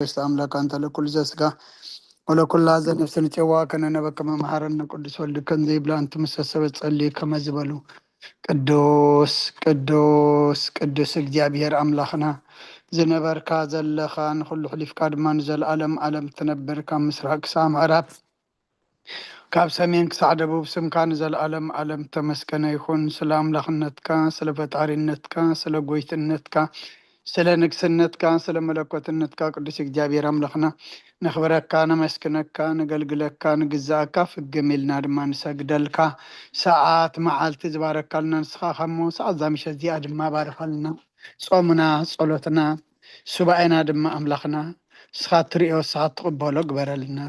መንግስቲ ኣምላክ ኣንተ ለኩሉ ዘስጋ ወለኩላ ዘነፍስን ጨዋ ከነነበከ መምሃረነ ቅዱስ ወልድ ከም ዘይብላ እንት ምሰሰበት ጸልዩ ከመ ዝበሉ ቅዱስ ቅዱስ ቅዱስ እግዚኣብሔር ኣምላኽና ዝነበርካ ዘለኻ ንኹሉ ሕሊፍካ ድማ ንዘለኣለም ኣለም ትነብር ካብ ምስራቅ ክሳብ ምዕራብ ካብ ሰሜን ክሳዕ ደቡብ ስምካ ንዘለኣለም ኣለም ተመስገነ ይኹን። ስለ ኣምላኽነትካ፣ ስለ ፈጣሪነትካ፣ ስለ ጎይትነትካ፣ ስለ ንግስነትካ፣ ስለ መለኮትነትካ ቅዱስ እግዚኣብሔር ኣምላኽና ነኽብረካ፣ ነመስግነካ፣ ነገልግለካ፣ ንግዛእካ ፍግም ኢልና ድማ ንሰግደልካ። ሰዓት መዓልቲ ዝባረካልና ንስኻ እኻ እሞ ሰዓት እዛ ምሸት እዚኣ ድማ ባርኸልና። ጾምና፣ ጸሎትና፣ ሱባኤና ድማ ኣምላኽና ንስኻ እትርእዮ ንስኻ እትቕበሎ ግበረልና።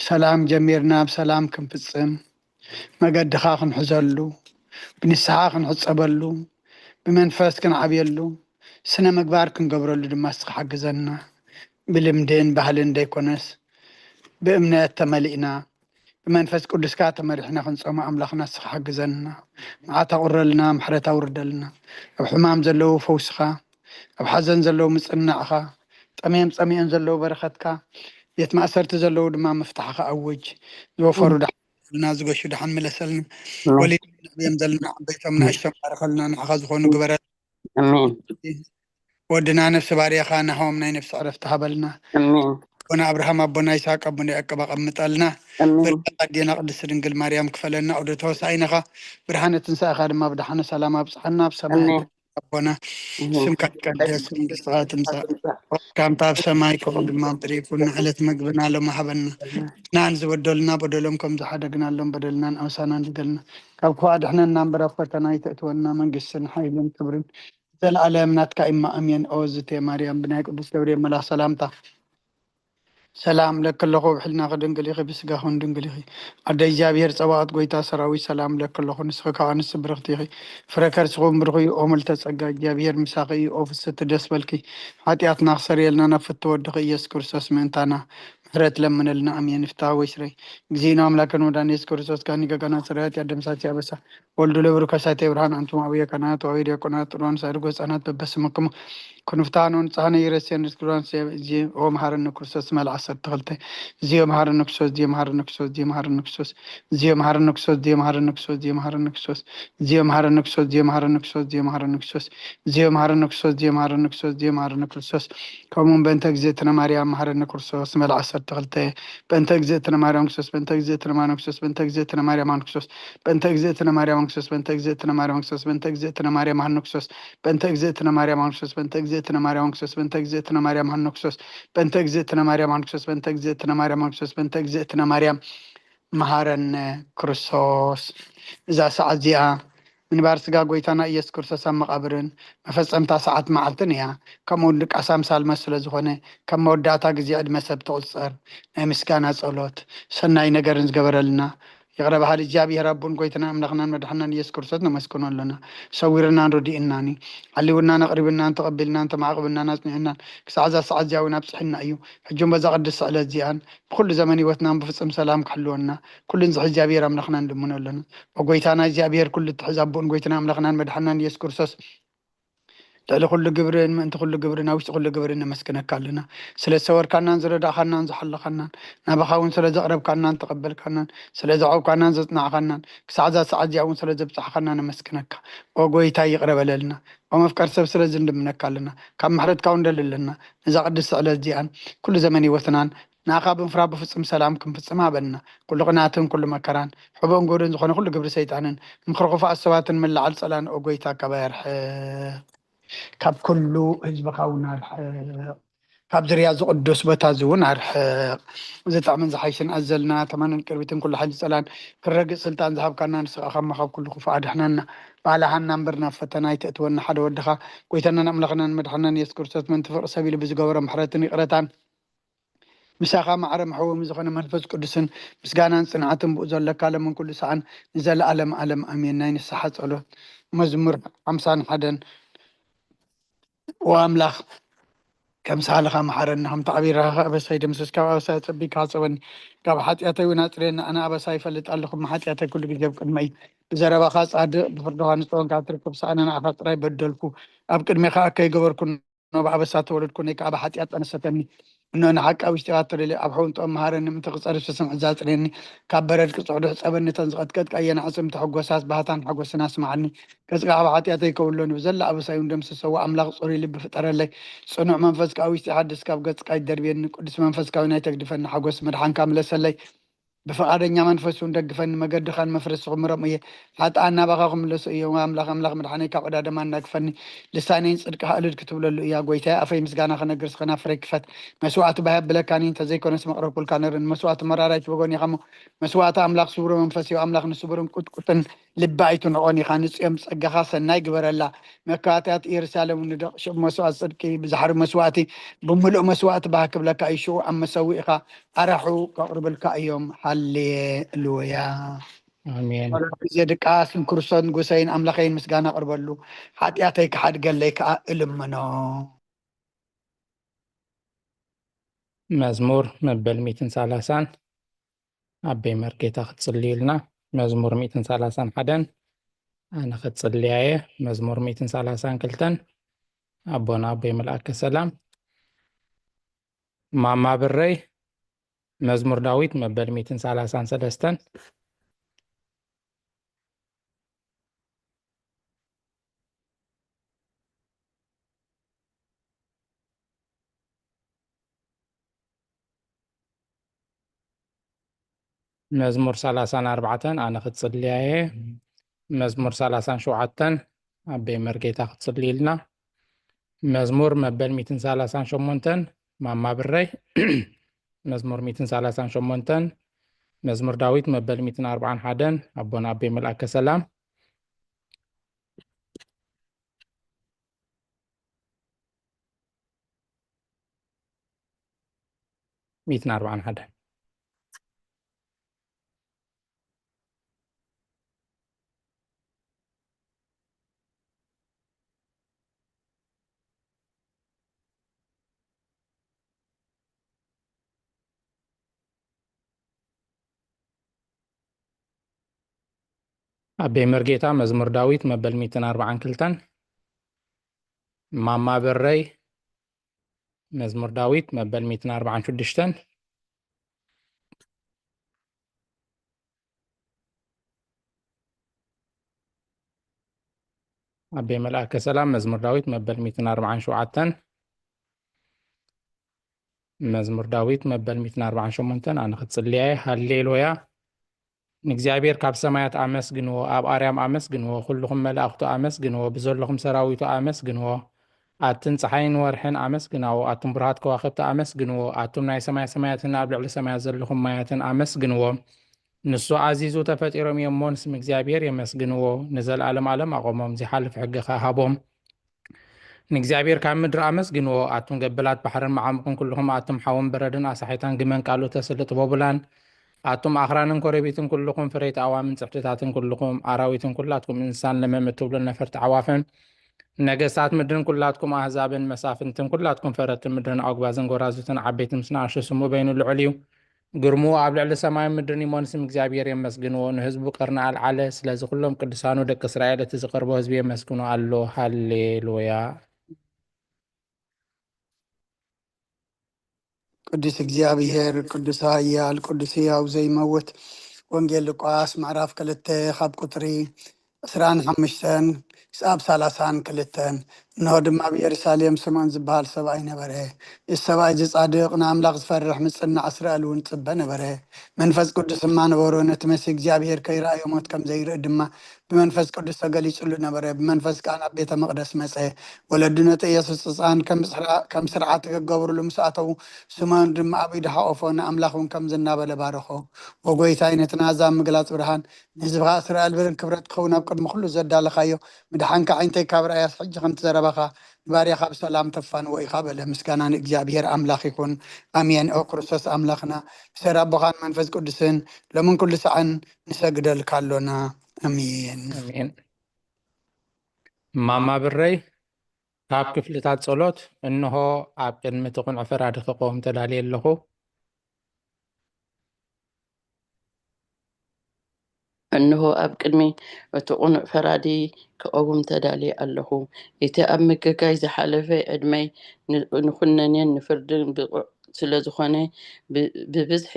ሰላም ጀሚርና ብሰላም ክንፍጽም መገድኻ ክንሕዘሉ ብንስሓ ክንሕጸበሉ ብመንፈስ ክንዓብየሉ ስነ ምግባር ክንገብረሉ ድማ ንስኻ ሓግዘና። ብልምድን ባህልን ዘይኮነስ ብእምነት ተመሊእና ብመንፈስ ቅዱስካ ተመሪሕና ክንጾም ኣምላኽና ንስኻ ሓግዘና። መዓት ኣቑረልና፣ ምሕረት ኣውርደልና። ኣብ ሕማም ዘለዉ ፈውስኻ፣ ኣብ ሓዘን ዘለዉ ምጽንናዕኻ፣ ጠምዮም ጸሚኦም ዘለዉ በረኸትካ፣ ቤት ማእሰርቲ ዘለዉ ድማ ምፍታሕኻ ኣውጅ። ዝወፈሩ ደሓን፣ ዝገሹ ደሓን ምለሰልና። ወሊድና ንዕብዮም ዘለና ዓበይቶም ንእሽቶም ባርኸልና፣ ንዓኻ ዝኾኑ ግበረልና። ኣሜን። ወድና ነፍሲ ባርያኻ ናሆም ናይ ነፍሲ ዕረፍቲ ሃበልና። ኣሜን። ኣቦና ኣብርሃም ኣቦና ይስሐቅ ኣቦና ያዕቆብ ኣቐምጠልና። ኣሜን። በረከት ኣዴና ቅድስቲ ድንግል ማርያም ክፈለና። ዑደተ ሆሳዕናኻ ብርሃነ ትንሳኤኻ ድማ ብድሓነ ሰላም ኣብፅሐና። ኣብ ሰማይ ኣሜን። ኣቦና ኣሜን። ስምካ ይቀደስ፣ መንግስትኻ ትምጻእ፣ ፈቃድካ ኣብ ሰማይ ከምኡ ድማ ምድሪ ይኩን። ዕለት መግብና ሎሚ ሃበና። ንሕና ንዝበደሉና በደሎም ከም ዝሓደግናሎም በደልና ንኣውሳና ንገልና። ካብ ክፉእ ኣድሕነና እምበር ኣብ ፈተና ኣይተእትወና። መንግስትን ሓይልን ክብርን ዘለኣለም ናትካ እማ ኣሜን። ኦ ዝቴ ማርያም ብናይ ቅዱስ ገብርኤል መልኣኽ ሰላምታ ሰላም ለኪ ኣለኹ። ብሕልና ድንግል ኢኺ፣ ብስጋኽን ድንግል ኢኺ። ኣደ እግዚኣብሔር ጸባኦት ጎይታ ሰራዊት ሰላም ለኪ ኣለኹ። ንስኺ ካብ ኣንስቲ ብርኽቲ ኢኺ። ፍረ ከርስኹም ብሩኽ እዩ። ኦ ምልተ ጸጋ እግዚኣብሔር ምሳኺ እዩ። ኦ ፍስቲ ደስ በልኪ። ሓጢኣትና ክሰርየልና ናብ ፍትወ ወድኺ ኢየሱስ ክርስቶስ ምእንታና ምሕረት ለምነልና። ኣሜን። ፍትሐ ወይ ስረይ እግዚእነ ኣምላክን መድኃኒነ ኢየሱስ ክርስቶስ ካኒ ገጋና ስራያት ያደምሳት ያበሳ ወልዱ ለብሩ ከሳቴ ብርሃን ኣንቱም ኣውየ ካህናት ወአውየ ዲያቆናት ጥሩዋን ሳድጎ ህፃናት በበስምክሙ ክንፍታኖ ንጽሐነ ይረሴን ንስክራን እዚ ኦ መሐረነ ክርስቶስ መልዓ ዓሰርተ ክልተ እዚ ኦ መሐረነ ክርስቶስ እዚ ኦ መሐረነ ክርስቶስ እዚ ኦ መሐረነ ክርስቶስ እዚ ኦ መሐረነ ክርስቶስ እዚ ኦ መሐረነ ክርስቶስ እዚ ኦ መሐረነ ክርስቶስ እዚ ኦ መሐረነ ክርስቶስ እዚ ኦ መሐረነ ክርስቶስ እዚ ኦ መሐረነ ክርስቶስ እዚ ኦ መሐረነ ክርስቶስ እዚ ኦ መሐረነ ክርስቶስ እዚ ኦ መሐረነ ክርስቶስ ከምኡ በእንተ እግዝእትነ ማርያም መሐረነ ክርስቶስ መልዓ ዓሰርተ ክልተ በእንተ እግዝእትነ ማርያም ክርስቶስ በእንተ እግዝእትነ ማርያም ክርስቶስ በእንተ እግዝእትነ ማርያም ክርስቶስ በእንተ እግዝእትነ ማርያም ክርስቶስ በእንተ እግዝእትነ ማርያም ክርስቶስ በእንተ እግዝእትነ ማርያም ሃንክሶስ በእንተ እግዝእትነ ማርያም ክርስቶስ በእንተ እግዝእትነ ማርያም ክርስቶስ በእንተ እግዝእትነ ማርያም ሃንክሶስ በእንተ እግዝእትነ ማርያም ሃንክሶስ በእንተ እግዝእትነ ማርያም ሃንክሶስ በእንተ እግዝእትነ ማርያም መሃረነ ክርስቶስ። እዛ ሰዓት እዚኣ ምንባር ስጋ ጎይታና ኢየሱስ ክርስቶስ ኣብ መቓብርን መፈጸምታ ሰዓት መዓልትን እያ። ከምኡ እውን ድቃስ ኣምሳል መስ ስለ ዝኾነ ከም መወዳእታ ግዜ ዕድመ ሰብ ትቑጸር ናይ ምስጋና ጸሎት ሰናይ ነገርን ዝገበረልና ይቕረ በሃሊ እግዚኣብሔር ኣቦን ጎይታና ኣምላኽናን መድሓናን ኢየሱስ ክርስቶስ ነመስግኖ ኣለና። ሰዊርናን ረዲእናን እዩ። ሓሊውናን ኣቕሪብናን ተቐቢልናን ተማዕቕብናን ኣጽኒዕናን ክሳዕ እዛ ሰዓት እዚኣ እውን ኣብጽሕና እዩ። ሕጂ እውን በዛ ቅድስቲ ዕለት እዚኣን ብኩሉ ዘመን ህይወትናን ብፍጹም ሰላም ክሕልወና ኩሉ ንዝሕ እግዚኣብሔር ኣምላኽና ንልምኖ ኣለና። ብጎይታና እግዚኣብሔር ኩሉ እትሕዝ ኣቦን ጎይታና ኣምላኽናን መድሓናን ኢየሱስ ክርስቶስ ልዕሊ ኩሉ ግብርን ምእንቲ ኩሉ ግብርን ኣብ ውሽጢ ኩሉ ግብርን ነመስግነካ ኣለና። ስለ ዝሰወርካናን ዝረዳእካናን ዝሓለኻናን ናባኻ እውን ስለ ዘቕረብካናን ተቐበልካናን ስለ ዘዕብካናን ዘጽናዕካናን ክሳዕ እዛ ሰዓት እዚኣ እውን ስለ ዘብጻሕካና ነመስግነካ። ኦ ጎይታ ይቕረ በለልና። ኦ መፍቀር ሰብ ስለዚ እንድምነካ ኣለና። ካብ ምሕረትካ እውን ደሊ ኣለና። ነዛ ቅድስቲ ዕለት እዚኣን ኩሉ ዘመን ህይወትናን ንኣኻ ብምፍራ ብፍጹም ሰላም ክንፍጽም ሃበና። ኩሉ ቅንኣትን ኩሉ መከራን ሕቦን ጎደን ዝኾነ ኩሉ ግብሪ ሰይጣንን ምኽሪ ክፉኣት ሰባትን መላዓል ጸላን ኦ ጎይታ ካባይ ኣርሕቕ። ካብ ኩሉ ህዝብኻ እውን ኣርሕቕ። ካብ ዝርያ ዝቕዱስ ቦታ እዚ እውን ኣርሕቕ። ዝጥዕምን ዝሓይሽን ኣዘልና ተማንን ቅርቢትን ኩሉ ሓይሊ ጸላን ክረግጽ ስልጣን ዝሃብካና ንስኻ ከማ ካብ ኩሉ ክፉእ ኣድሕነና። ባዕላ ሃና እምበር ናብ ፈተና ኣይተእትወና ሓደ ወድኻ ጎይታናን ኣምላኽናን መድሓናን ኢየሱስ ክርስቶስ ምእንቲ ፍቕሪ ሰብ ኢሉ ብዝገበሮ ምሕረትን ይቕረታን ምሳኻ ማዕረ መሕወሚ ዝኾነ መንፈስ ቅዱስን ምስጋናን ጽንዓትን ብኡ ዘለካ ለምን ኩሉ ሰዓን ንዘለኣለም ኣለም ኣሜን። ናይ ንስሓ ጸሎት መዝሙር ሓምሳን ሓደን ኦ ኣምላኽ ከም ሳልኻ መሓረኒ ከም ተዓቢራኻ ኣበሳይ ደምስስ ካብ ኣበሳይ ኣጸቢካ ኣጸበኒ ካብ ሓጢኣተይ እውን ኣጽርየኒ ኣነ ኣበሳ ይፈልጥ ኣለኹ ሓጢኣተይ ኩሉ ግዜ ኣብ ቅድመይ ብዘረባኻ ጻድቕ ብፍርድኻ ንጽወን ካብ ትርከብ ሰኣነ ንዓኻ ጥራይ በደልኩ ኣብ ቅድሜኻ ኣከይ ገበርኩ ኖ ብኣበሳ ተወለድኩ ነይ ከዓ ብሓጢኣት ጠነሰተኒ እኖ ንሓቂ ኣብ ውሽጢኻ ትደልዮ፣ ኣብ ሕውንጦ መሃረኒ፣ ምእንቲ ክጸርፍ ስምዒት ዛጽርየኒ፣ ካብ በረድ ክጽሕዱ ሕጸበኒ፣ እተን ዝቐጥቀጥካየን ኣዕጽምቲ ሕጎሳት ባህታን ሓጎስን ኣስምዓኒ። ገጽካ ካብ ሓጢኣተይ ከውሎኒ፣ ብዘላ ኣበሳይ እውን ደምስሰዎ። ኣምላኽ ጽሩይ ልቢ ፍጠረለይ፣ ጽኑዕ መንፈስ ከኣ ኣብ ውሽጢ ሓድስ፣ ካብ ገጽካ ኣይትደርብየኒ። ቅዱስ መንፈስካ እውን ኣይተግድፈኒ፣ ሓጎስ መድሓንካ ምለሰለይ። ብፍቓደኛ መንፈስ እውን ደግፈኒ፣ መገድኻን መፍረስኹም ምረሙ እየ። ሓጥኣን ናባኻ ክምለሱ እዮም። ኣምላኽ፣ ኣምላኽ መድሓነይ ካብ ዕዳ ደም ኣናግፈኒ፣ ልሳነይን ጽድቅኻ እልል ክትብለሉ እያ። ጐይታየ፣ ኣፈይ ምስጋና ክነግር፣ ስኸና ፍረይ ክፈት። መስዋእቲ ባህ የብለካን እዩ፣ እንተዘይኮነስ መቕረብኩልካ ነይሩ። ንመስዋእቲ መራራይ ትበጎን ኢኻ እሞ፣ መስዋእቲ ኣምላኽ ስውር መንፈስ እዩ። ኣምላኽ ንስቡርን ቁጥቁጥን ልቢ ኣይትንዕቖን ኢኻ። ንጽዮን ጸጋኻ ሰናይ ግበረላ። መካትያት ኢየሩሳሌም ንደቕ። ሽዑ መስዋእቲ ጽድቂ ብዛሕሪ መስዋእቲ ብምሉእ መስዋእቲ ባህ ክብለካ እዩ። ሽዑ ኣብ መሰውኢኻ ኣራሑ ከቕርብልካ እዮም። ሃሌሉያ። ኣሜን። ኩሉ ግዜ ድቃስ ንክርስቶስ ንጉሰይን ኣምላኸይን ምስጋና ኣቕርበሉ፣ ሓጢኣተይ ክሓድገለይ ከኣ እልምኖ። መዝሙር መበል ሚእትን ሰላሳን ኣበይ መርጌታ ክትጽልዩልና። መዝሙር ሚእትን ሰላሳን ሓደን ኣነ ክትጽልያ እየ። መዝሙር ሚእትን ሰላሳን ክልተን ኣቦና ኣቦይ መልኣከ ሰላም። ማማ ብረይ፣ መዝሙር ዳዊት መበል ሚእትን ሰላሳን ሰለስተን። መዝሙር ሰላሳን ኣርባዕተን ኣነ ክትጽልያ እየ። መዝሙር ሰላሳን ሸውዓተን ኣበይ መርጌታ ክትጽልይልና። መዝሙር መበል ሚእትን ሰላሳን ሸሞንተን ማማ ብረይ። መዝሙር ሚእትን ሰላሳን ሸሞንተን። መዝሙር ዳዊት መበል ሚእትን ኣርባዓን ሓደን ኣቦና ኣበይ መልኣከ ሰላም። ሚእትን ኣርባዓን ሓደን። ኣቤ መርጌታ መዝሙር ዳዊት መበል ሚእትን ኣርባዓን ክልተን። ማማ በረይ መዝሙር ዳዊት መበል ሚእትን ኣርባዓን ሽዱሽተን። ኣቤ መልኣከ ሰላም መዝሙር ዳዊት መበል ሚእትን ኣርባዓን ሸውዓተን። መዝሙር ዳዊት መበል ሚእትን ኣርባዓን ሸሞንተን ኣነ ክትጽልያ እየ። ሃሌሉያ። ንእግዚኣብሔር ካብ ሰማያት ኣመስግንዎ፣ ኣብ ኣርያም ኣመስግንዎ፣ ኩልኹም መላእኽቱ ኣመስግንዎ፣ ብዘለኹም ሰራዊቱ ኣመስግንዎ። ኣትን ጸሓይን ወርሕን ኣመስግናዎ፣ ኣቱም ብሩሃት ከዋኽብቲ ኣመስግንዎ፣ ኣቱም ናይ ሰማይ ሰማያትን ኣብ ልዕሊ ሰማያት ዘለኹም ማያትን ኣመስግንዎ። ንሱ ኣዚዙ ተፈጢሮም እዮም እሞ ንስም እግዚኣብሔር የመስግንዎ። ንዘለዓለም ዓለም ኣቖሞም፣ ዚሓልፍ ሕግኻ ሃቦም። ንእግዚኣብሔር ካብ ምድሪ ኣመስግንዎ፣ ኣቱም ገበላት ባሕርን መዓሙቕን ኩልኹም ኣቱም ሓውን በረድን ኣሳሒታን ግመን ቃሉ ተስልጥ ቦቡላን፣ ኣቱም ኣኽራንን ኮረቢትን ኩልኹም ፍረይቲ ኣእዋምን ጽሕድታትን ኩልኹም ኣራዊትን ኩላትኩም እንስሳን ለመም እትብሉ ነፈርቲ ኣዕዋፍን፣ ነገስታት ምድርን ኩላትኩም ኣህዛብን መሳፍንትን ኩላትኩም ፈረድቲ ምድርን ኣጉባዝን ጎራዙትን ዓበይቲ ምስ ንኣሽቱ ስሙ በይኑ ልዑል እዩ። ግርምኡ ኣብ ልዕሊ ሰማይን ምድርን እዩ እሞ ንስም እግዚኣብሔር የመስግንዎ። ንህዝቡ ቀርኒ ኣልዓለ። ስለዚ ኩሎም ቅዱሳኑ ደቂ እስራኤል እቲ ዝቐርቦ ህዝቢ የመስግኖ ኣሎ። ሃሌሉያ። ቅዱስ እግዚኣብሔር፣ ቅዱስ ኃያል፣ ቅዱስ ሕያው ዘይመውት። ወንጌል ሉቃስ ምዕራፍ ክልተ ካብ ቁጽሪ ዕስራን ሓሙሽተን ክሳብ ሰላሳን ክልተን። እንሆ ድማ ኣብ ኢየሩሳሌም ስምዖን ዝበሃል ሰብኣይ ነበረ። እዚ ሰብኣይ እዚ ጻድቕ፣ ንኣምላኽ ዝፈርሕ፣ ምጽናዕ እስራኤል እውን ጽበ ነበረ። መንፈስ ቅዱስ ድማ ነበሮ። ነቲ መሲህ እግዚኣብሔር ከይረኣዮ ሞት ከም ዘይርኢ ድማ ብመንፈስ ቅዱስ ተገሊጹሉ ነበረ። ብመንፈስ ከኣ ናብ ቤተ መቕደስ መጸ። ወለዱ ነቲ ኢየሱስ ህጻን ከም ስርዓ-፣ ከም ስርዓት ክገብሩሉ ምስ ኣተዉ፣ ስምዖን ድማ ኣብ ኢዱ ሓቖፎ፣ ንኣምላኽ እውን ከምዚ እናበለ ባረኾ። "ኦ ጐይታይ፣ ነቲ ናዛ ምግላጽ ብርሃን፣ ንህዝብኻ እስራኤል ብርሃን ክብረት ክኸውን ኣብ ቅድሚ ኩሉ ዘዳለኻዮ፣ ምድሓንካ ኣዒንተይ ካብ ረኣያስ፣ ሕጂ ከምቲ ዘረባኻ ንባርያኻ ብሰላም ተፋንዎ ኢኻ" በለ። ምስጋና ንእግዚኣብሔር ኣምላኽ ይኹን። ኣሜን። ኦ ክርስቶስ ኣምላኽና፣ ብሰር ኣቦኻን መንፈስ ቅዱስን ሎምን ኩሉ ሳዕን ንሰግደልካ ኣሎና። ኣሜን። ኣሜን። ማማ ብረይ፣ ካብ ክፍልታት ጸሎት፣ እንሆ ኣብ ቅድሚ እቲ ቁኑዕ ፈራዲ ክቐውም ተዳልየ ኣለኹ። እንሆ ኣብ ቅድሚ እቲ ቁኑዕ ፈራዲ ክቐውም ተዳልየ ኣለኹ። እቲ ኣብ ምግጋይ ዝሓለፈ ዕድመይ ን-፣ ንኹነኔን ንፍርድን ብቑዕ ስለ ዝኾነ፣ ብ-፣ ብብዝሒ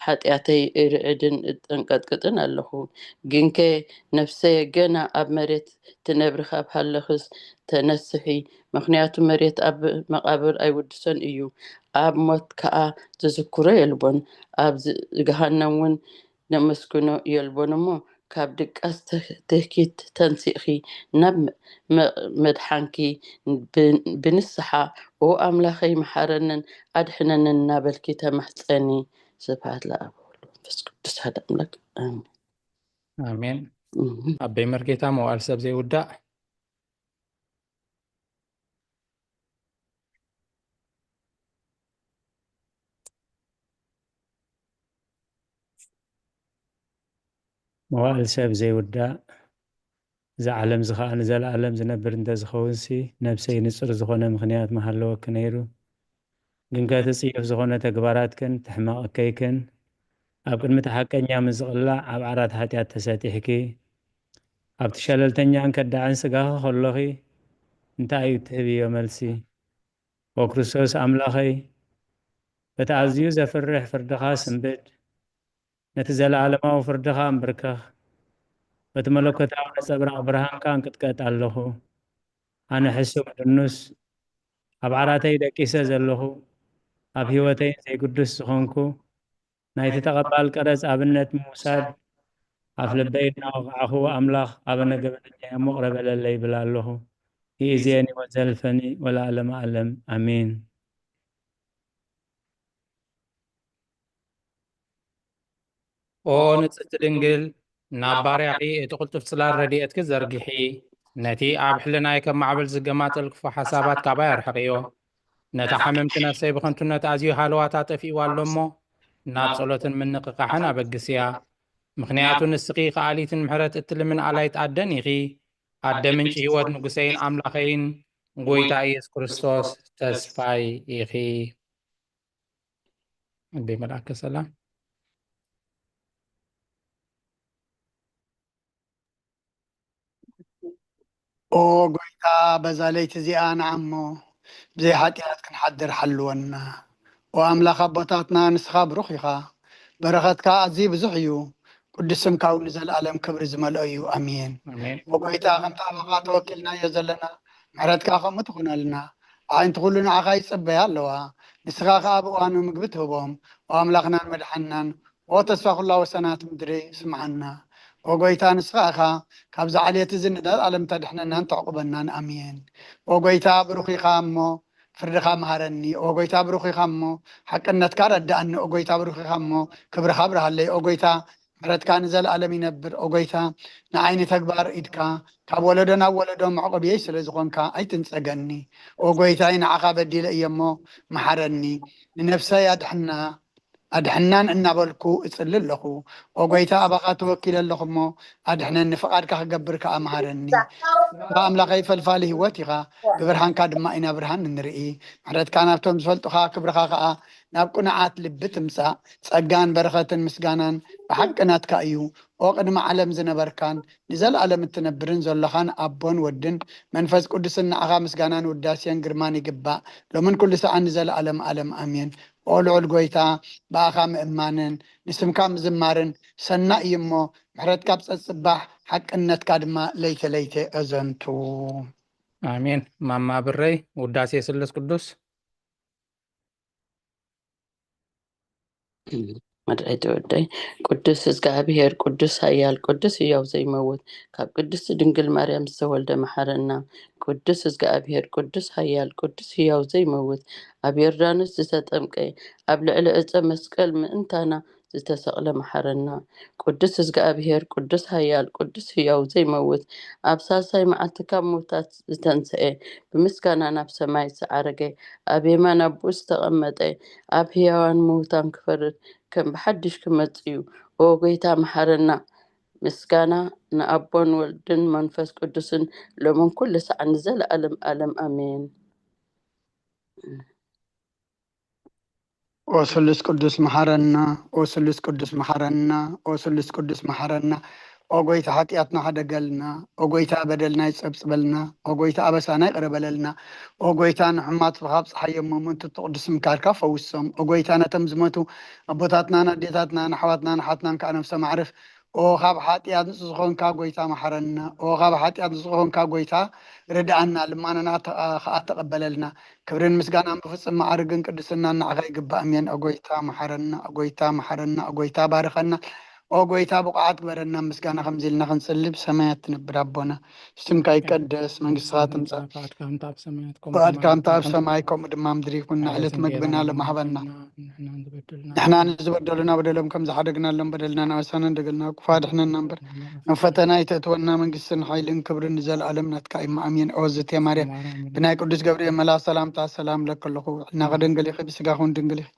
ሓጢኣተይ እርዕድን እጠንቀጥቅጥን ኣለኹ። ግንከ ነፍሰየ ገና ኣብ መሬት ትነብሪ ካብ ሃለኽስ ተነስሒ፣ ምኽንያቱ መሬት ኣብ መቓብር ኣይውድሶን እዩ፣ ኣብ ሞት ከኣ ዝዝክሮ የልቦን፣ ኣብ ዝ-፣ ገሃነም እውን ነመስግኖ የልቦን እሞ፣ ካብ ድቃስ ተ-፣ ትህኪት ተንሲእኺ ናብ መ-፣ መድሓንኪ ብ-፣ ብንስሓ፣ ኦ ኣምላኸይ፣ መሓረንን ኣድሕነንን እናበልኪ ተማሕጸኒ። ስብሐት ለኣብ ወወልድ ወመንፈስ ቅዱስ ሓደ ኣምላክ፣ ኣሜን። ኣሜን። እም። ኣበይ መርጌታ መዋእል ሰብ ዘይውዳእ። መዋእል ሰብ ዘይውዳእ፣ እዚ ዓለም እዚ ኸኣ ንዘለኣለም ዝነብር እንተ ዝኸውንሲ፣ ነብሰይ ንጹር ዝኾነ ምኽንያት ምሃለወኪ ነይሩ። ግንከ እቲ ጽዩፍ ዝኾነ ተግባራትክን እቲ ሕማቕ እከይክን፣ ኣብ ቅድሚ እቲ ሓቀኛ ምስ ዝቕላዕ ኣብ ዓራት ሓጢኣት ተሰጢሕኪ፣ ኣብቲ ሸለልተኛን ከዳዕን ስጋኺ ከሎኺ፣ እንታይ እዩ እትህብዮ መልሲ? ኦ ክርስቶስ ኣምላኸይ፣ በቲ ኣዝዩ ዘፍርሕ ፍርድኻ ስንብድ፣ ነቲ ዘለኣለማዊ ፍርድኻ እንብርከኽ፣ በቲ መለኮታዊ ነጸብራቕ ብርሃንካ እንቅጥቀጥ ኣለኹ። ኣነ ሕሱም ድኑስ፣ ኣብ ዓራተይ ደቂሰ ዘለኹ፣ ኣብ ህይወተይ ዘይግዱስ ዝኾንኩ፣ ናይቲ ተቐባል ቀረጽ ኣብነት ምውሳድ ኣፍ ልበይ እናወቕዓኹ፣ ኣምላኽ ኣበነ ገበነኛ እሞ ቅረ በለለይ ይብል ኣለኹ። ይእዜኒ ወዘልፈኒ ወለዓለመ ዓለም። ኣሜን። ኦ ንጽህቲ ድንግል፣ ናብ ባርያኺ እቲ ቅልጡፍ ጽላል ረድኤትኪ ዘርግሒ። ነቲ ኣብ ሕልናይ ከም ማዕበል ዝገማጠል ክፉ ሓሳባት ካባይ ኣርሕቕዮ። ነታ ሕምምቲ ነፍሰይ ብኸንቱነት ኣዝዩ ሃለዋታ ጠፊእዋ ኣሎ እሞ፣ ናብ ጸሎትን ምንቕቓሕን ኣበግስያ። ምኽንያቱ ንስኺ ከኣሊትን ምሕረት እትልምን ኣላይት ኣደን ኢኺ። ኣደ ምንጪ ህይወት ንጉሰይን ኣምላኸይን፣ ጎይታ ኢየሱስ ክርስቶስ ተስፋይ ኢኺ። ኣደይ መልኣከ ሰላም። ኦ ጎይታ፣ በዛ ለይቲ እዚኣ ንዓሞ ብዘይ ሓጢኣት ክንሓድር ሓልወና። ኦ ኣምላኽ ኣቦታትና፣ ንስኻ ብሩኽ ኢኻ፣ በረኸትካ ኣዝዩ ብዙሕ እዩ፣ ቅዱስ ስምካ እውን ንዘለኣለም ክብሪ ዝመልኦ እዩ። ኣሜን። ኣሜን። ኦ ጎይታ፣ ከምቲ ኣባኻ ተወኪልናዮ ዘለና፣ ምሕረትካ ከምኡ ትኹነልና። ኣዒንቲ ኩሉ ንዓኻ ይጽበያ ኣለዋ፣ ንስኻ ከኣ ብእዋኑ ምግቢ ትህቦም። ኦ ኣምላኽናን መድሓንናን፣ ኦ ተስፋ ኩላ ወሰናት ምድሪ፣ ስምዓና። ኦ ጎይታ፣ ንስኻ ኢኻ ካብዚ ዓሌት እዚ ንዘለኣለም ተድሕነናን ተዕቁበናን። ኣሜን። ኦ ጎይታ፣ ብሩኽ ኢኻ እሞ ፍርድኻ መሃረኒ። ኦ ጎይታ፣ ብሩኽ ኢኻ እሞ ሓቅነትካ ረዳእኒ። ኦ ጎይታ፣ ብሩኽ ኢኻ እሞ ክብርኻ ኣብርሃለይ። ኦ ጎይታ፣ ምሕረትካ ንዘለኣለም ይነብር። ኦ ጎይታ፣ ንዓይ ንተግባር ኢድካ ካብ ወለዶ ናብ ወለዶ መዕቆብየይ ስለ ዝኾንካ ኣይትንጸገኒ። ኦ ጎይታይ፣ ንዓኻ በዲለ እየ እሞ መሓረኒ። ንነፍሰይ ኣድሕና፣ ኣድሕናን እናበልኩ እጽሊ ኣለኹ። ኦ ጎይታ፣ ኣባኻ ተወኪለ ኣለኹ እሞ ኣድሕነኒ፣ ፍቓድካ ክገብር ከኣ መሃረኒ። ንስኻ ኣምላኸይ ፈልፋሊ ህይወት ኢኻ፣ ብብርሃንካ ድማ ኢና ብርሃን እንርኢ። ምሕረትካ ናብቶም ዝፈልጡኻ፣ ክብርኻ ከኣ ናብ ቅኑዓት ልቢ ትምጻእ። ጸጋን በረኸትን ምስጋናን ብሓቂ ናትካ እዩ። ኦ ቅድሚ ዓለም ዝነበርካን ንዘለኣለም እትነብርን ዘሎኻን ኣቦን ወድን መንፈስ ቅዱስን ንዓኻ ምስጋናን ውዳሴን ግርማን ይግባእ፣ ሎምን ኩሉ ሰዓን ንዘለኣለም ዓለም ኣሜን። ኦ ልዑል ጎይታ፣ ብኣኻ ምእማንን ንስምካ ምዝማርን ሰናይ እዩ እሞ፣ ምሕረትካ ኣብ ጸጽባሕ፣ ሓቅነትካ ድማ ለይተ ለይተ ኣዘንቱ። ኣሜን። ማማ ብረይ፣ ውዳሴ ስሉስ ቅዱስ። መድረይ ተወደይ። ቅዱስ እግዚኣብሔር፣ ቅዱስ ኃያል፣ ቅዱስ ሕያው ዘይመውት፣ ካብ ቅድስቲ ድንግል ማርያም ዝተወልደ መሐረና። ቅዱስ እግዚኣብሔር፣ ቅዱስ ኃያል፣ ቅዱስ ሕያው ዘይመውት፣ ኣብ ዮርዳኖስ ዝተጠምቀ፣ ኣብ ልዕሊ ዕፀ መስቀል ምእንታና ዝተሰቕለ መሐረና። ቅዱስ እግዚኣብሔር፣ ቅዱስ ኃያል፣ ቅዱስ ሕያው ዘይመውት፣ ኣብ ሳልሳይ መዓልቲ ካብ ምውታት ዝተንስኤ፣ ብምስጋና ናብ ሰማይ ዝዓረገ፣ ኣብ የማን ኣቦኡ ዝተቐመጠ፣ ኣብ ሕያዋን ምውታን ክፈርድ ከም ብሓድሽ ክመጽእ እዩ። ኦ ጎይታ መሓረና። ምስጋና ንኣቦን ወልድን መንፈስ ቅዱስን ሎምን ኩሉ ሰዓት ንዘለኣለም ኣለም ኣሜን። ኦ ስሉስ ቅዱስ መሓረና፣ ኦ ስሉስ ቅዱስ መሓረና፣ ኦ ስሉስ ቅዱስ መሓረና። ኦ ጎይታ፣ ሓጢኣትና ሓደገልና። ኦ ጎይታ፣ በደልና ይጸብጽበልና። ኦ ጎይታ፣ ኣበሳና ይቕረ በለልና። ኦ ጎይታ፣ ንሕማት ካብ ጸሓይ የሞምን ትሕቲ ቅዱስ ምካርካ ፈውሶም። ኦ ጎይታ፣ ነቶም ዝመቱ ኣቦታትናን ኣዴታትናን ኣሕዋትናን ኣሓትናን ከኣ ነፍሶም ኣዕርፍ። ኦ ካብ ሓጢኣት ንጹህ ዝኾንካ ጎይታ፣ መሓረና። ኦ ካብ ሓጢኣት ንጹህ ዝኾንካ ጎይታ፣ ርድኣና። ልማናና ተ-፣ ከኣ ተቐበለልና። ክብርን ምስጋናን ብፍጹም ማዕርግን ቅድስናን ንዓኻ ይግባእ። ኣሜን። ኦ ጎይታ፣ መሓረና። ኦ ጎይታ፣ መሓረና። ኦ ጎይታ፣ ባርኸና። ኦ ጎይታ፣ ብቑዓት ግበረና። ምስጋና ከምዚ ኢልና ክንጽሊ፣ ብሰማያት ትነብር ኣቦና፣ ስምካ ይቀደስ፣ መንግስትኻ ትምጻእ። ፍቓድካ ከምታ ኣብ ሰማያት ከምኡ ፍቓድካ ከምታ ኣብ ሰማይ፣ ከምኡ ድማ ምድሪ ይኹን። ንዕለት መግብና ሎም ሃበና። ንሕና ንዝበደሉና በደሎም ከም ዝሓደግናሎም በደልና ናበሳና እንደገልና ክፉ ኣድሕነና እምበር፣ ናብ ፈተና ኣይተእትወና። መንግስትን ሓይልን ክብርን ንዘለኣለም ናትካ እዩ። ኣሜን። ኦ ዝቴ ማርያም፣ ብናይ ቅዱስ ገብርኤል መልኣኽ ሰላምታ ሰላም እብለኪ ኣለኹ። ሕልናኺ ድንግል ኢኺ፣ ብስጋኺ እውን ድንግል ኢኺ።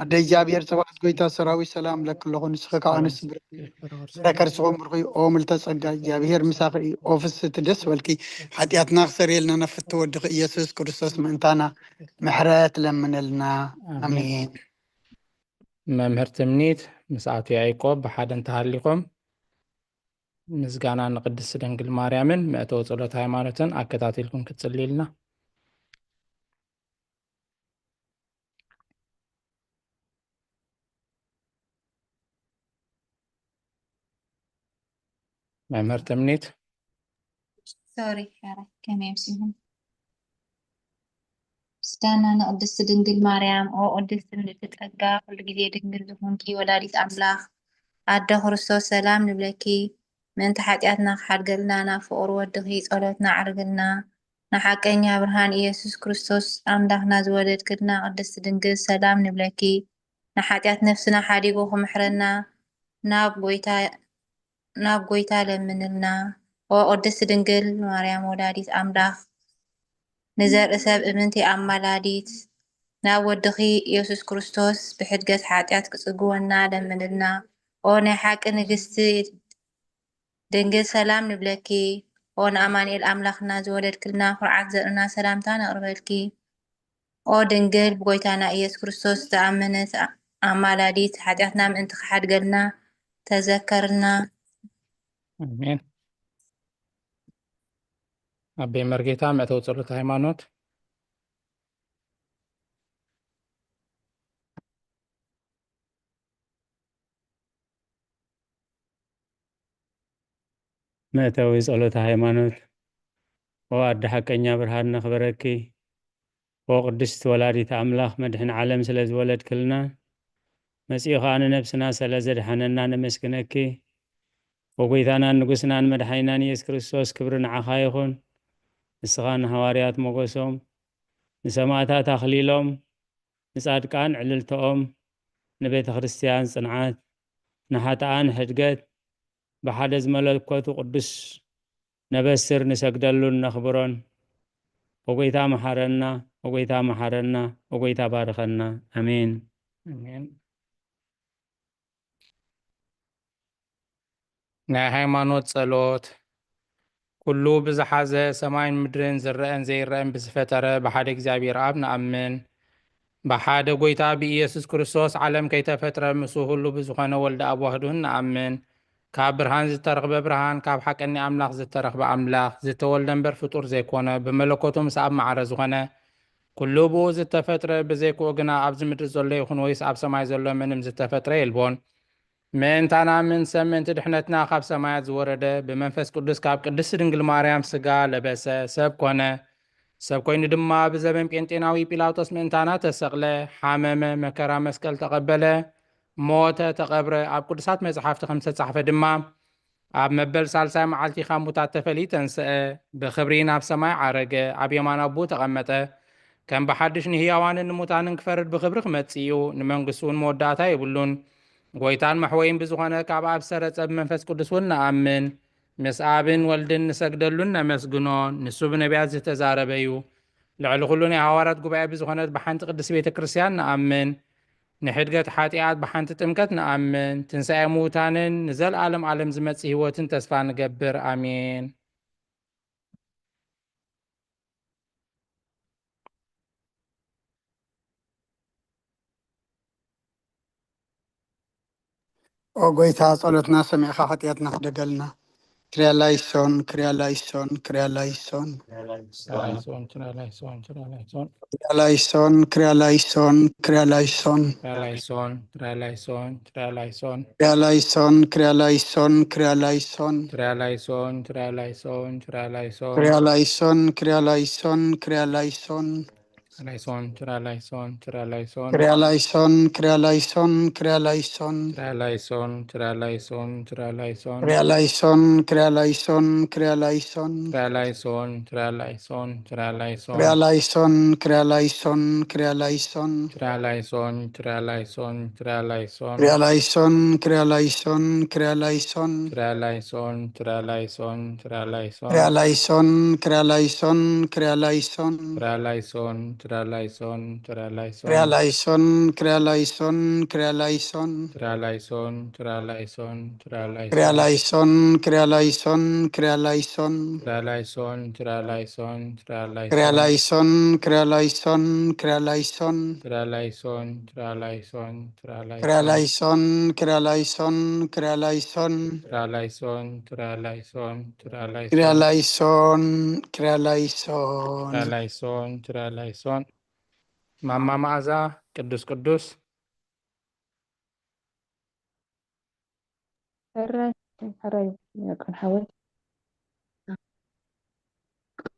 ኣደ እግዚኣብሔር ጸባኦት፣ ጎይታ ሰራዊት፣ ሰላም እብለኪ ኣለኹ። ንስኺ ከኣ ኣንስቲ ብርኪ፣ ፍረ ከርስኹም ብርኺ። ኦ ምልተ ጸጋ፣ እግዚኣብሔር ምሳኺ እዩ። ኦ ፍስቲ ደስ በልኪ፣ ሓጢኣትና ክሰርየልና ናብ ፍትው ወድኺ ኢየሱስ ክርስቶስ ምእንታና ምሕረት ለምንልና። ኣሜን። ኣሜን። መምህር ትምኒት ምስ ኣቶ ያዕቆብ ብሓደ እንተሃሊኹም፣ ምስጋና ንቅድስቲ ድንግል ማርያምን መእተዊ ጸሎት ሃይማኖትን ኣከታቲልኩም ክትጽልይልና። መምህር ትምኒት። ሶሪ፣ ኧረ ከመይ ኣምሲኹም? ምስጋና ንቅድስቲ ድንግል ማርያም። ኦ ቅድስቲ ምልእቲ ጸጋ፣ ኩሉ ግዜ ድንግል ዝኾንኪ ወላዲት ኣምላኽ፣ ኣደ ክርስቶስ፣ ሰላም ንብለኪ። ምእንቲ ሓጢኣትና ክሓድገልና ናብ ፍቑር ወድኺ ጸሎትና ኣዕርግልና። ንሓቀኛ ብርሃን ኢየሱስ ክርስቶስ ኣምላኽና ዝወለድክልና ቅድስቲ ድንግል፣ ሰላም ንብለኪ። ንሓጢኣት ነፍስና ሓዲጉ ክምሕረና ናብ ጎይታ፣ ናብ ጎይታ ለምንልና። ኦ ቅድስቲ ድንግል ማርያም ወላዲት ኣምላኽ፣ ንዘርኢ ሰብ እምንቲ ኣማላዲት፣ ናብ ወድኺ ኢየሱስ ክርስቶስ ብሕድገት ሓጢኣት ክጽግወና ለምንልና። ኦ ናይ ሓቂ ንግስቲ ድንግል፣ ሰላም ንብለኪ። ኦ ንኣማኑኤል ኣምላኽና ዝወለድክልና፣ ኩርዓት ዘርእና፣ ሰላምታ ነቕርበልኪ። ኦ ድንግል፣ ብጎይታና ኢየሱስ ክርስቶስ ዝኣመነት ኣማላዲት፣ ሓጢኣትና ምእንቲ ክሓድገልና ተዘከርና። ኣሜን። ኣቤ መርጌታ፣ መእተዊ ጸሎት ሃይማኖት። መእተዊ ጸሎተ ሃይማኖት። ኦ ኣደ ሓቀኛ ብርሃን ነኽብረኪ። ኦ ቅድስቲ ወላዲት ኣምላኽ መድሕን ዓለም ስለ ዝወለድክልና፣ መጺኡ ኸኣ ንነብስና ስለ ዘድሓነና ነመስግነኪ። ኦ ጎይታናን ንጉስናን መድሓኒናን ኢየሱስ ክርስቶስ፣ ክብሪ ንዓኻ ይኹን። ንስኻ ንሃዋርያት ሞገሶም፣ ንሰማእታት ኣኽሊሎም፣ ንጻድቃን ዕልልተኦም፣ ንቤተ ክርስቲያን ጽንዓት፣ ንሓጥኣን ሕድገት፣ ብሓደ ዝመለኮቱ ቅዱስ ነበስር ንሰግደሉን ነኽብሮን። ኦ ጎይታ መሓረና፣ ኦ ጎይታ መሓረና፣ ኦ ጎይታ ባርኸና። ኣሜን። ኣሜን። ናይ ሃይማኖት ጸሎት። ኩሉ ብዝሓዘ ሰማይን ምድርን ዝረአን ዘይረአን ብዝፈጠረ ብሓደ እግዚኣብሔር ኣብ ንኣምን። ብሓደ ጎይታ ብኢየሱስ ክርስቶስ ዓለም ከይተፈጥረ ምስኡ ህሉ ብዝኾነ ወልደ ኣብ ዋህዱ ንኣምን። ካብ ብርሃን ዝተረኽበ ብርሃን፣ ካብ ሓቀኛ ኣምላኽ ዝተረኽበ ኣምላኽ፣ ዝተወልደ እምበር ፍጡር ዘይኮነ፣ ብመለኮቱ ምስ ኣብ ማዕረ ዝኾነ፣ ኩሉ ብኡ ዝተፈጥረ፣ ብዘይክኡ ግና ኣብዚ ምድሪ ዘሎ ይኹን ወይስ ኣብ ሰማይ ዘሎ ምንም ዝተፈጥረ የልቦን። ምእንታና ምእንተ ሰብ ምእንቲ ድሕነትና ካብ ሰማያት ዝወረደ፣ ብመንፈስ ቅዱስ ካብ ቅድስቲ ድንግል ማርያም ስጋ ለበሰ፣ ሰብ ኮነ። ሰብ ኮይኑ ድማ ብዘበን ጴንጤናዊ ጲላጦስ ምእንታና ተሰቕለ፣ ሓመመ፣ መከራ መስቀል ተቐበለ፣ ሞተ፣ ተቐብረ። ኣብ ቅዱሳት መጻሕፍቲ ከም ዝተጻሕፈ ድማ ኣብ መበል ሳልሳይ መዓልቲ ካብ ሙታት ተፈልዩ ተንስአ፣ ብኽብሪ ናብ ሰማይ ዓረገ፣ ኣብ የማን ኣቦኡ ተቐመጠ። ከም ብሓድሽ ንህያዋንን ንሙታንን ክፈርድ ብኽብሪ ክመጽእ እዩ፣ ንመንግስቱ እውን መወዳእታ የብሉን። ጎይታን መሕወይን ብዝኾነ ካብ ኣብ ሰረጸ ብመንፈስ ቅዱስ እውን ንኣምን። ምስ ኣብን ወልድን ንሰግደሉን ነመስግኖ፣ ንሱ ብነቢያት ዝተዛረበ እዩ። ልዕሊ ኩሉ ናይ ሃዋርያት ጉባኤ ብዝኾነት ብሓንቲ ቅድስት ቤተ ክርስቲያን ንኣምን። ንሕድገት ሓጢኣት ብሓንቲ ጥምቀት ንኣምን። ትንሳኤ ምዉታንን ንዘለኣለም ዓለም ዝመጽእ ህይወትን ተስፋ ንገብር። ኣሜን። ኦ ጎይታ፣ ጸሎትና ሰሚዕካ ሓጢኣትና ሕደገልና። ክርያላይሶን፣ ክርያላይሶን፣ ክርያላይሶን። ላይሶን ችራ ላይሶን ችራ ላይሶን ክርያላይሶን፣ ክርያላይሶን፣ ክርያላይሶን። ላይሶን ችራ ላይሶን ችራ ላይሶን ክርያላይሶን፣ ክርያላይሶን፣ ክርያላይሶን። ችራ ላይሶን ችራ ላይሶን ችራ ላይሶን ክርያላይሶን፣ ክርያላይሶን፣ ክርያላይሶን። ላይሶን ችራ ላይሶን ችራ ላይሶን ክርያላይሶን፣ ክርያላይሶን፣ ክርያላይሶን። ችራ ላይሶን ችራ ላይሶን ችራ ላይሶን ክርያላይሶን፣ ክርያላይሶን፣ ክርያላይሶን። ችራ ላይሶን ችራ ላይሶን ችራ ላይሶን ክርያላይሶን፣ ክርያላይሶን፣ ክርያላይሶን። ችራ ላይሶን ችራ ላይሶን ችራ ላይሶን ክርያላይሶን፣ ክርያላይሶን፣ ክርያላይሶን። ችራ ላይሶን ችራ ላይሶን ችራ ላይሶን ክርያላይሶን፣ ክርያላይሶን፣ ክርያላይሶን። ችራ ላይሶን ችራ ላይሶን ችራ ላይሶን ክርያላይሶን፣ ክርያላይሶን፣ ክርያላይሶን። ችራ ላይሶን ችራ ላይሶን ችራ ላይሶን ክርያላይሶን፣ ክርያላይሶን፣ ክርያላይሶን። ችራ ላይሶን ችራ ላይሶን ችራ ላይሶን ክርያላይሶን፣ ክርያላይሶን፣ ክርያላይሶን። ችራ ላይሶን ችራ ላይሶን ችራ ላይሶን ክርያላይሶን፣ ክርያላይሶን፣ ክርያላይሶን። ችራ ላይሶን ችራ ላይሶን ችራ ላይሶን ክርያላይሶን፣ ክርያላይሶን። ችራ ላይሶን ችራ ላይሶን። ማማ መዓዛ፣ ቅዱስ ቅዱስ። ሕራይ፣ ሕራይ፣ ያቆን ሓወይ።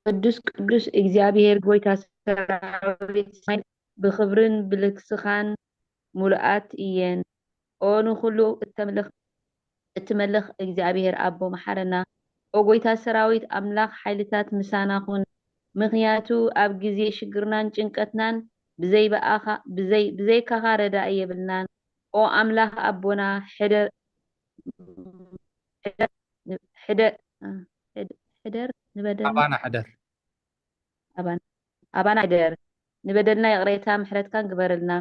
ቅዱስ ቅዱስ እግዚኣብሔር ጎይታ ሰራዊት፣ ብኽብርን ብልግስኻን ሙሉኣት እየን። ኦ ንኹሉ እተምልኽ፣ እትመልኽ እግዚኣብሔር ኣቦ፣ መሓረና። ኦ ጎይታ ሰራዊት ኣምላኽ፣ ሓይልታት ምሳና ኩን። ምኽንያቱ ኣብ ግዜ ሽግርናን ጭንቀትናን ብዘይ ብኣኻ-፣ ብዘይ-፣ ብዘይካኻ ረዳኢ የብልናን። ኦ ኣምላኽ ኣቦና፣ ሕደር፣ ሕደር፣ ሕደ-፣ ሕደ-፣ ሕደር ንበደልና። ኣባና ሕደር። ኣባና፣ ኣባና ሕደር። ንበደልና ይቕሬታ ምሕረትካን ግበረልና።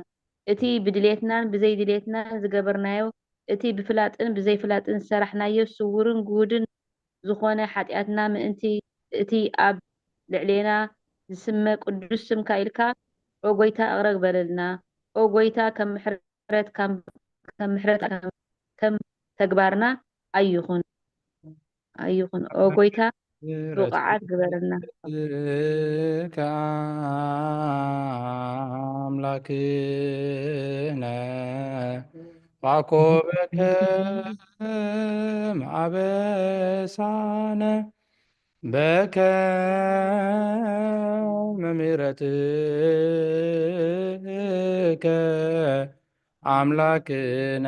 እቲ ብድሌትናን ብዘይ ድሌትናን ዝገበርናዮ፣ እቲ ብፍላጥን ብዘይ ፍላጥን ዝሰራሕናዮ ስውርን ግሁድን ዝኾነ ሓጢኣትና ምእንቲ እቲ ኣብ ልዕሌና ዝስመ ቅዱስ ስምካ ኢልካ፣ ኦ ጎይታ፣ እቕረ ግበረልና። ኦ ጎይታ፣ ከም ምሕረት ከም፣ ከም ምሕረት ከም ተግባርና ኣይኹን፣ ኣይኹን። ኦ ጎይታ፣ ብቑዓት ግበረልና። ምሕረትካ ኣምላክነ ዋኮበከ ማዕበሳነ በከመ ምሕረትከ ኣምላክነ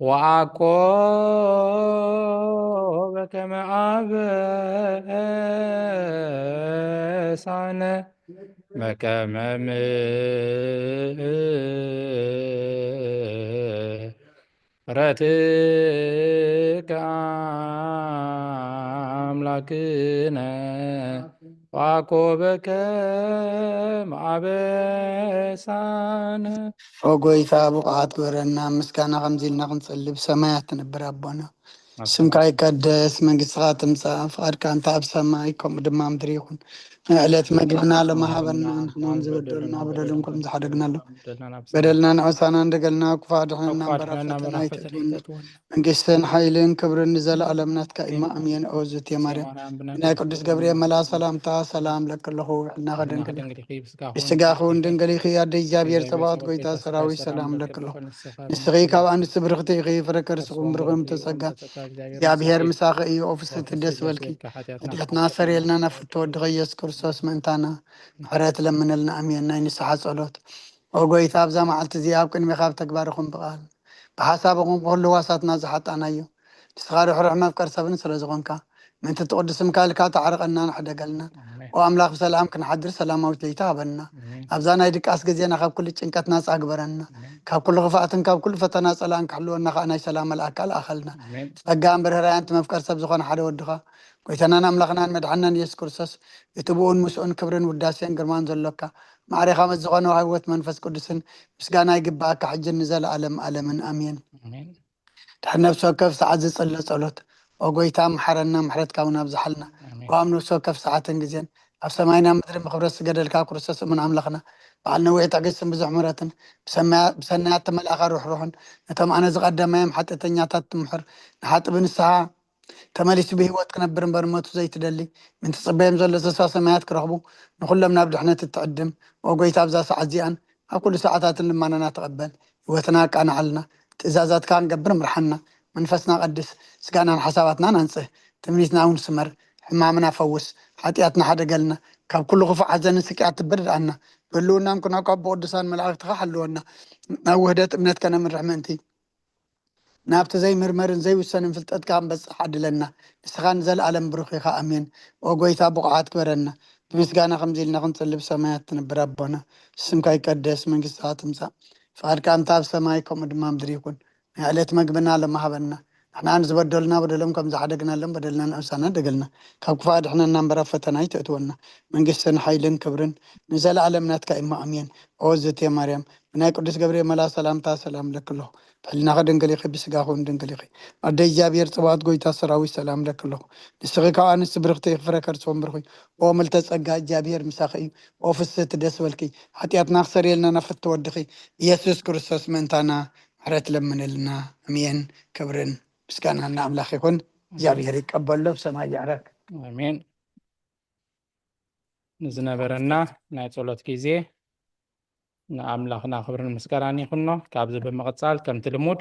ወአኮ በከመ አበሳነ በከመ ምሕረትከ አምላክነ ወአኮ በከመ አበሳነ። ኦ ጎይታ፣ ብቑዓት ግበረና፣ ምስጋና ከምዚ ኢልና ክንጽሊ። ብሰማያት ትነብር ኣቦና፣ ስምካ ይቀደስ፣ መንግስትኻ ትምጻእ፣ ፍቓድካ እንተ ኣብ ሰማይ ከምኡ ድማ ምድሪ ይኹን። ንዕለት መግብና ሎሚ ሃበና፣ ንሕና እውን ዝበደሉና በደሎም ከም ዝሓደግናሎም በደልና ንዕሳና እንደገልና፣ ክፉእ ኣድሕነና እምበር ኣብ ፈተና ኣይተእትወና። መንግስትን ሓይልን ክብርን ንዘለኣለም ናትካ እዩ። ኣሜን። ኦ ዝቴ ማርያም፣ ናይ ቅዱስ ገብርኤል መልኣክ ሰላምታ ሰላም ለኪ ኣለኹ፣ ውሕልና ከደንግል ብስጋኺ እውን ድንግል ኢኺ። ኣደ እግዚኣብሔር ጸባኦት ጎይታ ሰራዊት ሰላም ለኪ ኣለኹ። ንስኺ ካብ ኣንስቲ ብርኽቲ ኢኺ፣ ፍረ ከርስኹም ብሩኽ እዩ ተጸጋ፣ እግዚኣብሔር ምሳኺ እዩ። ኦ ፍስሕቲ ደስ በልኪ፣ ሓጢኣትና ሰረየልና፣ ናብ ፍትወ ወድኺ ኢየሱስ ክርስቶስ ምእንታና ምሕረት ለምንልና። ኣሜን። ናይ ንስሓ ጸሎት። ኦ ጎይታ፣ ኣብዛ መዓልቲ እዚኣ ኣብ ቅድሜኻ ብተግባር ይኹን ብቓል ብሓሳብ ይኹን ብኹሉ ዋሳትና ዝሓጣናዮ፣ ንስኻ ርሕሩሕ መፍቀር ሰብን ስለ ዝኾንካ፣ ምእንቲ ትቕዱስ ስምካ ኢልካ ተዓርቐናን ሕደገልናን። ኦ ኣምላኽ፣ ብሰላም ክንሓድር ሰላማዊት ለይቲ ሃበና። ኣብዛ ናይ ድቃስ ግዜና ካብ ኩሉ ጭንቀት ናጻ ግበረና። ካብ ኩሉ ክፍኣትን ካብ ኩሉ ፈተና ጸላእን ክሕልወና ከኣ ናይ ሰላም መልኣካ ልኣኸልና። ጸጋ እምበር ህራያን እቲ መፍቀር ሰብ ዝኾነ ሓደ ወድኻ፣ ጎይታናን ኣምላኽናን መድሓንናን ኢየሱስ ክርስቶስ፣ እቲ ብኡን ምስኡን ክብርን ውዳሴን ግርማን ዘሎካ፣ ማዕሬኻ ምስ ዝኾነ ህይወት መንፈስ ቅዱስን ምስጋና ይግብኣካ፣ ሕጅን ንዘለኣለም ኣለምን። ኣሜን። ድሕሪ ነፍሲ ወከፍ ሰዓት ዝጽለ ጸሎት። ኦ ጎይታ፣ መሓረና፣ ምሕረትካ እውን ኣብዝሓልና። ኦ ኣብ ነፍሲ ወከፍ ሰዓትን ግዜን ኣብ ሰማይና ምድሪ ብኽብረት ዝገደልካ ክርስቶስ እሙን ኣምላኽና፣ በዓል ነዊሕ ትዕግስትን ብዙሕ ምሕረትን፣ ብሰናያት ተመልኣኻ ርሕሩሕን፣ ነቶም ኣነ ዝቐደማዮም ሓጢኣተኛታት ትምሕር፣ ንሓጥቢ ንስሓ ተመሊሱ ብህይወት ክነብር እምበር ሞቱ ዘይትደሊ፣ ምእንቲ ጽበዮም ዘሎ ተስፋ ሰማያት ክረኽቡ፣ ንኹሎም ናብ ድሕነት እትዕድም፣ ኦ ጎይታ ኣብዛ ሰዓት እዚኣን ኣብ ኩሉ ሰዓታትን ልማናና ተቐበል። ህይወትና ኣቃንዓልና። ትእዛዛትካ ክንገብር ምርሓና። መንፈስና ቀድስ፣ ስጋናን ሓሳባትናን ኣንጽህ። ትምኒትና እውን ስመር። ሕማምና ፈውስ። ሓጢኣትና ሓደገልና። ካብ ኩሉ ክፉእ ሓዘንን ስቅያት ትብርድኣና። ብህልውናን ኩነኳ ብቅዱሳን መላእኽትኻ ሓልወና። ናብ ውህደት እምነት ከነምርሕ ምእንቲ ናብቲ ዘይምርመርን ዘይውሰንን ፍልጠትካ ክንበጽሕ ዓድለና። ንስኻ ንዘለኣለም ብሩኽ ኢኻ። ኣሜን። ኦ ጎይታ ብቑዓት ግበረና። ብምስጋና ከምዚ ኢልና ክንጽሊ ብሰማያት ትነብር ኣቦና፣ ስምካ ይቀደስ፣ መንግስትኻ ትምጻእ፣ ፍቓድካ እንተ ኣብ ሰማይ ከምኡ ድማ ምድሪ ይኹን። ናይ ዕለት መግብና ሎሚ ሃበና። ንሕና ንዝበደሉና በደሎም ከም ዝሓደግናሎም በደልና ንእሳና ደገልና። ካብ ክፋ ድሕነና እምበር ኣብ ፈተና ኣይተእትወና። መንግስትን ሓይልን ክብርን ንዘለኣለም ናትካ እሞ ኣሜን። ኦ ዝቴ ማርያም፣ ብናይ ቅዱስ ገብርኤል መልኣ ሰላምታ ሰላም ለክለኹ። ብሕልናኺ ድንግል ኢኺ፣ ብስጋኺ እውን ድንግል ኢኺ። ኣደ እግዚኣብሔር ጽባኦት ጎይታ ሰራዊት ሰላም ለክለኹ። ንስኺ ካብ ኣንስቲ ብርኽቲ ኢኺ፣ ፍረ ከርሲ እውን ብሩኽ እዩ። ኦ ምልተ ጸጋ እግዚኣብሔር ምሳኺ እዩ። ኦ ፍስህቲ ደስ በልኪ። ሓጢኣትና ክሰርየልና ናብ ፍትወድኺ ኢየሱስ ክርስቶስ ምእንታና ምሕረት ለምንልና። ኣሜን። ክብርን ምስጋናን ንኣምላኽ ይኹን። እግዚኣብሔር ይቀበሎ፣ ብሰማይ ይዕረግ። ኣሜን። ንዝነበረና ናይ ጸሎት ግዜ ንኣምላኽና ክብርን ምስጋናን ይኹኖ። ካብዚ ብምቕጻል ከምቲ ልሙድ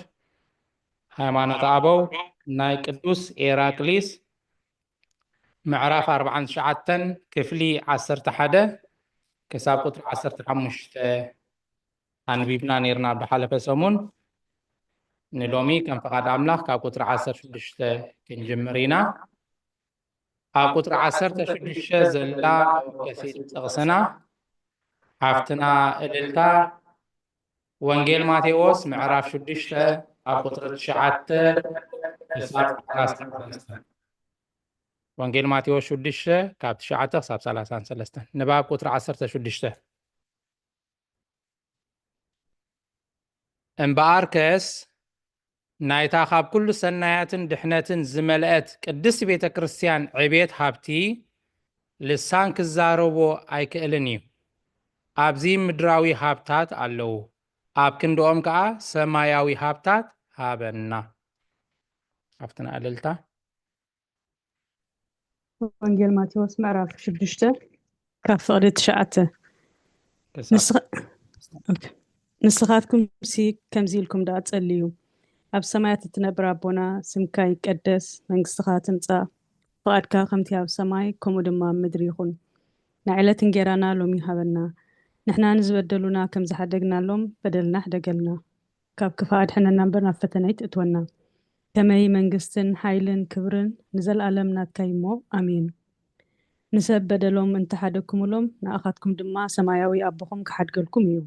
ሃይማኖት ኣበው ናይ ቅዱስ ኤራቅሊስ ምዕራፍ ኣርባዓን ትሽዓተን ክፍሊ ዓሰርተ ሓደ ክሳብ ቁጽሪ ዓሰርተ ሓሙሽተ ኣንቢብና ነይርና ብሓለፈ ሰሙን። ንሎሚ ከም ፍቓድ ኣምላኽ ካብ ቁጽሪ ዓሰርተ ሽዱሽተ ክንጅምር ኢና። ኣብ ቁጽሪ ዓሰርተ ሽዱሽተ ዘላ መወከሲት ጥቕስና ሃፍትና እልልታ ወንጌል ማቴዎስ ምዕራፍ ሽዱሽተ ኣብ ቁጽሪ ትሽዓተ ክሳብ ሰላሳ ሰለስተ። ወንጌል ማቴዎስ ሽዱሽተ ካብ ትሽዓተ ክሳብ ሰላሳን ሰለስተን። ንባብ ቁጽሪ ዓሰርተ ሽዱሽተ። እምበኣርከስ ናይታ ካብ ኩሉ ሰናያትን ድሕነትን ዝመልአት ቅድስት ቤተ ክርስቲያን ዕቤት ሃብቲ ልሳን ክዛረቦ ኣይክእልን እዩ። ኣብዚ ምድራዊ ሃብታት ኣለዉ፣ ኣብ ክንድኦም ከኣ ሰማያዊ ሃብታት ሃበና። ሃፍትና እልልታ። ወንጌል ማቴዎስ ምዕራፍ ሽዱሽተ ካብ ፍቕዲ ትሽዓተ። ንስኻትኩምሲ ከምዚ ኢልኩም ደኣ ጸልዩ፣ ኣብ ሰማያት እትነብር ኣቦና፣ ስምካ ይቀደስ፣ መንግስትኻ ትምጻእ፣ ፍቓድካ ከምቲ ኣብ ሰማይ ከምኡ ድማ ኣብ ምድሪ ይኹን። ናይ ዕለት እንጌራና ሎሚ ሃበና። ንሕና ንዝበደሉና ከም ዝሓደግናሎም በደልና ሕደገልና። ካብ ክፋ ኣድሕነና እምበር ናብ ፈተነ ኣይትእትወና። ከመይ መንግስትን ሓይልን ክብርን ንዘለኣለም ናትካ እሞ ኣሜን። ንሰብ በደሎም እንተሓደግኩምሎም ንኣኻትኩም ድማ ሰማያዊ ኣቦኹም ክሓድገልኩም እዩ።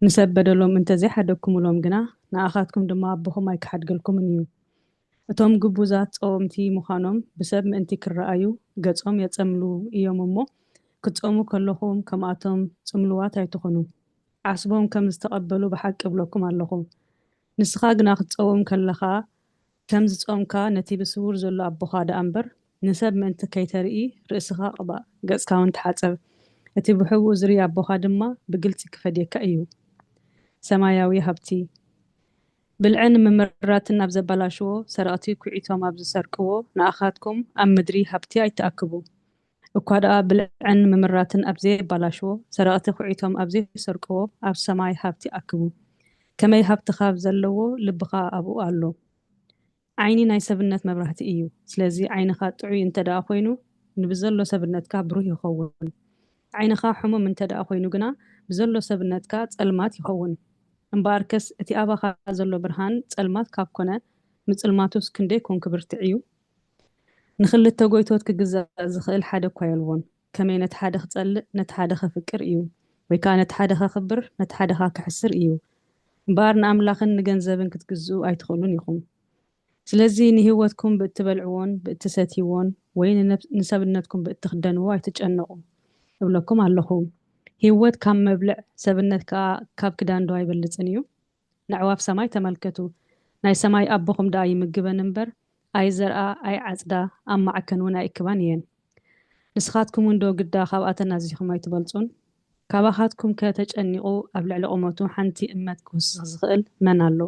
ንሰብ በደሎም እንተዘይሓደግኩምሎም ግና ንኣኻትኩም ድማ ኣቦኹም ኣይክሓድገልኩምን እዩ። እቶም ግቡዛት ጸወምቲ ምዃኖም ብሰብ ምእንቲ ክረኣዩ ገጾም የጸምሉ እዮም እሞ ክትጸሙ ከለኹም ከምኣቶም ጽምሉዋት ኣይትኹኑ። ዓስቦም ከም ዝተቐበሉ ብሓቂ እብለኩም ኣለኹ። ንስኻ ግና ክትጸውም ከለኻ ከም ዝጾምካ ነቲ ብስውር ዘሎ ኣቦኻ ደኣ እምበር ንሰብ ምእንቲ ከይተርኢ ርእስኻ ቅባእ፣ ገጽካ እውን ተሓጸብ። እቲ ብሕቡእ ዝርኢ ኣቦኻ ድማ ብግልጺ ክፈድየካ እዩ። ሰማያዊ ሃብቲ። ብልዕን ምምራትን ኣብ ዘባላሽዎ፣ ሰረቕቲ ኩዒቶም ኣብ ዝሰርቅዎ፣ ንኣኻትኩም ኣብ ምድሪ ሃብቲ ኣይትኣክቡ። እኳ ደኣ ብልዕን ምምራትን ኣብ ዘየባላሽዎ፣ ሰረቕቲ ኩዒቶም ኣብ ዘይሰርቅዎ፣ ኣብ ሰማይ ሃብቲ ኣክቡ። ከመይ ሃብቲ ካብ ዘለዎ ልብኻ ኣብኡ ኣሎ። ዓይኒ ናይ ሰብነት መብራህቲ እዩ። ስለዚ ዓይንኻ ጥዑይ እንተ ደኣ ኮይኑ ንብዘሎ ሰብነትካ ብሩህ ይኸውን። ዓይንኻ ሕሙም እንተ ደኣ ኮይኑ ግና ብዘሎ ሰብነትካ ጸልማት ይኸውን። እምበኣርከስ እቲ ኣባኻ ዘሎ ብርሃን ጸልማት ካብ ኮነ ምጽልማቱስ ክንደይ ኮን ክብርትዕ እዩ። ንኽልተ ጎይቶት ክግዛእ ዝኽእል ሓደ እኳ የልቦን። ከመይ ነቲ ሓደ ክጸልእ ነቲ ሓደ ከፍቅር እዩ፣ ወይ ከኣ ነቲ ሓደ ከኽብር ነቲ ሓደ ከኣ ክሕስር እዩ። እምበኣር ንኣምላኽን ንገንዘብን ክትግዝኡ ኣይትኽእሉን ኢኹም። ስለዚ ንህይወትኩም ብእትበልዕዎን ብእትሰትይዎን ወይ ንነብ- ንሰብነትኩም ብእትኽደንዎ ኣይትጨነቑ እብለኩም ኣለኹ። ህይወት ካብ መብልዕ ሰብነት ከኣ ካብ ክዳን ዶ ኣይበልጽን እዩ? ነዕዋፍ ሰማይ ተመልከቱ። ናይ ሰማይ ኣቦኹም ደኣ ይምግበን እምበር ኣይዘርኣ ኣይዓጽዳ ኣብ ማዕከን እውን ኣይእክባን እየን። ንስኻትኩም እውን ዶ ግዳ ካብኣተን ኣዚኹም ኣይትበልጹን? ካባኻትኩምከ ተጨኒቑ ኣብ ልዕሊ ቁመቱ ሓንቲ እመት ክውስኽ ዝኽእል መን ኣሎ?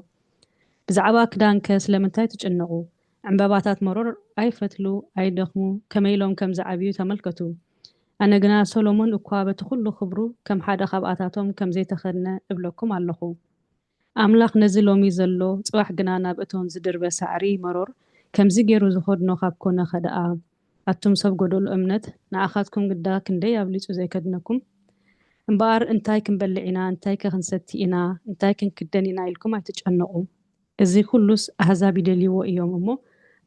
ብዛዕባ ክዳንከ ስለምንታይ ትጭነቑ? ዕምባባታት መሮር ኣይፈትሉ ኣይደኽሙ፣ ከመይ ኢሎም ከም ዝዓብዩ ተመልከቱ። ኣነ ግና ሰሎሞን እኳ በቲ ኹሉ ክብሩ ከም ሓደ ካብኣታቶም ከም ዘይተኸድነ እብለኩም ኣለኹ። ኣምላኽ ነዚ ሎሚ ዘሎ፣ ጽባሕ ግና ናብ እቶን ዝድርበ ሳዕሪ መሮር ከምዚ ገይሩ ዝኸድኖ ካብ ኮነኸ ደኣ፣ ኣቱም ሰብ ጎደሎ እምነት፣ ንኣኻትኩም ግዳ ክንደይ ኣብሊጹ ዘይከድነኩም? እምበኣር እንታይ ክንበልዕ ኢና፣ እንታይከ ክንሰቲ ኢና፣ እንታይ ክንክደን ኢና ኢልኩም ኣይትጨነቑ። እዚ ኩሉስ ኣህዛብ ይደልይዎ እዮም እሞ፣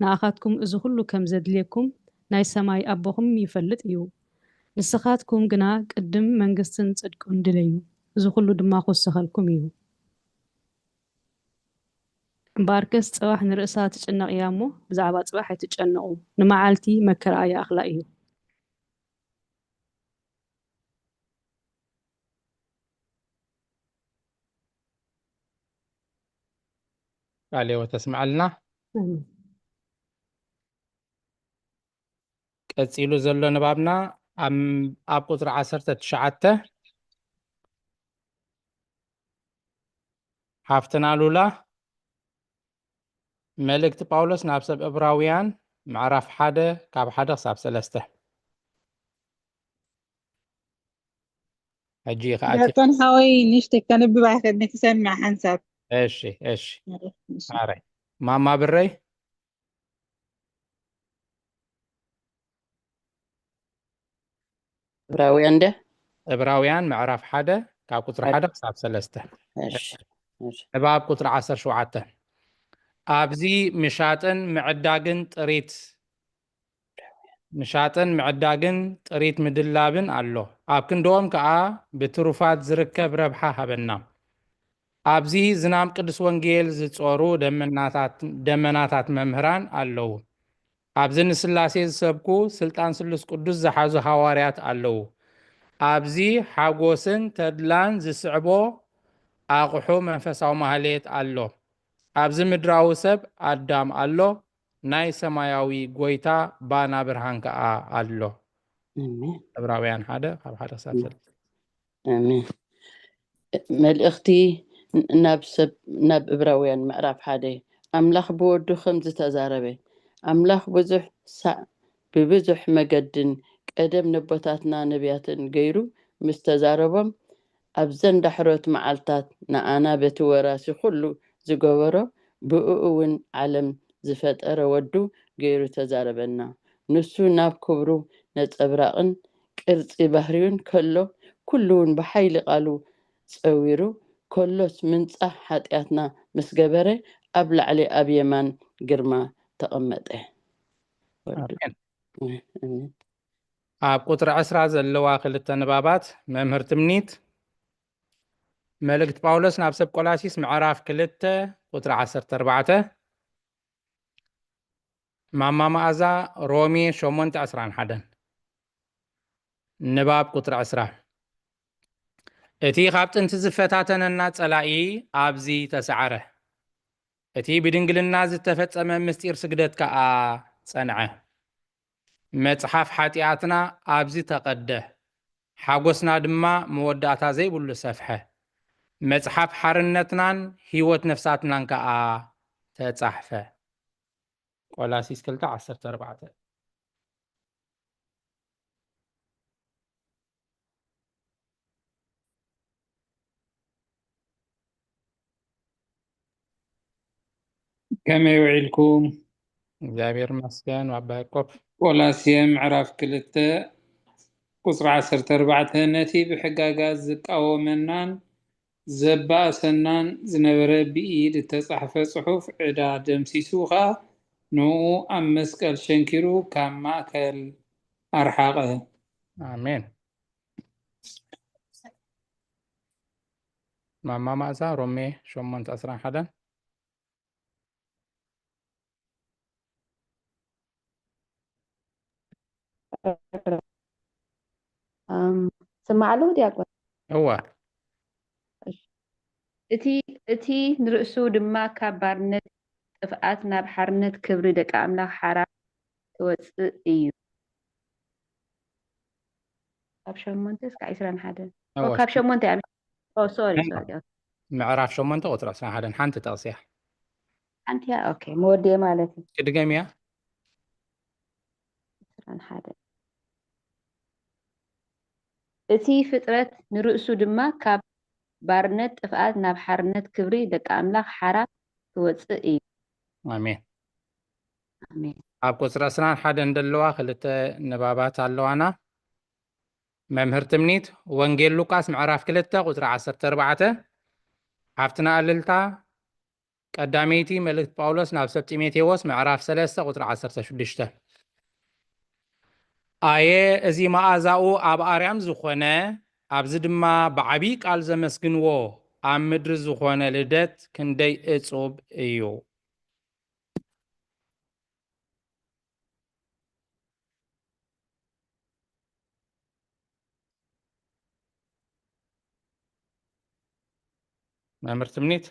ንኣኻትኩም እዚ ኩሉ ከም ዘድልየኩም ናይ ሰማይ ኣቦኹም ይፈልጥ እዩ። ንስኻትኩም ግና ቅድም መንግስትን ጽድቅን ድለዩ፣ እዚ ኩሉ ድማ ክውሰኸልኩም እዩ። እምበኣርከስ ጽባሕ ንርእሳ ትጭነቕ እያ እሞ፣ ብዛዕባ ጽባሕ ኣይትጨነቑ፣ ንመዓልቲ መከራኣ ይኣኽላ እዩ። ቃለ ሕይወት ተስምዓልና። ኣሜን። ቀጺሉ ዘሎ ንባብና ኣብ ኣብ ቁጽሪ ዓሰርተ ትሽዓተ፣ ሓፍትና ሉላ፣ መልእክቲ ጳውሎስ ናብ ሰብ ዕብራውያን ምዕራፍ ሓደ ካብ ሓደ ክሳብ ሰለስተ። ሕጂ ኢኻ ኣቲ- ዲያቆን ሓወይ፣ ንእሽተይ ከንብብ ኣይኽእልን፣ ክሰምዕ ሓንሳብ። እሺ፣ እሺ። ማረይ። ማማ ብረይ? ዕብራውያን ደ ዕብራውያን ምዕራፍ ሓደ ካብ ቁጽሪ ሓደ ክሳብ ሰለስተ። እሺ፣ እሺ። ንባብ ቁጽሪ ዓሰርተ ሸውዓተ። ኣብዚ ምሻጥን ምዕዳግን ጥሪት ምሻጥን ምዕዳግን ጥሪት ምድላብን ኣሎ። ኣብ ክንድኦም ከኣ ብትሩፋት ዝርከብ ረብሓ ሃበና። ኣብዚ ዝናም ቅዱስ ወንጌል ዝጾሩ ደመናታት ደመናታት መምህራን ኣለዉ። ኣብዚ ንስላሴ ዝሰብኩ ስልጣን ስሉስ ቅዱስ ዝሓዙ ሃዋርያት ኣለዉ። ኣብዚ ሓጎስን ተድላን ዝስዕቦ ኣቕሑ መንፈሳዊ ማህሌት ኣሎ። ኣብዚ ምድራዊ ሰብ ኣዳም ኣሎ፣ ናይ ሰማያዊ ጎይታ ባና ብርሃን ከኣ ኣሎ። ኣሜን። ዕብራውያን ሓደ ካብ ሓደ ክሳብ ሰለስተ። ኣሜን። መልእኽቲ ናብ ሰብ ናብ ዕብራውያን ምዕራፍ ሓደ። ኣምላኽ ብወዱ ከምዚ ተዛረበ። ኣምላኽ ብዙሕ ሳዕ ብብዙሕ መገድን ቀደም ነቦታትና ነቢያትን ገይሩ ምስ ተዛረቦም ኣብዘን ዳሕሮት መዓልታት ንኣና በቲ ወራሲ ኩሉ ዝገበሮ ብእኡ እውን ዓለም ዝፈጠረ ወዱ ገይሩ ተዛረበና። ንሱ ናብ ክብሩ ነጸብራቕን ቅርጺ ባህሪውን ከሎ ኩሉ እውን ብሓይሊ ቃሉ ጸዊሩ ከሎስ ምንጻህ ሓጢኣትና ምስ ገበረ ኣብ ላዕሊ ኣብ የማን ግርማ ተቐመጠ። ወዱ። ኣሜን። ኣሜን። ኣብ ቁጽሪ ዕስራ ዘለዋ ክልተ ንባባት መምህር ትምኒት መልእክቲ ጳውሎስ ናብ ሰብ ቆላሲስ ምዕራፍ ክልተ ቁጽሪ ዓሰርተ ኣርባዕተ። ማማ መኣዛ ሮሜ ሸሞንተ ዕስራን ሓደን። ንባብ ቁጽሪ ዕስራ። እቲ ካብ ጥንቲ ዝፈታተነና ጸላኢ ኣብዚ ተሰዓረ። እቲ ብድንግልና ዝተፈጸመ ምስጢር ስግደት ከኣ ጸንዐ። መጽሓፍ ሓጢኣትና ኣብዚ ተቐደ። ሓጎስና ድማ መወዳእታ ዘይብሉ ሰፍሐ። መጽሓፍ ሓርነትናን ህይወት ነፍሳትናን ከኣ ተጻሕፈ። ቆላሲስ ክልተ ዓሰርተ ኣርባዕተ። ከመይ ውዒልኩም? እግዚኣብሔር ይመስገን ኣባ ያዕቆብ። ቆላስየ ምዕራፍ ክልተ ቁጽሪ ዓሰርተ ኣርባዕተ፣ ነቲ ብሕጋጋት ዝቃወመናን ዘባእሰናን ዝነበረ ብኢድ እተጻሕፈ ጽሑፍ ዕዳ ደምሲሱ ኸኣ ንኡ ኣብ መስቀል ሸንኪሩ ካብ ማእከል ኣርሓቐ። ኣሜን። ማማ ማእዛ ሮሜ ሸሞንተ ዕስራን ሓደን። ኣም፣ ስማዕ ኣለኹ ዲያቆን? እወ። እቲ እቲ ንርእሱ ድማ ካብ ባርነት ጥፍኣት ናብ ሓርነት ክብሪ ደቂ ኣምላኽ ሓራ ክወጽእ እዩ። ካብ ሸሞንተ እስካብ ዕስራን ሓደን። እወ፣ ካብ ሸሞንተ እያ። ኦ ሶሪ ናይ ሶሪ። ምዕራፍ ሸሞንተ ቁፅሪ ዕስራን ሓደን ሓንቲ ጠቕሲ እያ። ሓንቲ እያ። ኦኬ፣ መወዲኤ ማለት እዩ። ክድገም እያ። ዕስራን ሓደን። እቲ ፍጥረት ንርእሱ ድማ ካብ ባርነት ጥፍኣት ናብ ሓርነት ክብሪ ደቂ ኣምላኽ ሓራ ክወፅእ እዩ። ኣሜን። ኣሜን። ኣብ ቁፅሪ ዕስራን ሓደን ዘለዋ ክልተ ንባባት ኣለዋና። መምህር ትምኒት፣ ወንጌል ሉቃስ ምዕራፍ ክልተ ቁፅሪ ዓሰርተ ኣርባዕተ፣ ሓፍትና እልልታ፣ ቀዳመይቲ መልእክት ጳውሎስ ናብ ሰብ ጢሞቴዎስ ምዕራፍ ሰለስተ ቁፅሪ ዓሰርተ ሽዱሽተ። ኣየ እዚ መኣዛኡ ኣብ ኣርያም ዝኾነ፣ ኣብዚ ድማ ብዓብዪ ቃል ዘመስግንዎ፣ ኣብ ምድሪ ዝኾነ ልደት ክንደይ እጹብ እዩ። መምህር ትምኒት።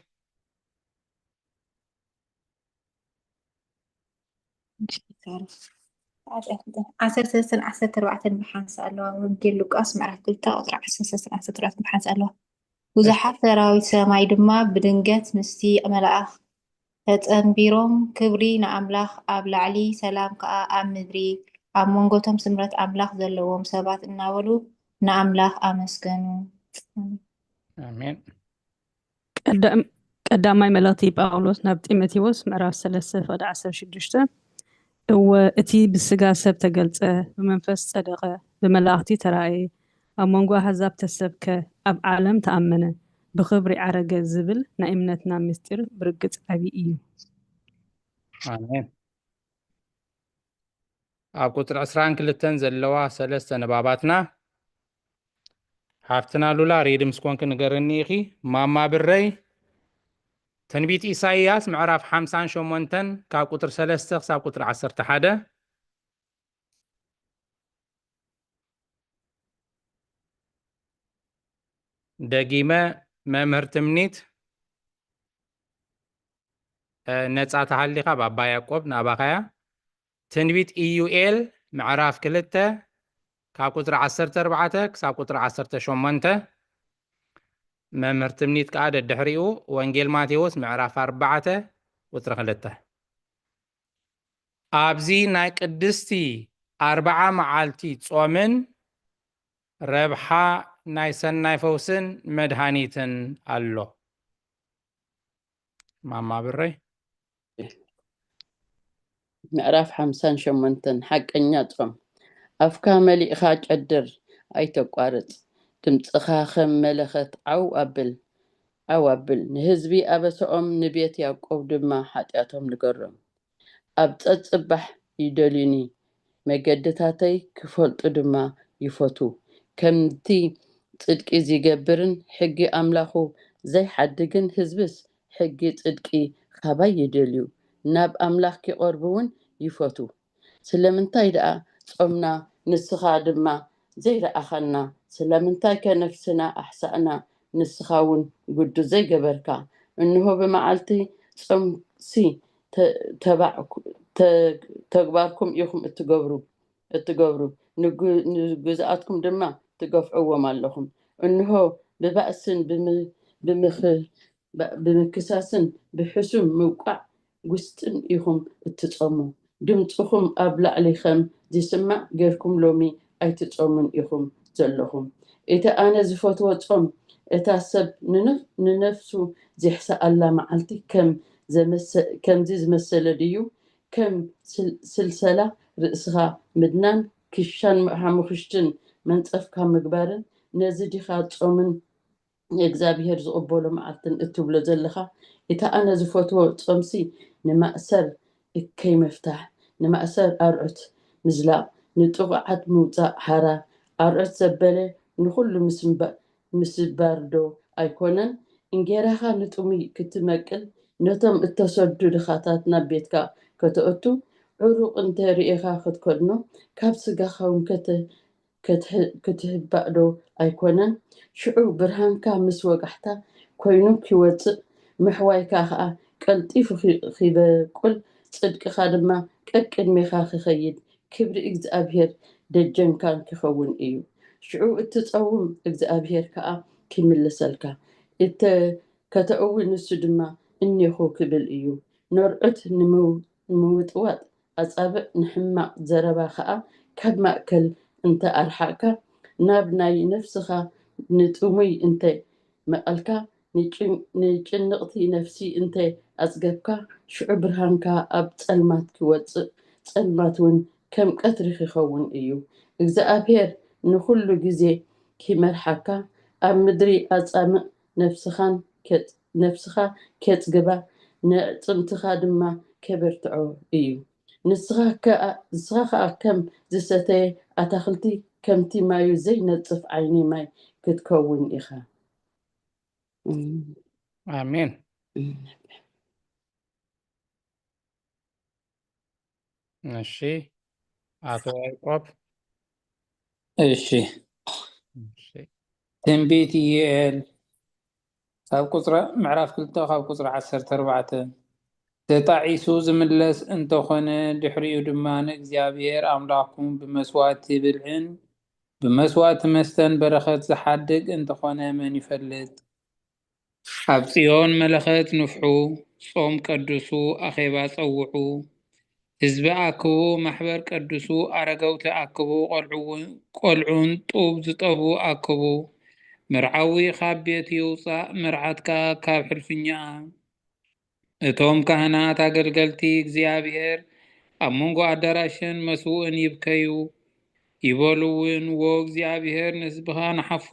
ዓሰርተ ሰለስተን ዓሰርተ ኣርባዕተን ብሓንሳእ ኣለዋ። ወንጌል ሉቃስ ምዕራፍ ክልተ ቁፅሪ ዓሰርተ ሰለስተን ዓሰርተ ኣርባዕተን ብሓንሳእ ኣለዋ። ብዙሓት ሰራዊት ሰማይ ድማ ብድንገት ምስቲ መልኣኽ ተጸንቢሮም፣ ክብሪ ንኣምላኽ ኣብ ላዕሊ፣ ሰላም ከኣ ኣብ ምድሪ፣ ኣብ መንጎቶም ስምረት ኣምላኽ ዘለዎም ሰባት እናበሉ ንኣምላኽ ኣመስገኑ። ኣሜን። ቀዳም- ቀዳማይ መልእኽቲ ጳውሎስ ናብ ጢሞቴዎስ ምዕራፍ ሰለስተ ፍቕዲ ዓሰርተ ሽዱሽተ። እወ እቲ ብስጋ ሰብ ተገልጸ፣ ብመንፈስ ጸደቐ፣ ብመላእኽቲ ተራእየ፣ ኣብ መንጎ ኣህዛብ ተሰብከ፣ ኣብ ዓለም ተኣመነ፣ ብኽብሪ ዓረገ ዝብል ናይ እምነትና ምስጢር ብርግጽ ዓቢ እዩ። ኣሜን። ኣብ ቁፅሪ ዕስራን ክልተን ዘለዋ ሰለስተ ንባባትና ሓፍትና ሉላ ሬዲ ምስ ኮንኪ ንገርኒ ኢኺ። ማማ ብረይ፣ ትንቢት ኢሳይያስ ምዕራፍ ሓምሳን ሸሞንተን ካብ ቁፅሪ ሰለስተ ክሳብ ቁፅሪ ዓሰርተ ሓደ። ደጊመ፣ መምህር ትምኒት፣ እ፣ ነጻ ተሃሊኻ ባባ ያዕቆብ ናባኻያ። ትንቢት ኢዩኤል ምዕራፍ ክልተ ካብ ቁፅሪ ዓሰርተ ኣርባዕተ ክሳብ ቁፅሪ ዓሰርተ ሸሞንተ። መምህር ትምኒት ከዓ ደድሕሪኡ ወንጌል ማቴዎስ ምዕራፍ ኣርባዕተ ቁፅሪ ክልተ። ኣብዚ ናይ ቅድስቲ ኣርብዓ መዓልቲ ጾምን ረብሓ ናይ ሰናይ ፈውስን መድሃኒትን ኣሎ። ማማ ብረይ። ምዕራፍ ሓምሳን ሸሞንተን ሓቀኛ ጾም። ኣፍካ መሊእኻ ጨድር፣ ኣይተቋርጽ። ድምጽኻ ከም መለኸት ዓው ኣብል፣ ዓው ኣብል። ንህዝቢ ኣበሰኦም ንቤት ያዕቆብ ድማ ሓጢኣቶም ንገሮም። ኣብ ጸጽባሕ ይደልዩኒ፣ መገድታተይ ክፈልጡ ድማ ይፈቱ። ከምቲ ጽድቂ ዚገብርን ሕጊ ኣምላኹ ዘይሓድግን ህዝብስ ሕጊ ጽድቂ ኻባይ ይደልዩ፣ ናብ ኣምላኽ ኪቐርቡ እውን ይፈቱ። ስለምንታይ ደኣ ጾምና ንስኻ ድማ ዘይረኣኻና? ስለምንታይ ከ ነፍስና ኣሕሳእና ንስኻ እውን ግዱ ዘይገበርካ? እንሆ ብመዓልቲ ጾምሲ ተ- ተባዕ- ተ- ተግባርኩም ኢኹም እትገብሩ እትገብሩ፣ ንግ- ንግዙኣትኩም ድማ ትገፍዕዎም ኣለኹም። እንሆ ብባእስን ብም- ብምኽ- ብ- ብምክሳስን ብሕሱም ምውቃዕ ውስጥን ኢኹም እትጾሙ። ድምፅኹም ኣብ ላዕሊ ከም ዝስማዕ ጌርኩም ሎሚ ኣይትጾሙን ኢኹም ዘለኹም። እቲ ኣነ ዝፈትዎ ጾም፣ እታ ሰብ ንነፍ- ንነፍሱ ዜሕስኣላ መዓልቲ ከም ዘመሰ- ከምዚ ዝመሰለ ድዩ? ከም ስል- ስልሰላ ርእስኻ ምድናን ክሻን ሓሙኽሽትን መንጸፍካ ምግባርን ነዚ ዲኻ ጾምን ንእግዚኣብሄር ዝቕበሎ መዓልትን እትብሎ ዘለኻ? እቲ ኣነ ዝፈትዎ ጾምሲ ንማእሰር እከይ ምፍታሕ፣ ንማእሰር ኣርዑት ምዝላቕ፣ ንጥቑዓት ምውጻእ ሓራ፣ ኣርዑት ዘበለ ንኹሉ ምስምባ- ምስባር ዶ ኣይኮነን? እንጌራኻ ንጥሙይ ክትመቅል፣ ነቶም እተሰዱ ድኻታት ናብ ቤትካ ከተእቱ፣ ዕሩቕ እንተ ርኢኻ ክትከድኖ፣ ካብ ስጋኻ እውን ከተ- ክትህ- ክትህባእ ዶ ኣይኮነን? ሽዑ ብርሃንካ ምስ ወጋሕታ ኮይኑ ኪወጽእ፣ ምሕዋይካ ኸኣ ቀልጢፉ ኺ- ኺበቁል፣ ጽድቅኻ ድማ ቀቅድሜኻ ኺኸይድ፣ ክብሪ እግዚኣብሄር ደጀንካን ኪኸውን እዩ። ሽዑ እትጸውም እግዚኣብሔር ከኣ ኪምልሰልካ። እተ-፣ ከተእዊ ንሱ ድማ እኔኹ ክብል እዩ። ነርዑት ንምው-፣ ንምውጥዋጥ ኣጻብዕ ንሕማቕ ዘረባ ከኣ ካብ ማእከል እንተ ኣርሓቕካ፣ ናብ ናይ ነፍስኻ ንጥሙይ እንተ መቐልካ፣ ንጭን-፣ ንጭንቕቲ ነፍሲ እንተ ኣጽገብካ፣ ሽዑ ብርሃንካ ኣብ ጸልማት ክወጽእ፣ ጸልማት እውን ከም ቀትሪ ክኸውን እዩ። እግዚኣብሔር ንኹሉ ግዜ ኪመርሓካ፣ ኣብ ምድሪ ኣጻምእ ነፍስኻን ከጽ-፣ ነፍስኻ ኬጽግባ፣ ነዕጽምትኻ ድማ ኬበርትዖ እዩ። ንስኻ ከኣ፣ ንስኻ ከኣ ከም ዝሰተየ ኣታኽልቲ፣ ከምቲ ማዩ ዘይነጽፍ ዓይኒ ማይ ክትከውን ኢኻ። ኣሜን። እሺ፣ ኣቶ ያዕቆብ። እሺ። እሺ። ትንቢት ኢዩኤል ካብ ቁጽሪ፣ ምዕራፍ ክልተ ካብ ቁጽሪ ዓሰርተ ኣርባዕተ፣ "ተጣዒሱ ዝምለስ እንተኾነ፣ ድሕሪኡ ድማ ንእግዚኣብሔር ኣምላኽኩም ብመስዋእቲ ብልዕን ብመስዋእቲ መስተን በረኸት ዝሓድግ እንተኾነ መን ይፈልጥ?" ኣብ ጽዮን መለኸት ንፍሑ፣ ጾም ቀድሱ፣ ኣኼባ ጸውዑ፣ ህዝቢ ኣክቡ፣ ማሕበር ቀድሱ፣ ኣረገውቲ ኣክቡ፣ ቆልዑ-፣ ቆልዑን ጡብ ዝጠቡ ኣክቡ። መርዓዊ ካብ ቤት ይውጻእ፣ መርዓት ከኣ ካብ ሕልፍኛኣ። እቶም ካህናት ኣገልገልቲ እግዚኣብሔር ኣብ መንጎ ኣዳራሽን መስውእን ይብከዩ፣ ይበሉ እውን፣ "ዎ እግዚኣብሔር ንህዝብኻ ንሓፎ፣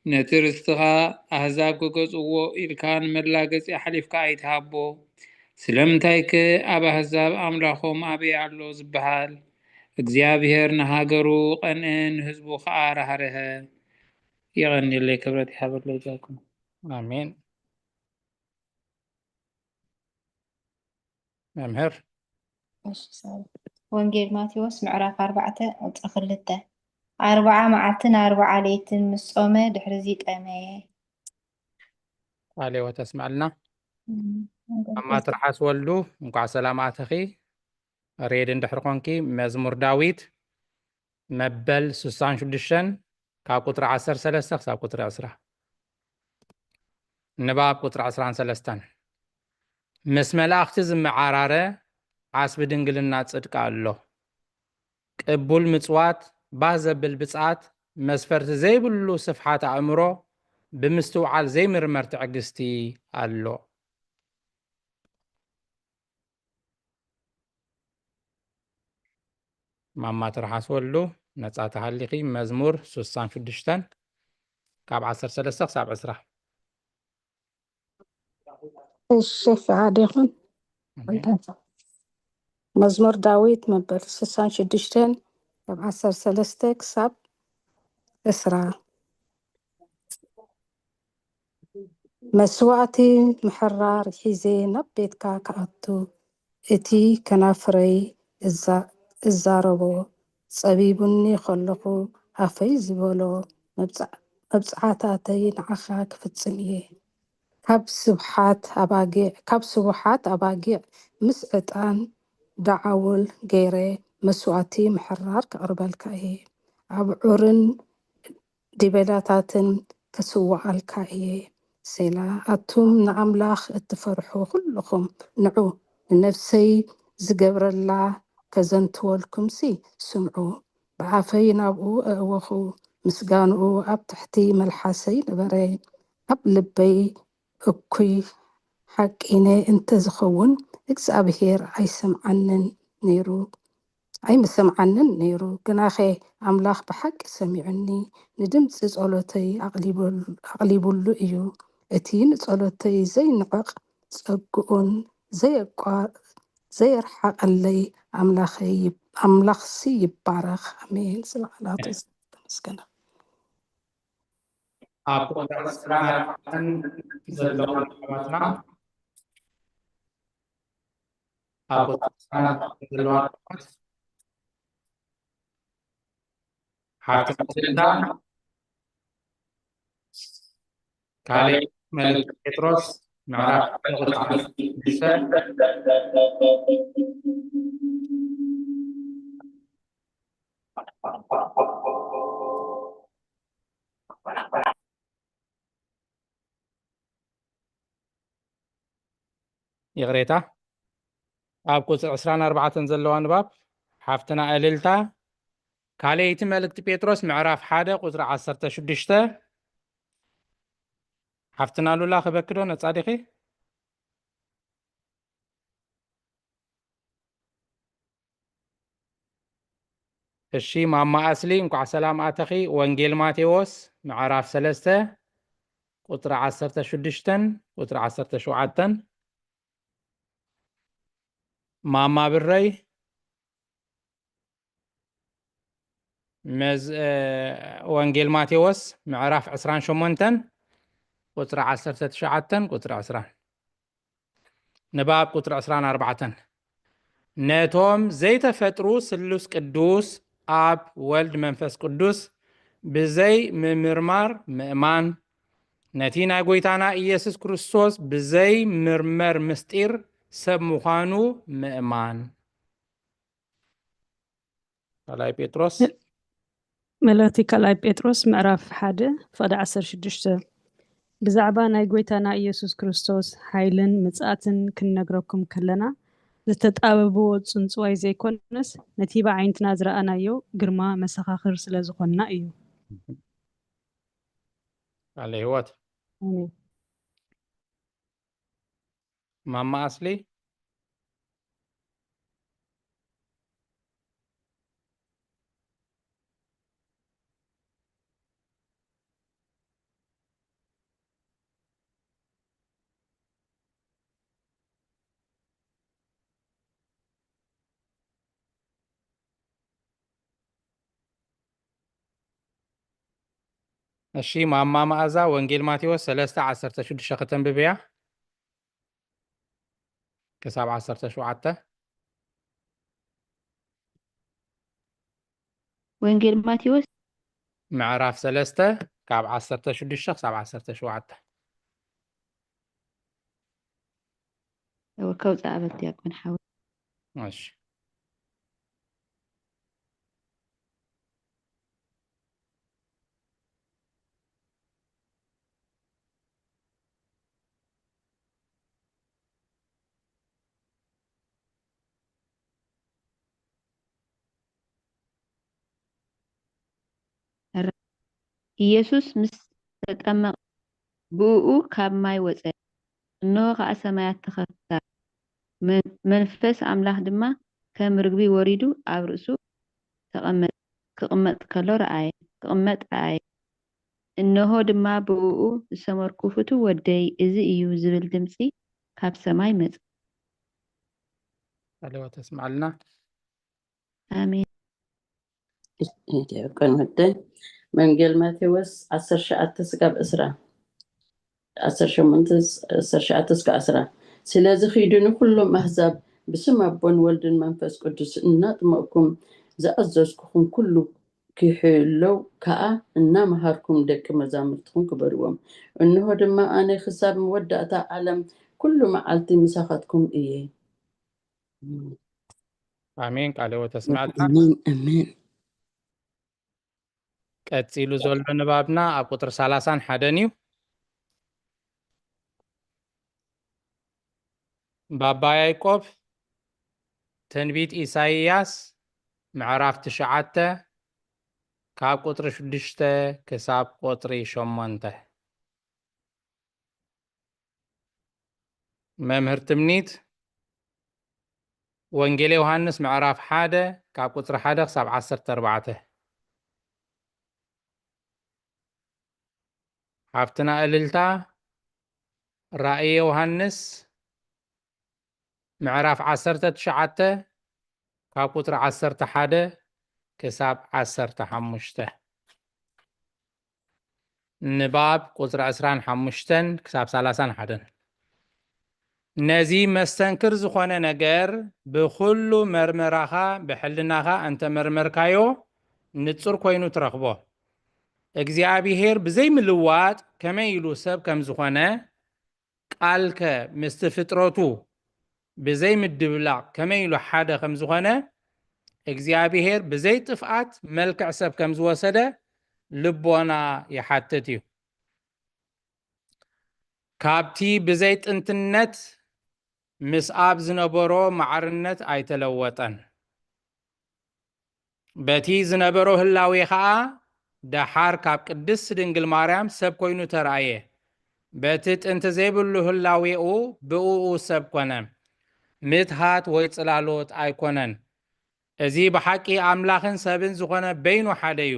ነቲ ርስትኻ ኣህዛብ ክገዝእዎ ኢልካ ንመላገጺ ኣሕሊፍካ ኣይትሃቦ። ስለምንታይከ ኣብ ኣህዛብ ኣምላኾም ኣበይ ኣሎ ዝበሃል? እግዚኣብሔር ንሃገሩ ቀንአ፣ ንህዝቡ ኸኣ ራህርሀ።" የቐንየለይ፣ ክብረት ይሃበለይ። ጃኩም። ኣሜን። መምህር። እሺ፣ ሳሪ። ወንጌል ማቴዎስ ምዕራፍ ኣርባዕተ ቁጽሪ ክልተ። ኣርብዓ መዓልትን ኣርብዓ ለይትን ምስ ጾመ ድሕሪ እዚ ጠመየ። ቃለ ሕይወት ኣስምዐልና። እም፣ ወንጌል ማማ ትርሓስ ወልዱ፣ እንኳዕ ሰላም ኣተኺ። ሬድ እንድሕር ኮንኪ፣ መዝሙር ዳዊት መበል ስሳን ሽዱሽተን ካብ ቁጽሪ ዓሰርተ ሰለስተ ክሳብ ቁጽሪ ዕስራ። ንባብ ቁጽሪ ዕስራን ሰለስተን። ምስ መላእኽቲ ዝመዓራረ ዓስቢ ድንግልና ጽድቂ ኣሎ። ቅቡል ምጽዋት፣ ባህ ዘብል ብጽዓት፣ መስፈርቲ ዘይብሉ ስፍሓት ኣእምሮ፣ ብምስትውዓል ዘይምርመር ትዕግስቲ ኣሎ። ማማ ትርሓስ ወልዱ፣ ነጻ ተሃሊኺ፣ መዝሙር ስሳን ሽዱሽተን ካብ ዓሰርተ ሰለስተ ክሳብ ዕስራ። እሺ፣ ፍቓድ ይኹን። ኦኬ። መዝሙር ዳዊት መበል ስሳን ሽዱሽተን ካብ ዓሰርተ ሰለስተ ክሳብ ዕስራ። መስዋእቲ ምሕራር ሒዘ ናብ ቤትካ ክኣቱ፣ እቲ ከናፍረይ እዛ-፣ እዛረቦ፣ ጸቢቡኒ ከለኹ ኣፈይ ዝበሎ መብጽዓ-፣ መብጽዓታተይ ንዓኻ ክፍጽም እየ። ካብ ስብሓት ኣባጊዕ፣ ካብ ስቡሓት ኣባጊዕ ምስ ዕጣን ደዓውል ገይረ መስዋእቲ ምሕራር ከቕርበልካ እየ። ኣብዑርን ዲበላታትን ክስውኣልካ እየ። ሴላ። ኣቱም ንኣምላኽ እትፈርሑ ኩልኹም ንዑ፣ ንነፍሰይ ዝገብረላ ከዘንትወልኩምሲ ስምዑ። ብኣፈይ ናብኡ ኣእወኹ፣ ምስጋንኡ ኣብ ትሕቲ መልሓሰይ ነበረ። ኣብ ልበይ እኩይ ሓቂነ እንተ ዝኸውን እግዚኣብሄር ኣይሰምዓንን ነይሩ፣ ኣይምሰምዓንን ነይሩ። ግናኸ ኣምላኽ ብሓቂ ሰሚዑኒ፣ ንድምፂ ጸሎተይ ኣቕሊበል-፣ ኣቕሊቡሉ እዩ። እቲ ንጸሎተይ ዘይንዕቕ ጸግኡን ዘየቋ-፣ ዘየርሓቐለይ ኣምላኸይ ይብ-፣ ኣምላኽሲ ይባረኽ። ኣሜን። ስለ ቃላቱ ዝተመስገነ። ኣብ ቁጥሪ ዕስራን ኣርባዕተን ዘለዋ ንባባትና፣ ኣብ ቁጥሪ ዕስራን ኣርባዕተን ዘለዋ ንባባት፣ ሓፍቲ መጀንዳ፣ ካልእ መልእክቲ ጴጥሮስ ምዕራፍ ሓደ ቁጽሪ ሓሙሽተ። ይቕሬታ፣ ኣብ ቁጽሪ ዕስራን ኣርባዕተን ዘለዋ ንባብ ሓፍትና እልልታ፣ ካልኣይቲ መልእክቲ ጴጥሮስ ምዕራፍ ሓደ ቁጽሪ ዓሰርተ ሽዱሽተ። ሓፍትና ሉላ ክበኪ ዶ ነጻ ዲኺ? እሺ፣ ማማ ኣስሊ፣ እንኳዕ ሰላም ኣተኺ። ወንጌል ማቴዎስ ምዕራፍ ሰለስተ ቁጽሪ ዓሰርተ ሽዱሽተን ቁጽሪ ዓሰርተ ሸውዓተን። ማማ ብረይ፣ መዝ-፣ እ፣ ወንጌል ማቴዎስ ምዕራፍ ዕስራን ሸሞንተን ቁጽሪ ዓሰርተ ትሽዓተን ቁጽሪ ዕስራን። ንባብ ቁጽሪ ዕስራን ኣርባዕተን። ነቶም ዘይተፈጥሩ ስሉስ ቅዱስ ኣብ ወልድ መንፈስ ቅዱስ ብዘይ ምምርማር ምእማን፣ ነቲ ናይ ጐይታና ኢየሱስ ክርስቶስ ብዘይ ምርመር ምስጢር ሰብ ምዃኑ ምእማን። ካልኣይ ጴጥሮስ። መልእኽቲ ካልኣይ ጴጥሮስ ምዕራፍ ሓደ ፍቕዲ ዓሰርተ ሽዱሽተ። ብዛዕባ ናይ ጐይታና ኢየሱስ ክርስቶስ ሓይልን ምጽኣትን ክንነግረኩም ከለና፣ ዝተጣበብዎ ጽንጽዋይ ዘይኮነስ፣ ነቲ ብዓይንትና ዝረኣናዮ ግርማ መሰኻኽር ስለ ዝኾንና እዩ። ቃለ ህይወት። ኣሜን። ማማ ኣስሊ። እሺ፣ ማማ መኣዛ፣ ወንጌል ማቴዎስ ሰለስተ ዓሰርተ ሽዱሽተ ከተንብብያ? ክሳብ ዓሰርተ ሸውዓተ። ወንጌል ማቴዎስ ምዕራፍ ሰለስተ ካብ ዓሰርተ ሽዱሽተ ክሳብ ዓሰርተ ሸውዓተ። እወ፣ ከውፅኣ በል ዲያቆን ሓወይ። እሺ። ኢየሱስ ምስ ተጠመቐ፣ ብእኡ ካብ ማይ ወጸ፣ እንሆ ኸኣ ሰማያት ተኸፍታ፣ መን-፣ መንፈስ ኣምላኽ ድማ ከም ርግቢ ወሪዱ ኣብ ርእሱ ተቐመጠ። ክቕመጥ ከሎ ረኣየ፣ ክቕመጥ ረኣየ። እንሆ ድማ ብእኡ ዝሰመርኩ ፍቱው ወደይ እዚ እዩ ዝብል ድምጺ ካብ ሰማይ መጸ። ቃለ ሕይወት ተስምዓልና። ኣሜን። ዲያቆን ወደይ፣ መንጌል ማቴዎስ ዓሰርተ ትሽዓተ ስጋብ ዕስራ፣ ዓሰርተ ሸሞንተ፣ ዓሰርተ ትሽዓተ እስከ ዕስራ። ስለዚ ኺዱ ንኹሎም ኣህዛብ ብስም ኣቦን ወልድን መንፈስ ቅዱስ እናጥመቕኩም ዝኣዘዝኩኹም ኩሉ ኪሕለው ከኣ እናመሃርኩም ደቂ መዛሙርትኹም ክበርዎም። እንሆ ድማ ኣነ ክሳብ መወዳእታ ዓለም ኩሉ መዓልቲ ምሳኻትኩም እየ። ኣሜን። ቃለ ሕይወት ተስምዓልና። ኣሜን፣ ኣሜን። ቀጺሉ ዘሎ ንባብና ኣብ ቁጽሪ ሰላሳን ሓደን እዩ። ባባ ያዕቆብ፣ ትንቢት ኢሳይያስ ምዕራፍ ትሽዓተ ካብ ቁጽሪ ሽዱሽተ ክሳብ ቁጽሪ ሸሞንተ። መምህር ትምኒት፣ ወንጌል ዮሃንስ ምዕራፍ ሓደ ካብ ቁጽሪ ሓደ ክሳብ ዓሰርተ ኣርባዕተ። ሓፍትና እልልታ፣ ራእይ ዮሃንስ ምዕራፍ ዓሰርተ ትሽዓተ ካብ ቁጽሪ ዓሰርተ ሓደ ክሳብ ዓሰርተ ሓሙሽተ። ንባብ ቁጽሪ ዕስራን ሓሙሽተን ክሳብ ሰላሳን ሓደን። ነዚ መስተንክር ዝኾነ ነገር ብኹሉ መርመራኻ ብሕልናኻ እንተመርመርካዮ ንጹር ኮይኑ ትረኽቦ። እግዚኣብሄር ብዘይምልዋጥ ከመይ ኢሉ ሰብ ከም ዝኾነ፣ ቃልከ ምስቲ ፍጥረቱ ብዘይምድብላቕ ከመይ ኢሉ ሓደ ከም ዝኾነ፣ እግዚኣብሄር ብዘይ ጥፍኣት መልክዕ ሰብ ከም ዝወሰደ ልቦና ይሓትት እዩ። ካብቲ ብዘይ ጥንትነት ምስኣብ ዝነበሮ ማዕርነት ኣይተለወጠን። በቲ ዝነበሮ ህላዌ ኸኣ ደሓር ካብ ቅድስት ድንግል ማርያም ሰብ ኮይኑ ተራእየ። በቲ ጥንቲ ዘይብሉ ህላዌኡ ብእኡ ሰብ ኮነ። ምትሃት ወይ ጽላሎት ኣይኮነን። እዚ ብሓቂ ኣምላኽን ሰብን ዝኾነ በይኑ ሓደ እዩ።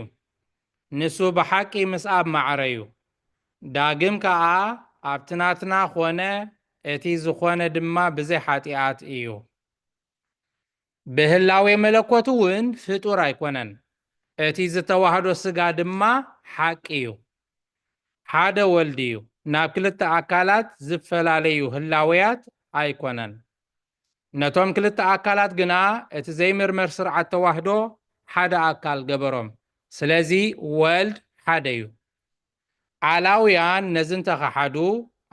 ንሱ ብሓቂ ምስኣብ ማዕረ እዩ። ዳግም ከኣ ኣብቲ ናትና ኾነ እቲ ዝኾነ ድማ ብዘይ ሓጢኣት እዩ። ብህላዌ መለኮት እውን ፍጡር ኣይኮነን። እቲ ዝተዋህዶ ስጋ ድማ ሓቂ እዩ። ሓደ ወልድ እዩ። ናብ ክልተ ኣካላት ዝፈላለዩ ህላዌያት ኣይኮነን። ነቶም ክልተ ኣካላት ግና እቲ ዘይምርመር ስርዓት ተዋህዶ ሓደ ኣካል ገበሮም። ስለዚ ወልድ ሓደ እዩ። ዓላውያን ነዚ እንተኸሓዱ፣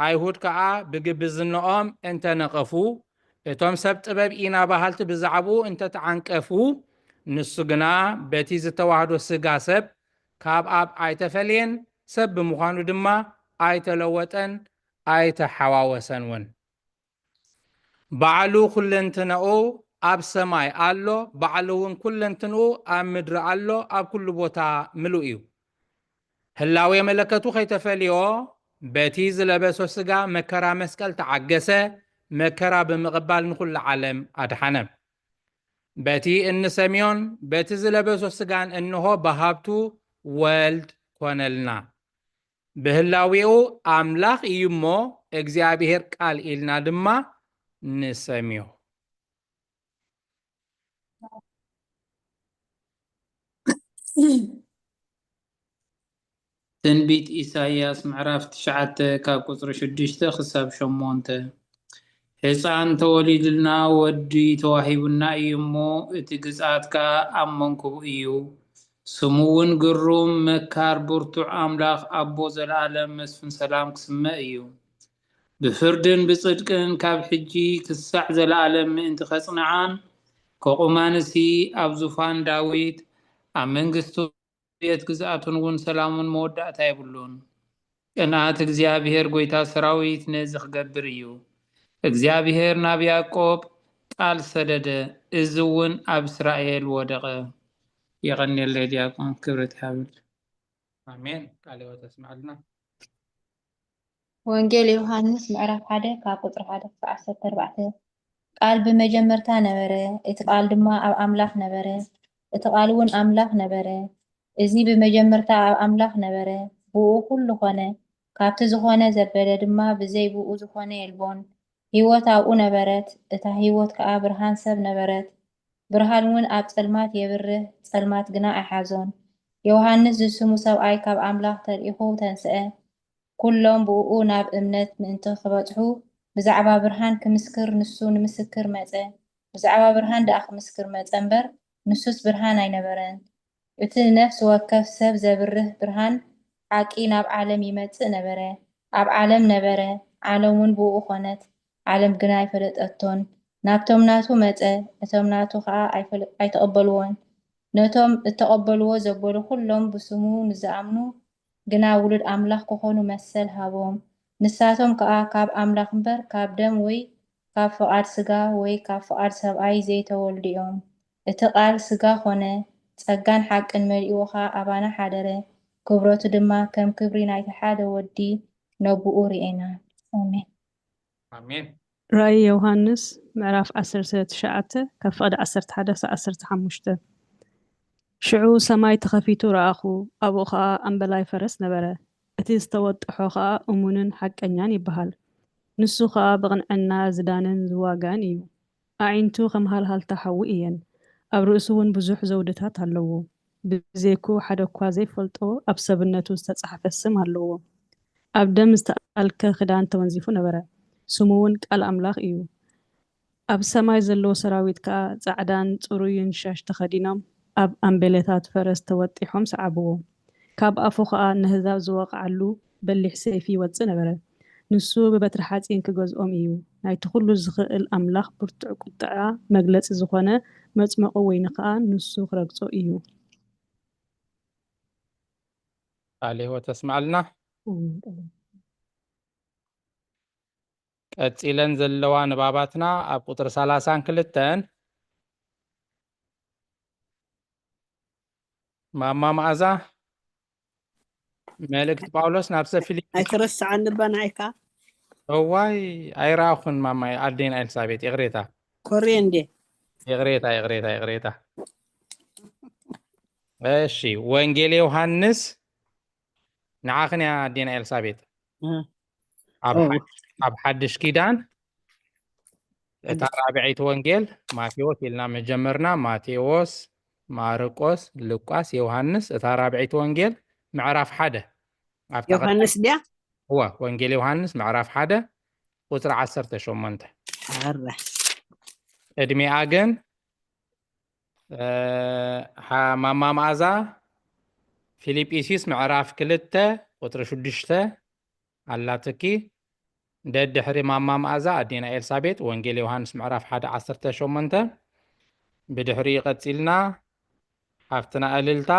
ኣይሁድ ከኣ ብግብዝንኦም እንተነቐፉ፣ እቶም ሰብ ጥበብ ኢና በሃልቲ ብዛዕባኡ እንተተዓንቀፉ፣ ንሱ ግና በቲ ዝተዋህዶ ስጋ ሰብ ካብ ኣብ ኣይተፈልየን፣ ሰብ ብምዃኑ ድማ ኣይተለወጠን፣ ኣይተሓዋወሰን እውን። ባዕሉ ኩለንትናኡ ኣብ ሰማይ ኣሎ፣ ባዕሉ እውን ኩለንትንኡ ኣብ ምድሪ ኣሎ፣ ኣብ ኩሉ ቦታ ምሉእ እዩ። ህላዌ መለከቱ ከይተፈልዮ በቲ ዝለበሶ ስጋ መከራ መስቀል ተዓገሰ፣ መከራ ብምቕባል ንኹሉ ዓለም ኣድሓነ። በቲ እንሰምዮን በቲ ዝለበሶ ስጋን እንሆ ብሃብቱ ወልድ ኮነልና። ብህላዌኡ ኣምላኽ እዩ እሞ እግዚኣብሔር ቃል ኢልና ድማ ንሰምዮ። ትንቢት ኢሳይያስ ምዕራፍ ትሽዓተ ካብ ቁጽሪ ሽዱሽተ ክሳብ ሸሞንተ። ሕፃን ተወሊዱልና፣ ወዲ ተዋሂቡና እዩ እሞ፣ እቲ ግዝኣት ከኣ ኣብ መንኩቡ እዩ። ስሙ እውን ግሩም፣ መካር፣ ብርቱዕ ኣምላኽ፣ ኣቦ ዘለኣለም፣ መስፍን ሰላም ክስመ እዩ። ብፍርድን ብጽድቅን ካብ ሕጂ ክሳዕ ዘለኣለም ምእንቲ ከጽንዓን፣ ከቑማንሲ ኣብ ዙፋን ዳዊት፣ ኣብ መንግስቱ ቤት ግዝኣቱን እውን ሰላሙን መወዳእታ የብሉን። ቅንኣት እግዚኣብሔር ጐይታ ሰራዊት ነዚ ክገብር እዩ። እግዚኣብሔር ናብ ያዕቆብ ቃል ሰደደ፣ እዚ እውን ኣብ እስራኤል ወደቐ። የቐንየለይ ዲያቆን፣ ክብረት ይሃበል። ኣሜን። ቃለ ሕይወት ኣስምዓልና። ወንጌል ዮሃንስ ምዕራፍ ሓደ ካብ ቁጽሪ ሓደ ክሳብ ዓሰርተ ኣርባዕተ። ቃል ብመጀመርታ ነበረ፣ እቲ ቃል ድማ ኣብ ኣምላኽ ነበረ፣ እቲ ቃል እውን ኣምላኽ ነበረ። እዚ ብመጀመርታ ኣብ ኣምላኽ ነበረ፣ ብኡ ኩሉ ኾነ፣ ካብቲ ዝኾነ ዘበለ ድማ ብዘይ ብኡ ዝኾነ የልቦን። ህይወት ኣብኡ ነበረት፣ እታ ህይወት ከኣ ብርሃን ሰብ ነበረት። ብርሃን እውን ኣብ ጸልማት የብርህ፣ ጸልማት ግና ኣይሓዞን። ዮሃንስ ዝስሙ ሰብኣይ ካብ ኣምላኽ ተልኢኹ ተንስአ። ኩሎም ብእኡ ናብ እምነት ምእንቲ ክበጽሑ ብዛዕባ ብርሃን ክምስክር ንሱ ንምስክር መጸ። ብዛዕባ ብርሃን ደኣ ክምስክር መጸ እምበር፣ ንሱስ ብርሃን ኣይነበረን። እቲ ንነፍሲ ወከፍ ሰብ ዘብርህ ብርሃን ሓቂ ናብ ዓለም ይመጽእ ነበረ። ኣብ ዓለም ነበረ፣ ዓለም እውን ብእኡ ኾነት፣ ዓለም ግና ኣይፈለጠቶን። ናብቶም ናቱ መጸ፣ እቶም ናቱ ኸኣ ኣይፈለ-፣ ኣይተቐበልዎን። ነቶም እተቐበልዎ ዘበሉ ኩሎም ብስሙ ንዝኣምኑ ግና ውሉድ ኣምላኽ ክኾኑ መሰል ሃቦም። ንሳቶም ከኣ ካብ ኣምላኽ እምበር ካብ ደም ወይ ካብ ፍቓድ ስጋ ወይ ካብ ፍቓድ ሰብኣይ ዘይተወልዱ እዮም። እቲ ቃል ስጋ ኾነ፣ ጸጋን ሓቅን መሊእዎ ኸኣ ኣባና ሓደረ። ክብረቱ ድማ ከም ክብሪ ናይቲ ሓደ ወዲ ነብኡ ርኤና። ኣሜን። ኣሜን። ራእይ ዮሃንስ ምዕራፍ ዓሰርተ ትሽዓተ ካብ ፍቕዲ ዓሰርተ ሓደ ክሳብ ዓሰርተ ሓሙሽተ። ሽዑ ሰማይ ተኸፊቱ ረኣኹ፣ ኣብኡ ኸኣ ኣምበላይ ፈረስ ነበረ። እቲ ዝተወጥሖ ኸኣ እሙንን ሓቀኛን ይበሃል። ንሱ ኸኣ ብቕንዕና ዝዳንን ዝዋጋእን እዩ። ኣዒንቱ ከም ሃልሃልታ ሓዊ እየን፣ ኣብ ርእሱ እውን ብዙሕ ዘውድታት ኣለዎ። ብዘይኩ ሓደ እኳ ዘይፈልጦ ኣብ ሰብነቱ ዝተጻሕፈ ስም ኣለዎ። ኣብ ደም ዝተኣልከ ክዳን ተወንዚፉ ነበረ። ስሙ እውን ቃል ኣምላኽ እዩ። ኣብ ሰማይ ዘለዉ ሰራዊት ከኣ ጻዕዳን ጽሩይን ሻሽ ተኸዲኖም ኣብ ኣምቤለታት ፈረስ ተወጢሖም ሰዓብዎ። ካብ ኣፉ ኸኣ ነህዛብ ዝወቕዓሉ በሊሕ ሰይፊ ይወጽእ ነበረ። ንሱ ብበትሪ ሓጺን ክገዝኦም እዩ። ናይቲ ኩሉ ዝኽእል ኣምላኽ ብርቱዕ ቁጥዓ መግለጺ ዝኾነ መጽመቒ ወይኒ ኸኣ ንሱ ክረግጾ እዩ። ቃለ ሕይወት ኣስምዓልና። ቀጺለን ዘለዋ ንባባትና ኣብ ቁጽሪ ሰላሳን ክልተን። ማማ መኣዛ፣ መልእክቲ ጳውሎስ ናብ ሰብ ፊልጵ ኣይትረስዓኒ በናይካ። እዋይ፣ ኣይረኣኹን ማማ ኣዴና ኤልሳቤጥ፣ ይቕሬታ። ኮርየ እንዴ? ይቕሬታ፣ ይቕሬታ፣ ይቕሬታ። እሺ፣ ወንጌል ዮሃንስ ንዓኽን እያ ኣዴና ኤልሳቤጥ። እ። ኣብ ኦ። ሓድ-፣ ኣብ ሓድሽ ኪዳን እታ ሓድሽ ራብዐይቲ ወንጌል ማቴዎስ ኢልና መጀመርና፣ ማቴዎስ፣ ማርቆስ፣ ሉቃስ፣ ዮሃንስ፣ እታ ራብዐይቲ ወንጌል ምዕራፍ ሓደ። ኣብታ ዮሃንስ ድያ? እወ፣ ወንጌል ዮሃንስ ምዕራፍ ሓደ ቁጽሪ ዓሰርተ ሸሞንተ። ኣረ። ዕድሜኣ ግን፣ እ፣ ሓ-፣ ማማ መኣዛ ፊልጵስዩስ ምዕራፍ ክልተ ቁጽሪ ሽዱሽተ ኣላትኪ። ደድሕሪ ማማ መኣዛ ኣዴና ኤልሳቤጥ ወንጌል ዮሃንስ ምዕራፍ ሓደ ዓሰርተ ሸሞንተ። ብድሕሪኡ ቀጺልና ሓፍትና እልልታ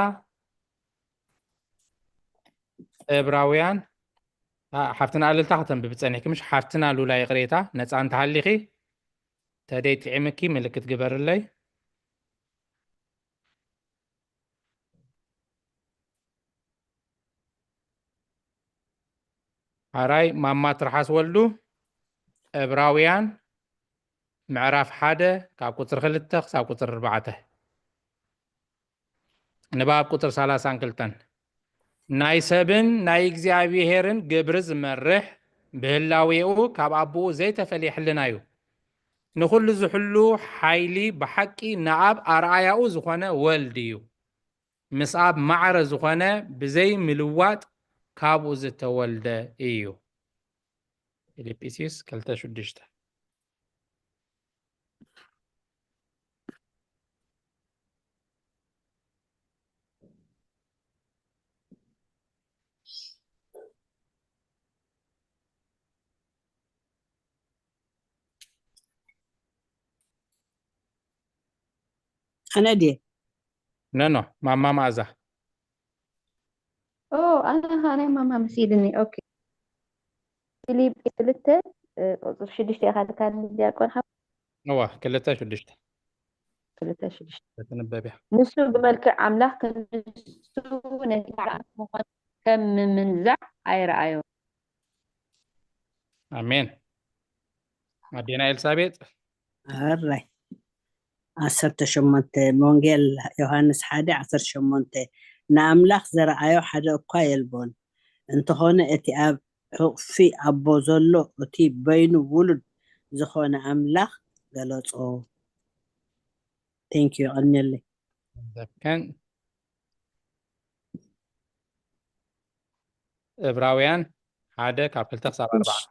ዕብራውያን፣ ኣ፣ ሓፍትና እልልታ ከተንብቢ ጸኒሕኪ ምሽ? ሓፍትና ሉላ ይቕሬታ፣ ነጻ እንተሃሊኺ ተደይ ጥዒምኪ ምልክት ግበርለይ። ሓራይ ማማ ትርሓስ ወልዱ፣ ዕብራውያን ምዕራፍ ሓደ ካብ ቁጽሪ ክልተ ክሳብ ቁጽሪ ኣርባዕተ። ንባብ ቁጽሪ ሰላሳን ክልተን። ናይ ሰብን ናይ እግዚኣብሄርን ግብሪ ዝመርሕ፣ ብህላዌኡ ካብ ኣቦኡ ዘይተፈልየ ሕልና እዩ። ንኹሉ ዝሕሉ ሓይሊ ብሓቂ ንኣብ ኣርኣያኡ ዝኾነ ወልድ እዩ። ምስ ኣብ ማዕረ ዝኾነ ብዘይ ምልዋጥ ካብኡ ዝተወልደ እዩ። ፊልጵስዩስ ክልተ ሽዱሽተ። ኣነ ድየ? ኖ፣ ኖ፣ ማማ መኣዛ። ኦ፣ ኣነ ኸኣ ናይ ማማ መሲልኒ። ኦኬ። ፊልጵ ክልተ፣ እ፣ ቁጽሪ ሽዱሽተ ኢኻ ልካኒ ዲያቆን ሓው። እዋ፣ ክልተ ሽዱሽተ። ክልተ ሽዱሽተ። ትንበብ እያ። ንሱ ብመልክዕ ኣምላኽ ክንሱ ነቲ ባዕሉ ምዃኑ ከም ምምንዛዕ ኣይረኣዮ። ኣሜን። ኣዴና ኤልሳቤጥ። ኣራይ። ዓሰርተ ሸሞንተ፣ ወንጌል ዮሃንስ ሓደ ዓሰርተ ሸሞንተ፣ ንኣምላኽ ዘረኣዮ ሓደ እኳ የልቦን። እንተኾነ እቲ ኣብ ሕቑፊ ኣቦ ዘሎ፣ እቲ በይኑ ውሉድ ዝኾነ ኣምላኽ ገለጾ። Thank you፣ የቐንየለይ። ዘከን ዕብራውያን ሓደ ካብ ክልተ ክሳብ ኣርባዕተ።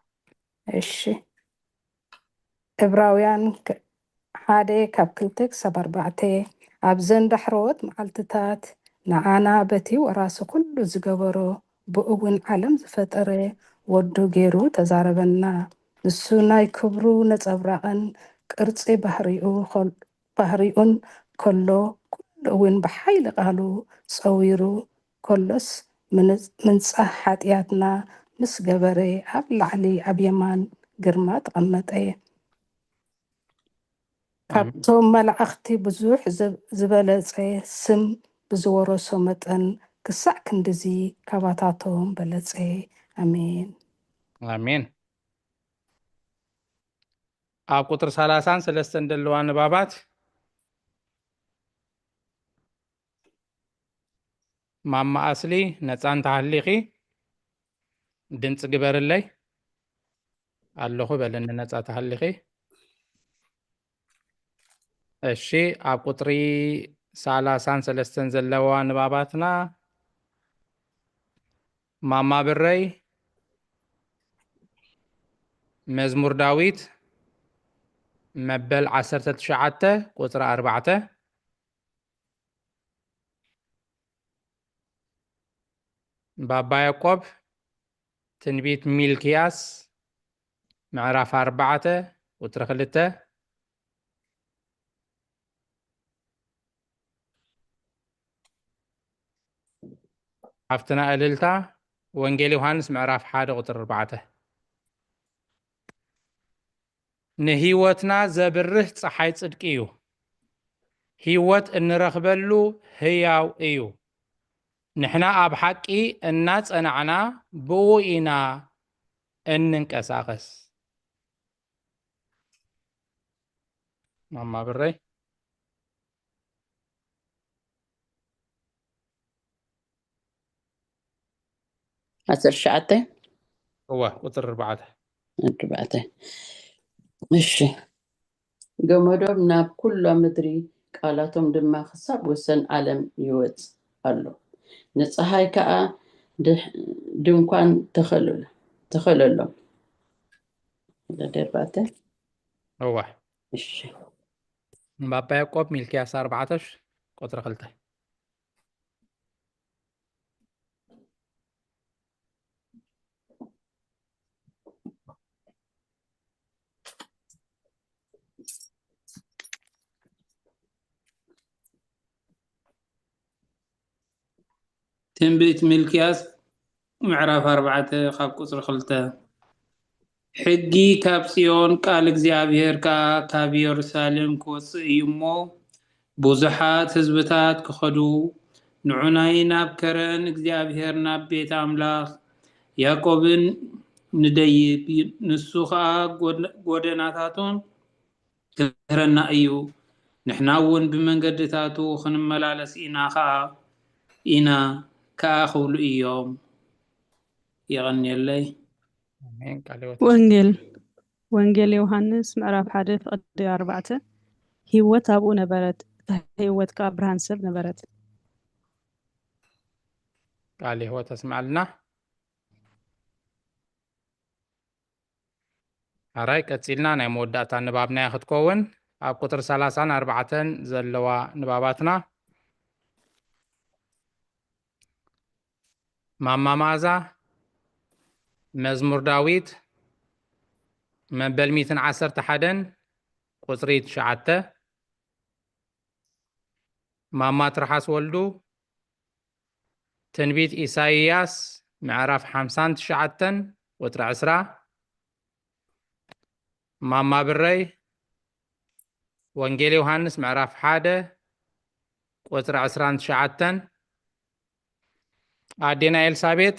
እሺ። ዕብራውያን ክ-፣ ሓደ ካብ ክልተ ክሳብ ኣርባዕተ። ኣብዘን ዳሕረዎት መዓልትታት ንዓና በቲ ወራሲ ኩሉ ዝገበሮ፣ ብእኡ እውን ዓለም ዝፈጠረ ወዱ ገይሩ ተዛረበና። ንሱ ናይ ክብሩ ነጸብራቕን ቅርጺ ባህሪኡ ኸል-፣ ባህሪኡን ከሎ፣ ኩሉ እውን ብሓይሊ ቃሉ ጸዊሩ ከሎስ፣ ምንጽ-፣ ምንጻህ ሓጢኣትና ምስ ገበረ፣ ኣብ ላዕሊ ኣብ የማን ግርማ ተቐመጠ። ኣሜን። ካብቶም መላእኽቲ ብዙሕ ዝ-፣ ዝበለጸ ስም ብዝወረሶ መጠን፣ ክሳዕ ክንድዚ ካባታቶም በለጸ። ኣሜን። ኣሜን። ኣብ ቁጽሪ ሰላሳን ሰለስተን ዘለዋ ንባባት፣ ማማ ኣስሊ፣ ነጻ እንተሃሊኺ ድምጺ ግበርለይ። ኣለኹ በለኒ፣ ነጻ ተሃሊኺ። እሺ፣ ኣብ ቁጽሪ ሰላሳን ሰለስተን ዘለዋ ንባባትና፣ ማማ ብረይ፣ መዝሙር ዳዊት መበል ዓሰርተ ትሽዓተ ቁጽሪ ኣርባዕተ። ባባ ያዕቆብ፣ ትንቢት ሚልክያስ ምዕራፍ ኣርባዕተ ቁጽሪ ክልተ። ሓፍትና እልልታ፣ ወንጌል ዮሃንስ ምዕራፍ ሓደ ቁጽሪ ኣርባዕተ። ንህይወትና ዘብርህ ጸሓይ ጽድቂ እዩ። ህይወት እንረኽበሉ ህያው እዩ። ንሕና ኣብ ሓቂ እናጸናዕና ብኡ ኢና እንንቀሳቐስ። ማማ ብረይ። ዓሰርተ ትሽዓተ። እወ፣ ቁፅሪ ኣርባዕተ። ኣርባዕተ። እሺ። ገመዶም ናብ ኩሎ ምድሪ፣ ቃላቶም ድማ ክሳብ ወሰን ዓለም ይወጽእ ኣሎ። ንጸሓይ ከኣ ድሕ- ድንኳን ተኸለሎ- ተኸለሎም። ወደ ኣርባዕተ። እወ። እሺ። ንባባ ያዕቆብ ሚልክያስ ኣርባዕተ ቁፅሪ ክልተ። ትንቢት ሚልክያስ ምዕራፍ ኣርባዕተ ካብ ቁፅሪ ክልተ። ሕጊ ካብ ጽዮን፣ ቃል እግዚኣብሔር ከኣ ካብ የሩሳሌም ክወጽእ እዩ እሞ፣ ብዙሓት ህዝብታት ክኸዱ፣ ንዑናይ ናብ ከረን እግዚኣብሔር ናብ ቤት ኣምላኽ ያዕቆብን ንደይብ፣ ንሱ ኸኣ ጎድ- ጎደናታቱን ክምህረና እዩ፣ ንሕና እውን ብመንገድታቱ ክንመላለስ ኢና ኸኣ ኢና ከኣ ክብሉ እዮም። የቐንየለይ። ኣሜን። ቃለ ሕይወት ወንጌል ወንጌል ዮሃንስ ምዕራፍ ሓደ ፍቕዲ ኣርባዕተ። ህይወት ኣብኡ ነበረት፣ እታ ህይወት ከኣ ብርሃን ሰብ ነበረት። ቃለ ሕይወት ኣስምዓልና። ኣራይ ቀጺልና ናይ መወዳእታ ንባብናያ ክትከውን ኣብ ቁጥሪ ሰላሳን ኣርባዕተን ዘለዋ ንባባትና። ማማ መኣዛ፣ መዝሙር ዳዊት መበል ሚእትን ዓሰርተ ሓደን ቁፅሪ ትሽዓተ። ማማ ትርሓስ ወልዱ ትንቢት ኢሳይያስ ምዕራፍ ሓምሳን ትሽዓተን ቁፅሪ ዕስራ። ማማ ብረይ ወንጌል ዮሃንስ ምዕራፍ ሓደ ቁፅሪ ዕስራን ትሽዓተን። ኣዴና ኤልሳቤጥ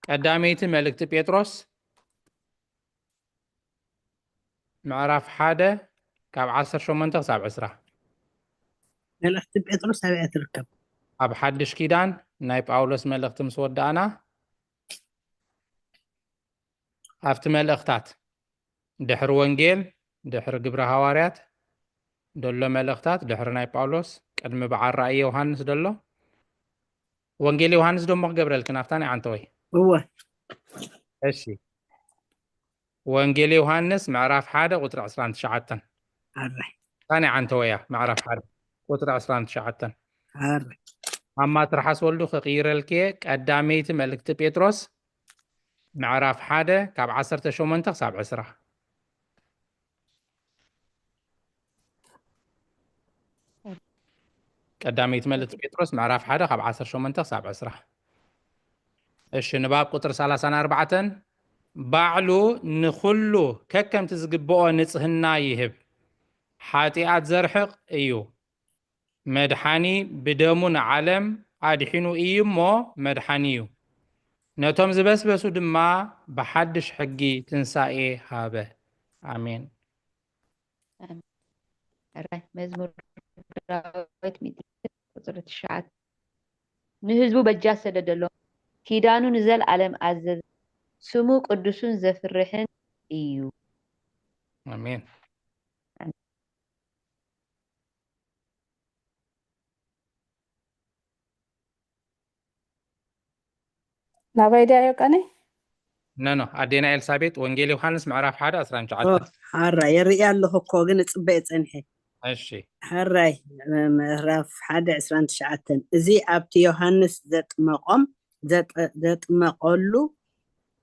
ቀዳመይቲ መልእክቲ ጴጥሮስ ምዕራፍ ሓደ ካብ ዓሰርተ ሸሞንተ ክሳብ ዕስራ። መልእክቲ ጴጥሮስ ኣበይ እያ ትርከብ? ኣብ ሓድሽ ኪዳን ናይ ጳውሎስ መልእክቲ ምስ ወዳእና ኣብቲ መልእክታት ድሕሪ ወንጌል ድሕሪ ግብረ ሃዋርያት ደሎ መልእክታት ድሕሪ ናይ ጳውሎስ ቅድሚ በዓል ራእይ ዮሃንስ ደሎ ወንጌል ዮሃንስ ደሞ ክገብረልክን ኣብታ ናይ ዓንተወይ እወ እሺ ወንጌል ዮሃንስ ምዕራፍ ሓደ ቁፅሪ ዕስራን ትሽዓተን ኣራይ እታ ናይ ዓንተወያ ምዕራፍ ሓደ ቁፅሪ ዕስራን ትሽዓተን ኣራይ ኣማ ትርሓስ ወልዱ ክቕይረልክየ ቀዳመይቲ መልእክቲ ጴጥሮስ ምዕራፍ ሓደ ካብ ዓሰርተ ሸሞንተ ክሳብ ዕስራ ቀዳመይቲ መልእክቲ ጴጥሮስ ምዕራፍ ሓደ ካብ ዓሰርተ ሸሞንተ ክሳብ ዕስራ እሺ ንባብ ቁጥሪ ሰላሳን ኣርባዕተን ባዕሉ ንኹሉ ከከምቲ ዝግብኦ ንጽህና ይህብ ሓጢኣት ዘርሕቕ እዩ መድሓኒ ብደሙ ንዓለም ኣድሒኑ እዩ እሞ መድሓኒ እዩ ነቶም ዝበስበሱ ድማ ብሓድሽ ሕጊ ትንሳኤ ሃበ ኣሜን ራይ መዝሙር ዳዊት ሚእቲ ቁፅሪ ትሽዓተ ንህዝቡ በጃ ሰደደሎም ኪዳኑ ንዘልኣለም ኣዘዘ ስሙ ቅዱሱን ዘፍርሕን እዩ ኣሜን ናባይ ድያዮ ቀኒ ነኖ ኣዴና ኤልሳቤጥ ወንጌል ዮሃንስ ምዕራፍ ሓደ ዕስራን ትሽዓተን ሓራ የርኢ ኣለኹ እኮ ግን እፅበየ ፀንሐ እሺ ሕራይ ምዕራፍ ሓደ ዕስራን ትሽዓተን እዚ ኣብቲ ዮሃንስ ዘጥመቖም ዘጠ- ዘጥመቐሉ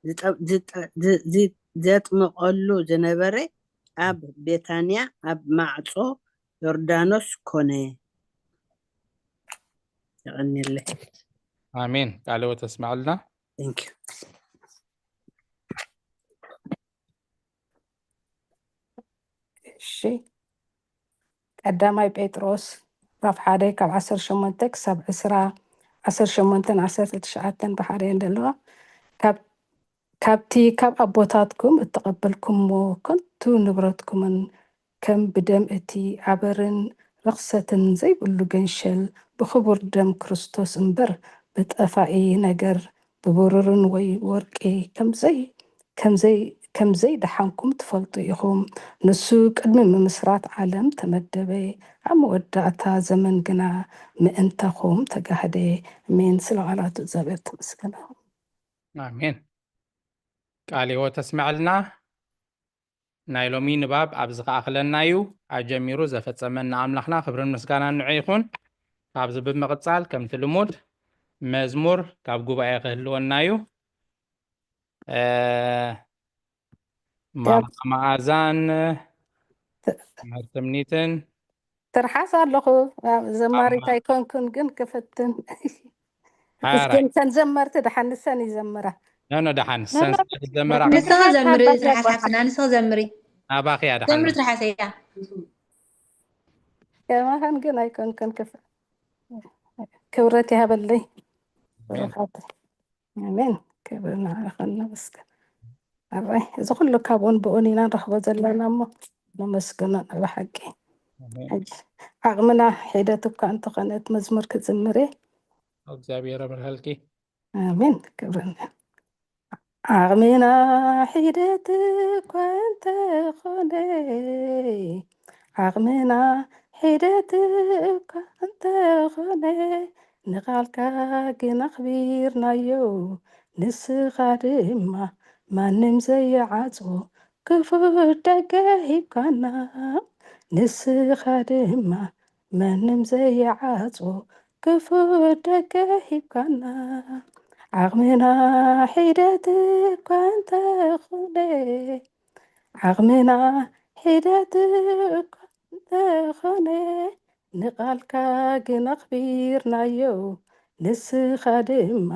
ዝጠ- ዝጠ- ዝ- ዝ- ዘጥምቐሉ ዝነበረ ኣብ ቤታንያ ኣብ ማዕጾ ዮርዳኖስ ኮነ። የቐንየለይ። ኣሜን ቃለ ሕይወት ኣስምዓልና Thank you. እሺ፣ ቀዳማይ ጴጥሮስ ምዕራፍ ሓደ ካብ ዓሰርተ ሸሞንተ ክሳብ ዕስራ፣ ዓሰርተ ሸሞንተን ዓሰርተ ትሽዓተን ብሓደ እየን ዘለዋ። ካብ ካብቲ ካብ ኣቦታትኩም እተቐበልኩምዎ ከንቱ ንብረትኩምን ከም ብደም እቲ ኣበርን ርኽሰትን ዘይብሉ ገንሸል ብኽቡር ደም ክርስቶስ እምበር ብጠፋኢ ነገር ብብሩርን ወይ ወርቂ ከምዘይ ከምዘይ ከምዘይ ደሓንኩም ትፈልጡ ኢኹም። ንሱ ቅድሚ ምምስራት ዓለም ተመደበ፣ ኣብ መወዳእታ ዘመን ግና ምእንታኹም ተጋህደ። ኣሜን። ስለ ቃላቱ እግዚኣብሔር ተመስገን። ኣሜን። ቃል ህይወት ተስመዐልና። ናይ ሎሚ ንባብ ኣብዚ ከኣኽለና እዩ። ኣጀሚሩ ዘፈጸመና ኣምላኽና ክብርን ምስጋናን ንዑ ይኹን። ካብዚ ብምቕጻል ከምቲ ልሙድ መዝሙር ካብ ጉባኤ ክህልወና እዩ። እ፣ ማማ መኣዛን ትምህርቲ እምኒትን ትርሓስ ኣለኹ። ዘማሪት ኣይኮንኩን ግን ክፍትን። ሓራይ እስኪ እተን ዘመርቲ ደሓን ንሰን ይዘምራ። ኖ ኖ ደሓን ንሰን ስለ ዝዘመራ ንስኺ ዘምሪ ትርሓስ ሓፍትና፣ ንስኺ ዘምሪ። ናባኺ እያ ደሓን። ዘምሪ ትርሓስ እያ። ከማኸን ግን ኣይኮንኩን ክፍ ክብረት ይሃበለይ። ብሩኻት። ኣሜን። ክብሪ ንዓኻ ነመስግን። ኣራይ እዚ ኩሉ ካብኡን ብኡን ኢና ንረኽቦ ዘለና እሞ ነመስግኖ ብሓቂ። ኣሜን። ሕጂ ዓቕምና ሒደት እኳ እንተኾነ እቲ መዝሙር ክዝምር እየ። እግዚኣብሔር ኣብርሃልኪ። ኣሜን። ክብርን ዓቕምና ሒደት እኳ እንተኾነ፣ ዓቕምና ሒደት እኳ እንተኾነ፣ ንቓልካ ግን ኣኽቢርናዮ፣ ንስኻ ድማ ማንም ዘይዓጽዎ ክፉት ደገ ሂብካና። ንስኻ ድማ ማንም ዘይዓጽዎ ክፉት ደገ ሂብካና። ዓቕምና ሒደት እኳ እንተኾነ፣ ዓቕምና ሒደት እኳ እንተኾነ፣ ንቓልካ ግን ኣኽቢርናዮ። ንስኻ ድማ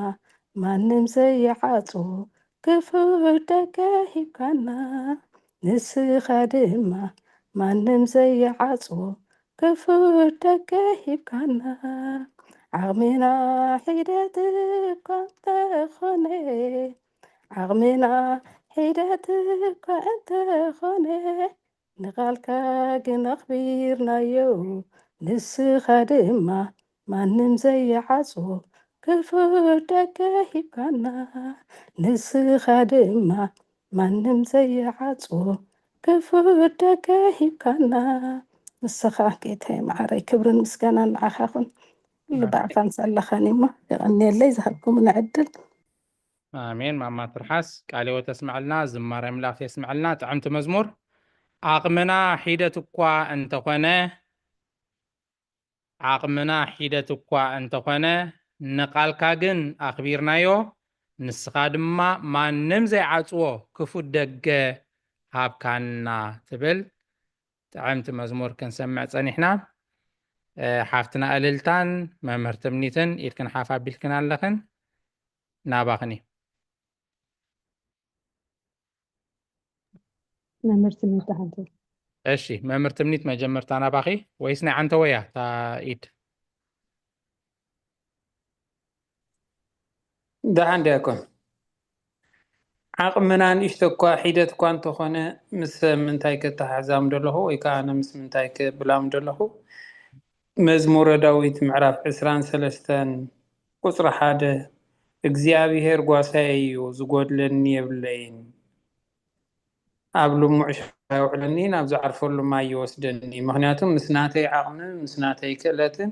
ማንም ዘይዓጽዎ ክፉት ደገ ሂብካና። ንስኻ ድማ ማንም ዘይዓጽዎ ክፉት ደገ ሂብካና። ዓቕምና ሒደት እኳ እንተኾነ፣ ዓቕምና ሒደት እኳ እንተኾነ፣ ንቓልካ ግን ኣኽቢርናዮ። ንስኻ ድማ ማንም ዘይዓጽዎ ክፉት ደገ ሂብካና። ንስኻ ድማ ማንም ዘይዓጽዎ ክፉት ደገ ሂብካና። ንስኻ ጌታዬ መዓረይ ክብርን ምስጋናን ንዓኻ ይኹን። ኩሉ ኣሜን። ብኣኻን ሳላኻን እሞ የቐንየለይ ዝሃብኩምና ዕድል። ኣሜን። ማማ ትርሓስ ቃለ ህይወት ተስምዐልና፣ ዝማሬ ኣምላኽ የስምዐልና። ጥዕምቲ መዝሙር። ዓቕምና ሒደት እኳ እንተኾነ፣ ዓቕምና ሒደት እኳ እንተኾነ፣ ንቓልካ ግን ኣኽቢርናዮ፣ ንስኻ ድማ ማንም ዘይዓጽዎ ክፉት ደገ ሃብካና ትብል ጥዕምቲ መዝሙር ክንሰምዕ ጸኒሕና። እ፣ ሓፍትና እልልታን መምህር ትምኒትን ኢድክን ሓፍ ኣቢልክን ኣለኽን። ናባኽን እዩ። መምህር ትምኒት ሓንቲ። እሺ፣ መምህር ትምኒት መጀመርታ ናባኺ ወይስ ናይ ዓንተወያ እታ ኢድ? ደሓን ዲያቆን። ዓቕምና ንእሽቶ እኳ ሒደት እኳ እንተኾነ ምስ ምንታይ ከተሓሕዛም ደለኹ ወይ ከዓ ኣነ ምስ ምንታይ ክብላም ደለኹ? መዝሙረ ዳዊት ምዕራፍ ዕስራን ሰለስተን ቁጽሪ ሓደ እግዚኣብሔር ጓሳየ እዩ፣ ዝጎድለኒ የብለይን። ኣብ ልሙዕ ሸራ የውዕለኒ፣ ናብ ዝዓርፈሉ ማይ ይወስደኒ። ምኽንያቱ ምስ ናተይ ዓቕምን ምስ ናተይ ክእለትን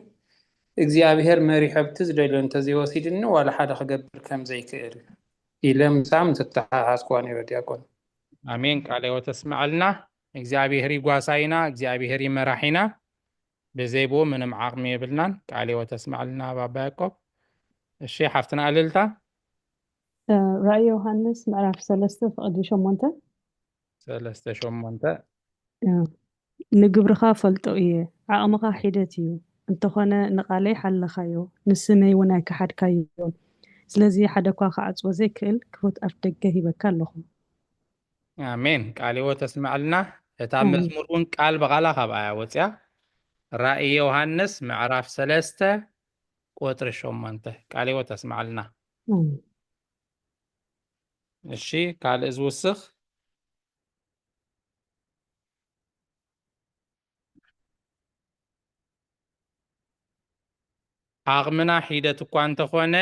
እግዚኣብሔር መሪሑ ኣብቲ ዝደልዮ እንተዘይወሲድኒ ዋላ ሓደ ክገብር ከም ዘይክእል ኢለ ምሳም ተተሓሓዝክዋ ነይረ ዲያቆን። ኣሜን። ቃለ ህይወት ተስምዐልና። እግዚኣብሔር እዩ ጓሳይና፣ እግዚኣብሔር እዩ መራሒና። ብዘይ ብኡ ምንም ዓቕሚ የብልናን። ቃለ ህይወት ተስምዐልና ባባ ያዕቆብ። እሺ፣ ሓፍትና እልልታ። እ፣ ራእይ ዮሃንስ ምዕራፍ ሰለስተ ፍቕዲ ሸሞንተ። ሰለስተ ሸሞንተ። እ፣ ንግብርኻ ፈልጦ እየ፣ ዓቕምኻ ሒደት እዩ፣ እንተኾነ ንቓለይ ሓለኻዮ፣ ንስመይ እውን ኣይከሓድካዮን። ስለዚ ሓደ እኳ ክዓጽዎ ዘይክእል ክፉት ኣፍ ደገ ሂበካ ኣለኹ። ኣሜን። ቃለ ህይወት ተስምዐልና። እታ መዝሙር እውን ቃል ብቓላ ካብኣ እያ ወፅያ። ራእይ ዮሃንስ ምዕራፍ ሰለስተ ቁፅሪ ሸሞንተ። ቃለ ህይወት ኣስምዓልና። እሺ፣ ካልእ ዝውስኽ? ዓቕምና ሒደት እኳ እንተኾነ፣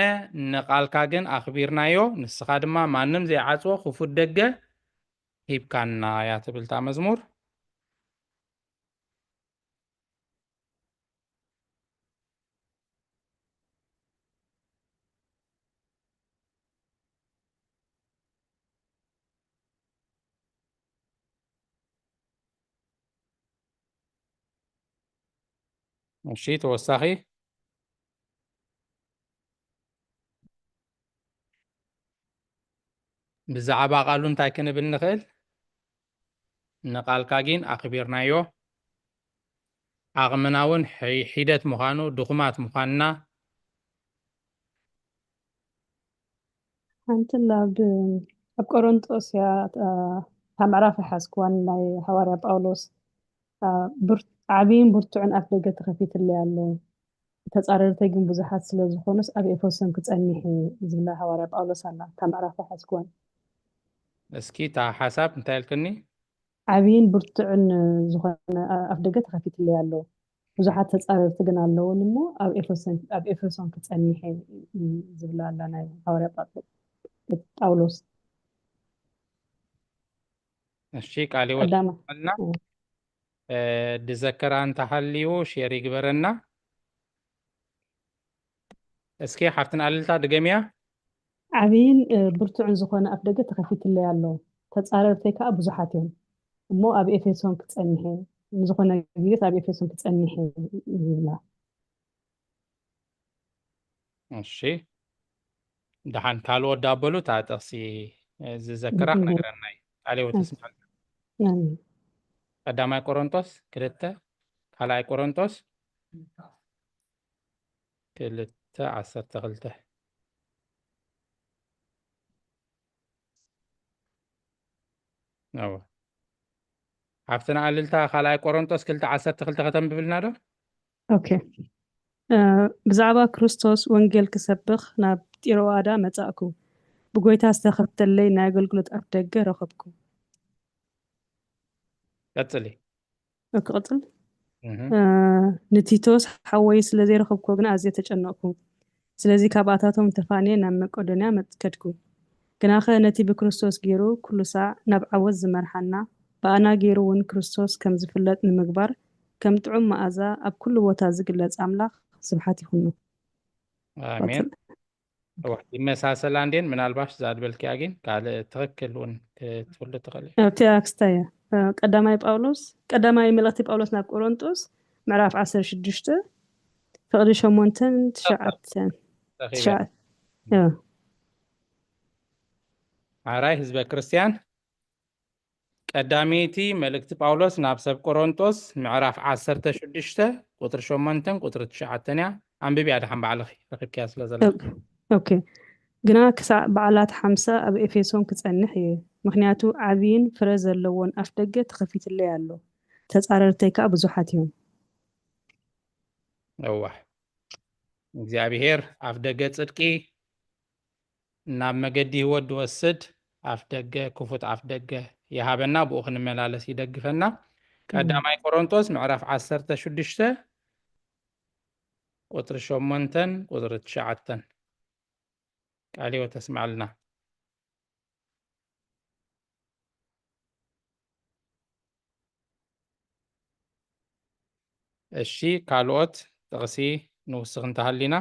ንቓልካ ግን ኣኽቢርናዮ፣ ንስኻ ድማ ማንም ዘይዓጽዎ ክፉት ደገ ሂብካና እያ ትብል እታ መዝሙር። እሺ፣ ተወሳኺ ብዛዕባ ቃሉ እንታይ ክንብል ንኽእል? ንቃልካ ግን ኣኽቢርናዮ። ዓቕምና እውን ሒ-፣ ሒደት ምዃኑ፣ ድኹማት ምዃንና። ሓንቲ ናብ፣ ኣብ ቆሮንጦስ እያ፣ እታ፣ እታ ምዕራፍ ይሓዝክዋን ናይ ሃዋርያ ጳውሎስ፣ እታ ብር-፣ ዓብይን ብርቱዕን ኣፍ ደገ ተኸፊትለይ ኣሎ። ተጻረርተይ ግን ብዙሓት ስለ ዝኾኑስ ኣብ ኤፌሶን ክጸንሕ እየ ዝብላ ሃዋርያ ጳውሎስ ኣላ። እታ ምዕራፍ ይሓዝክዋን። እስኪ እታ ሓሳብ እንታይ ኢልክኒ? ዓብይን ብርቱዕን ዝኾነ ኣፍ ደገ ተኸፊትለይ ኣሎ። ብዙሓት ተጻረርቲ ግን ኣለውኒ እሞ ኣብ ኤፌሶን፣ ኣብ ኤፌሶን ክጸንሕ እየ ዝብላ ኣላ ናይ ሃዋርያ ጳ-፣ ጳውሎስ። እሺ፣ ቃለ ህይወት ቀዳማ። ይስመልና። እ። እ፣ ድዘከራ እንተሃልዩ ሼር ይግበረና። እስኪ ሓፍትና ኣልልታ ድገምያ። ዓብይን፣ እ፣ ብርቱዕን ዝኾነ ኣፍ ደገ ተኸፊትለይ ኣሎ። ተጻረርተይ ከኣ ብዙሓት እዮም። እሞ ኣብ ኤፌሶን ክጸንሕ እየ። ንዝኾነ ግዜስ ኣብ ኤፌሶን ክጸንሕ እየ ይብላ። እሺ። ደሓን ካልኦት ዳበሉ እታ ጥቕሲ፣ እ፣ ዝዘክራ ብግዜ። ክነግረና እዩ። ቃለ ህይወት እሺ። ኣስምዓልና። ኣሜን። ቀዳማይ ቆሮንቶስ ክልተ፣ ካልኣይ ቆሮንቶስ ክልተ ዓሰርተ ክልተ። እወ። ሓፍትና ኣልልታ ካልኣይ ቆሮንቶስ ክልተ ዓሰርተ ክልተ ከተንብብልና ዶ? ኦኬ። እ፣ ብዛዕባ ክርስቶስ ወንጌል ክሰብኽ ናብ ጢሮኣዳ መጻእኩ። ብጎይታ ዝተኸፍተለይ ናይ ኣገልግሎት ኣፍ ደገ ረኸብኩ። ቀጽሊ። ኦኬ፣ ቀጽል። እህ። እ፣ ንቲቶስ ሓወይ ስለ ዘይረኸብኩዎ ግና ኣዝየ ተጨነቕኩ። ስለዚ ካብኣታቶም ተፋንየ ናብ መቄዶንያ መ-፣ ከድኩ። ግናኸ ነቲ ብክርስቶስ ገይሩ ኩሉ ሳዕ ናብ ዓወት ዝመርሓና፣ ብኣና ገይሩ እውን ክርስቶስ ከም ዝፍለጥ ንምግባር፣ ከም ጥዑም መኣዛ ኣብ ኩሉ ቦታ ዝግለጽ ኣምላኽ ስብሓት ይኹኖ። ኣሜን። ቀጽል። እዋ፣ ይመሳሰላ እንዴን ምናልባሽ እዛ ዝበልክያ ግን ካልእ ትኽክል እውን ክትህሉ ትኽእል እያ። ኣብቲ ኣክስታ እያ። እ፣ ቀዳማይ ጳውሎስ፣ ቀዳማይ መልእኽቲ ጳውሎስ ናብ ቆሮንጦስ ምዕራፍ ዓሰርተ ሽዱሽተ ፍቕዲ ሸሞንተን ትሽዓተን። ረኺበ። ትሽዓተ። እ። ሓራይ ህዝበ ክርስቲያን፣ ቀዳመይቲ መልእክቲ ጳውሎስ ናብ ሰብ ቆሮንቶስ ምዕራፍ ዓሰርተ ሽዱሽተ ቁጽሪ ሸሞንተን ቁጽሪ ትሽዓተን እያ። ኣንብብያ ድሓን ባዕልኺ ረኺብክያ ስለ ዘለኺ። ኦኬ። ግና ክሳዕ በዓላት ሓምሳ ኣብ ኤፌሶን ክጸንሕ እየ፣ ምኽንያቱ ዓብይን ፍረ ዘለዎን ኣፍ ደገ ተኸፊትለይ ኣሎ፣ ተጻረርተይ ከኣ ብዙሓት እዮም። እዋሕ። እግዚኣብሔር ኣፍ ደገ ጽድቂ ናብ መገዲ ህይወት ድወስድ ኣፍ ደገ፣ ክፉት ኣፍ ደገ ይሃበና፣ ብኡ ክንመላለስ ይደግፈና። ቀዳማይ ቆሮንቶስ ምዕራፍ ዓሰርተ ሽዱሽተ ቁጽሪ ሸሞንተን ቁጽሪ ትሽዓተን። ቃለ ህይወት ኣስምዓልና። እሺ፣ ካልኦት ጥቕሲ ንውስኽ እንተሃሊና።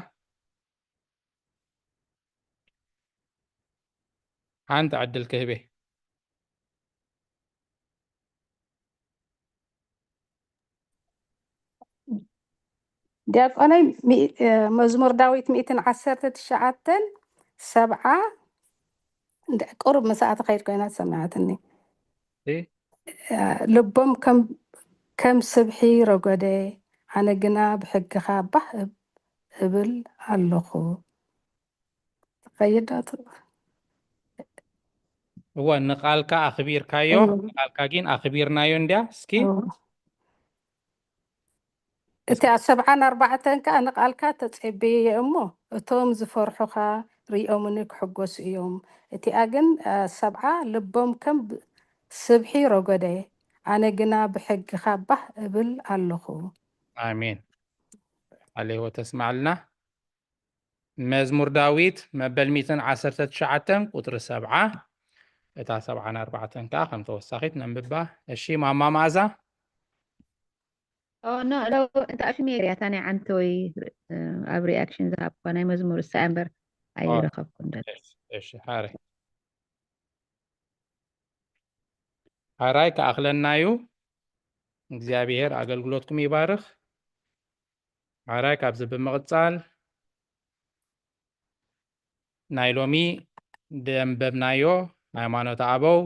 ሓንቲ ዕድል ክህቤ። ዲያቆነይ፣ ሚ-፣ እ፣ መዝሙር ዳዊት ሚእትን ዓሰርተ ትሽዓተን ሰብዓ፣ እንደ-፣ ቁሩብ ምስኣ ትኸይድ ኮይና ተሰሚዓትኒ። እ? እ፣ ልቦም ከም፣ ከም ስብሒ ረጎደ፣ ኣነ ግና ብሕግኻ ባህ እብ-፣ እብል ኣለኹ። ትኸይድ ዶ? እወ፣ ንቓልካ ኣኽቢርካዮ፣ እወ። ንቓልካ ግን ኣኽቢርናዮ እንድያ። እስኪ እወ። እቲ ኣብ ሰብዓን ኣርባዕተን ከኣ ንቓልካ ተጸብየየ እሞ፣ እቶም ዝፈርሑኻ ሪኦምኒ ክሕጎሱ እዮም። እቲኣ ግን፣ እ፣ ሰብዓ ልቦም ከም ብ-፣ ስብሒ ረጎደ፣ ኣነ ግና ብሕግኻ ባህ እብል ኣለኹ። ኣሜን። ቃለ ሕይወት ተስማዕልና። መዝሙር ዳዊት መበል ሚእትን ዓሰርተ ትሽዓተን ቁጽሪ ሰብዓ፣ እታ ሰብዓን ኣርባዕተን ከኣ ከም ተወሳኺት ነንብባ። እሺ፣ ማማ መኣዛ? ኦ፣ ኖ፣ ሎ-፣ እንተ ኣብ ሽሜር እያ፣ እታ ናይ ዓንተ ወይ፣ እ፣ ኣብ ሪኣክሽን ዝሃብኳ ናይ መዝሙር እሳ እያ እምበር ኣይረኸብኩን ደሎ። እሺ፣ እሺ፣ ሓራይ። ሓራይ ክኣኽለና እዩ። እግዚኣብሔር ኣገልግሎትኩም ይባርኽ። ሓራይ ካብዚ ብምቕጻል ናይ ሎሚ ዘንበብናዮ ሃይማኖተ ኣበው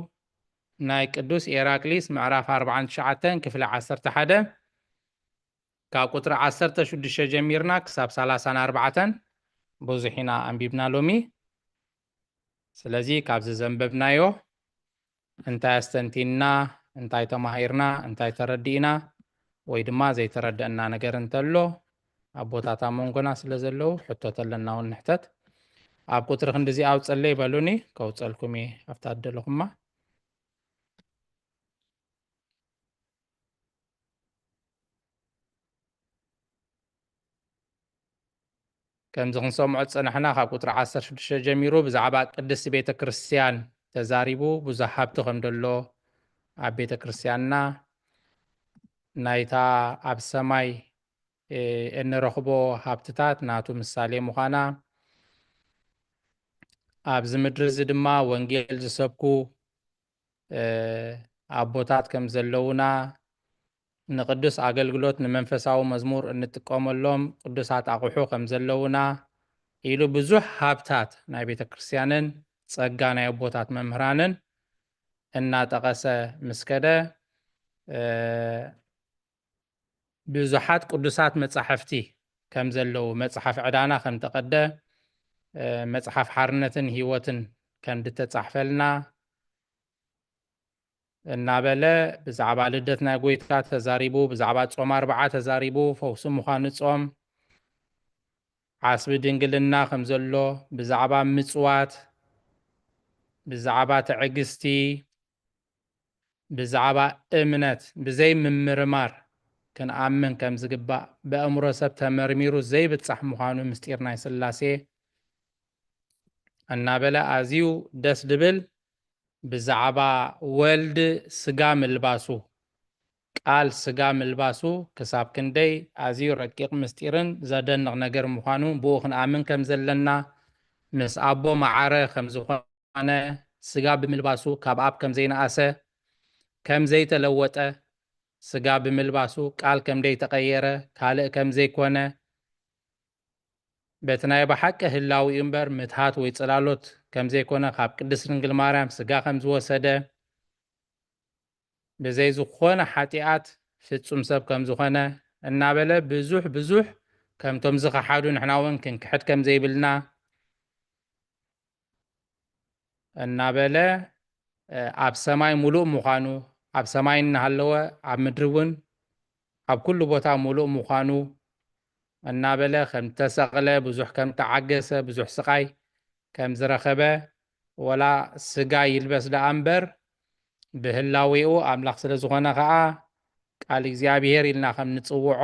ናይ ቅዱስ ኤራቅሊስ ምዕራፍ ኣርብዓን ትሽዓተን ክፍሊ ዓሰርተ ሓደ ካብ ቁጽሪ ዓሰርተ ሽዱሽተ ጀሚርና ክሳብ ሰላሳን ኣርባዕተን ብዙሕ ኢና ኣንቢብና ሎሚ። ስለዚ ካብዚ ዘንበብናዮ እንታይ ኣስተንቲንና፣ እንታይ ተማሂርና፣ እንታይ ተረዲእና፣ ወይ ድማ ዘይተረደእና ነገር እንተሎ፣ ኣቦታት ኣብ መንጎና ስለ ዘለዉ ሕቶ ተለና እውን ንሕተት። ኣብ ቁጽሪ ክንድዚ ኣውጸለይ በሉኒ፣ ከውጸልኩም እየ ኣብታ ደለኹማ። ከምዚ ክንሰምዖ ዝጸናሕና ካብ ቁጽሪ ዓሰርተ ሽዱሽተ ጀሚሩ ብዛዕባ ቅድስቲ ቤተ ክርስቲያን ተዛሪቡ፣ ብዙሕ ሃብቲ ከም ደሎ ኣብ ቤተ ክርስቲያንና፣ ናይታ ኣብ ሰማይ፣ እ፣ እንረኽቦ ሃብትታት ናቱ ምሳሌ ምዃና፣ ኣብዚ ምድሪ እዚ ድማ ወንጌል ዝሰብኩ፣ እ፣ ኣቦታት ከም ዘለዉና፣ ንቅዱስ ኣገልግሎት ንመንፈሳዊ መዝሙር እንጥቀመሎም ቅዱሳት ኣቑሑ ከም ዘለዉና ኢሉ ብዙሕ ሃብታት ናይ ቤተ ክርስቲያንን ጸጋ ናይ ኣቦታት መምህራንን እናጠቐሰ ምስ ከደ፣ እ፣ ብዙሓት ቅዱሳት መጻሕፍቲ ከም ዘለዉ፣ መጽሓፍ ዕዳና ከም ተቐደ፣ እ፣ መጽሓፍ ሓርነትን ህይወትን ከም ዝተጻሕፈልና እናበለ ብዛዕባ ልደት ናይ ጎይታ ተዛሪቡ፣ ብዛዕባ ጾም ኣርብዓ ተዛሪቡ፣ ፈውሲ ምዃኑ ጾም፣ ዓስቢ ድንግልና ከም ዘሎ፣ ብዛዕባ ምጽዋት፣ ብዛዕባ ትዕግስቲ፣ ብዛዕባ እምነት ብዘይ ምምርማር ክንኣምን ከም ዝግባእ፣ ብኣእምሮ ሰብ ተመርሚሩ ዘይብጻሕ ምዃኑ ምስጢር ናይ ስላሴ እናበለ ኣዝዩ ደስ ድብል ብዛዕባ ወልድ ስጋ ምልባሱ፣ ቃል ስጋ ምልባሱ ክሳብ ክንደይ ኣዝዩ ረቂቕ ምስጢርን ዘደንቕ ነገር ምዃኑ ብኡ ክንኣምን ከም ዘለና፣ ምስ ኣቦ መዓረ ከም ዝኾነ፣ ስጋ ብምልባሱ ካብ ኣብ ከም ዘይነኣሰ፣ ከም ዘይተለወጠ፣ ስጋ ብምልባሱ ቃል ከም ዘይተቐየረ፣ ካልእ ከም ዘይኮነ፣ በቲ ናይ ብሓቂ ህላዊኡ እምበር ምትሃት ወይ ጽላሎት ከም ዘይኮነ፣ ካብ ቅድስት ድንግል ማርያም ስጋ ከም ዝወሰደ፣ ብዘይ ዝኾነ ሓጢኣት ፍጹም ሰብ ከም ዝኾነ እናበለ ብዙሕ ብዙሕ ከምቶም ዝኸሓዱ ንሕና እውን ክንክሕድ ከም ዘይብልና እናበለ፣ እ፣ ኣብ ሰማይ ሙሉእ ምዃኑ፣ ኣብ ሰማይ እናሃለወ ኣብ ምድሪ እውን ኣብ ኩሉ ቦታ ሙሉእ ምዃኑ እናበለ ከም ተሰቕለ፣ ብዙሕ ከም ተዓገሰ፣ ብዙሕ ስቓይ ከም ዝረኸበ፣ ወላ ስጋ ይልበስ ደኣ እምበር ብህላዌኡ ኣምላኽ ስለ ዝኾነ ኸኣ ቃል እግዚኣብሔር ኢልና ከም ንጽውዖ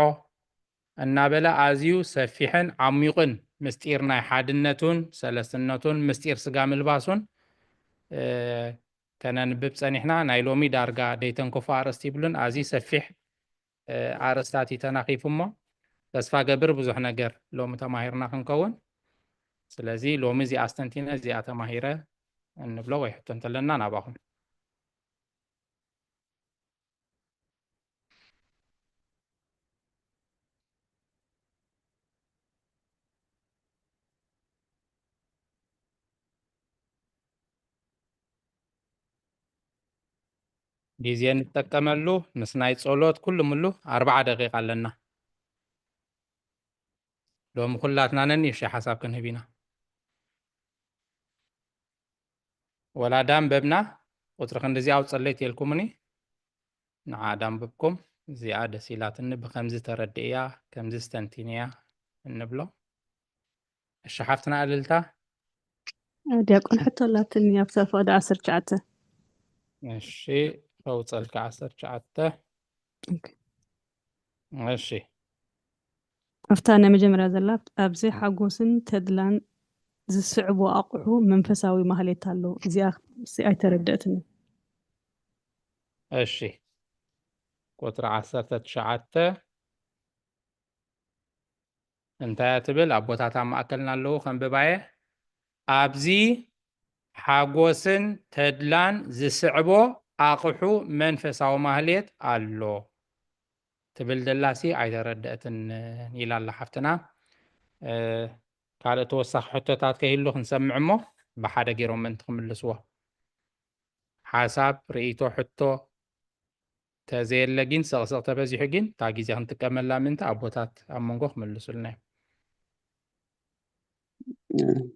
እናበለ ኣዝዩ ሰፊሕን ዓሚቑን ምስጢር ናይ ሓድነቱን ሰለስትነቱን ምስጢር ስጋ ምልባሱን፣ እ፣ ከነንብብ ጸኒሕና። ናይ ሎሚ ዳርጋ ደይተንከፎ ኣርእስቲ ይብሉን ኣዝዩ ሰፊሕ፣ እ፣ ኣርእስታት እዩ ተናኺፉ እሞ ተስፋ ገብር ብዙሕ ነገር ሎሚ ተማሂርና ክንከውን። ስለዚ ሎሚ እዚኣ ኣስተንቲነ እዚኣ ተማሂረ እንብሎ ወይ ሕቶ እንተለና ናባኹም። ግዜ ንጠቀመሉ ምስ ናይ ጸሎት ኩሉ ምሉ ኣርብዓ ደቂቃ ኣለና። ሎሚ ኩላትና ነንእሽተይ ሓሳብ ክንህብ ኢና። ወላ ዳንበብና ቁፅሪ ክንድዚ ኣውፀለይ ትልኩምኒ። ንዓ ዳንበብኩም። እዚኣ ደስ ኢላትኒ፣ ብከምዚ ተረድእያ፣ ከምዚ ስተንቲንያ እንብሎ። እሺ ሓፍትና እልልታ። ዲያቆን ሕቶ ኣላትኒ ኣብታ ፈቐዶ ዓሰርተ ትሽዓተ። እሺ ከውፀልካ ዓሰርተ ትሽዓተ። ኦኬ። እሺ ኣብታ ናይ መጀመርያ ዘላ ኣብዚ ሓጎስን ተድላን ዝስዕቦ ኣቑሑ መንፈሳዊ ማህሌት ኣሎ። እዚኣ ሲ ኣይተረደእትኒ። እሺ ቁፅሪ ዓሰርተ ትሽዓተ እንታይ ትብል? ኣቦታት ኣብ ማእከልና ኣለዉ፣ ከንብባየ። ኣብዚ ሓጎስን ተድላን ዝስዕቦ ኣቕሑ መንፈሳዊ ማህሌት ኣሎ ትብል ደላሲ ኣይተረደእትን ኢላ ኣላ ሓፍትና። እ፣ ካልእ ተወሳኺ ሕቶታት ከይህሉ ክንሰምዕ እሞ ብሓደ ገይሮም ምእንቲ ክምልስዎ። ሓሳብ፣ ርእይቶ፣ ሕቶ ተዘየለ ግን፣ ሰቕሰቕ ተበዚሑ ግን፣ እታ ግዜ ክንጥቀመላ ምእንቲ ኣቦታት ኣብ መንጎ ክምልሱልና እዮም።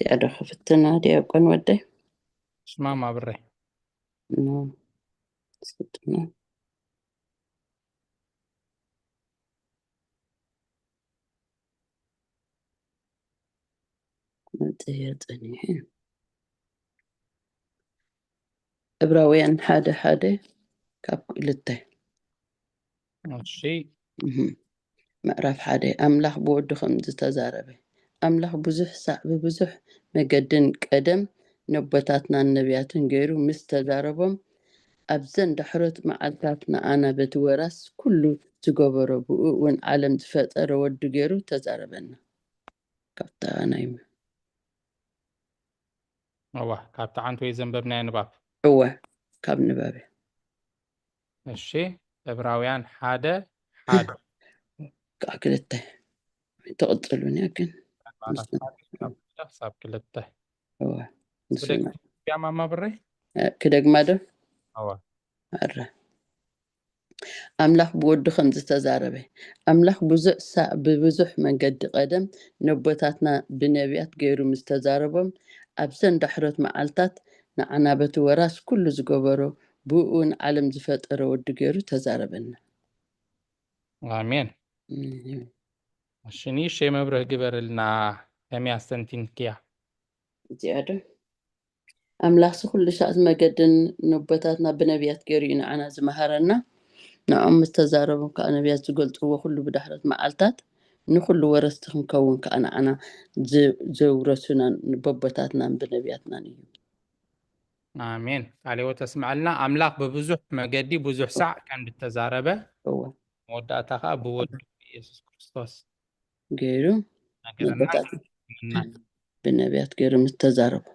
እዚኣ ዶ ክፍትና ዲያቆን ወደይ? ሽማማ ብረይ። ኖ፣ ስጥና። መጽሔ ጸኒሐ። ዕብራውያን ሓደ ሓደ ካብ ክልተ። እሺ እህ። ምዕራፍ ሓደ ኣምላኽ ብወዱ ከም ዝተዛረበ። ኣምላኽ ብዙሕ ሳዕ ብብዙሕ መገድን ቀደም ነቦታትናን ነቢያትን ገይሩ ምስ ተዛረቦም ኣብዘን ዳሕሮት መዓልታት ንኣና በቲ ወራስ ኩሉ ዝገበሮ ብኡ እውን ዓለም ዝፈጠረ ወዱ ገይሩ ተዛረበና። ካብታ ናይ እዋ ካብቲ ዓንቱ ወይ ዘንበብናዮ ንባብ እወ ካብ ንባብ እሺ ዕብራውያን ሓደ ሓደ ከዓ ክልተ ትቕፅሉን እያ ግን ክሳብ ክልተ እወ ንሱ ብደግም ያማማ ብረይ ክደግማ ዶ እዋ ኣረ ኣምላኽ ብወዱ ከም ዝተዛረበ ኣምላኽ ብዙሕ ሳዕ ብብዙሕ መንገዲ ቀደም ነቦታትና ብነቢያት ገይሩ ምስ ተዛረቦም ኣብዘን ዳሕሮት መዓልታት ንዓና በቲ ወራስ ኩሉ ዝገበሮ ብኡ ንዓለም ዝፈጠረ ወዱ ገይሩ ተዛረበና። ኣሜን። እሺ ንእሽተይ መብርህ ግበርልና ከመይ ኣስተንቲንክያ? እዚኣ ዶ ኣምላኽሲ ኩሉ ሳዕ መገድን ነቦታትና ብነቢያት ገይሩ እዩ ንዓና ዝመሃረና። ንዖም ምስ ተዛረቦም ከዓ ነቢያት ዝገልፅዎ ኩሉ ብዳሕሮት መዓልታት ንኩሉ ወረስቲ ክንከውን ከዓ ንዓና ዝ- ዘውረሱናን በቦታትናን ብነቢያትናን እዩ። ኣሜን። ቃለ ሕይወት ተስምዐልና። ኣምላኽ ብብዙሕ መገዲ ብዙሕ ሳዕ ከም ዝተዛረበ እወ መወዳእታ ከዓ ብወዱ ኢየሱስ ክርስቶስ ገይሩ ነገረና። ነቦታት ብነቢያት ገይሩ ምስ ተዛረቦም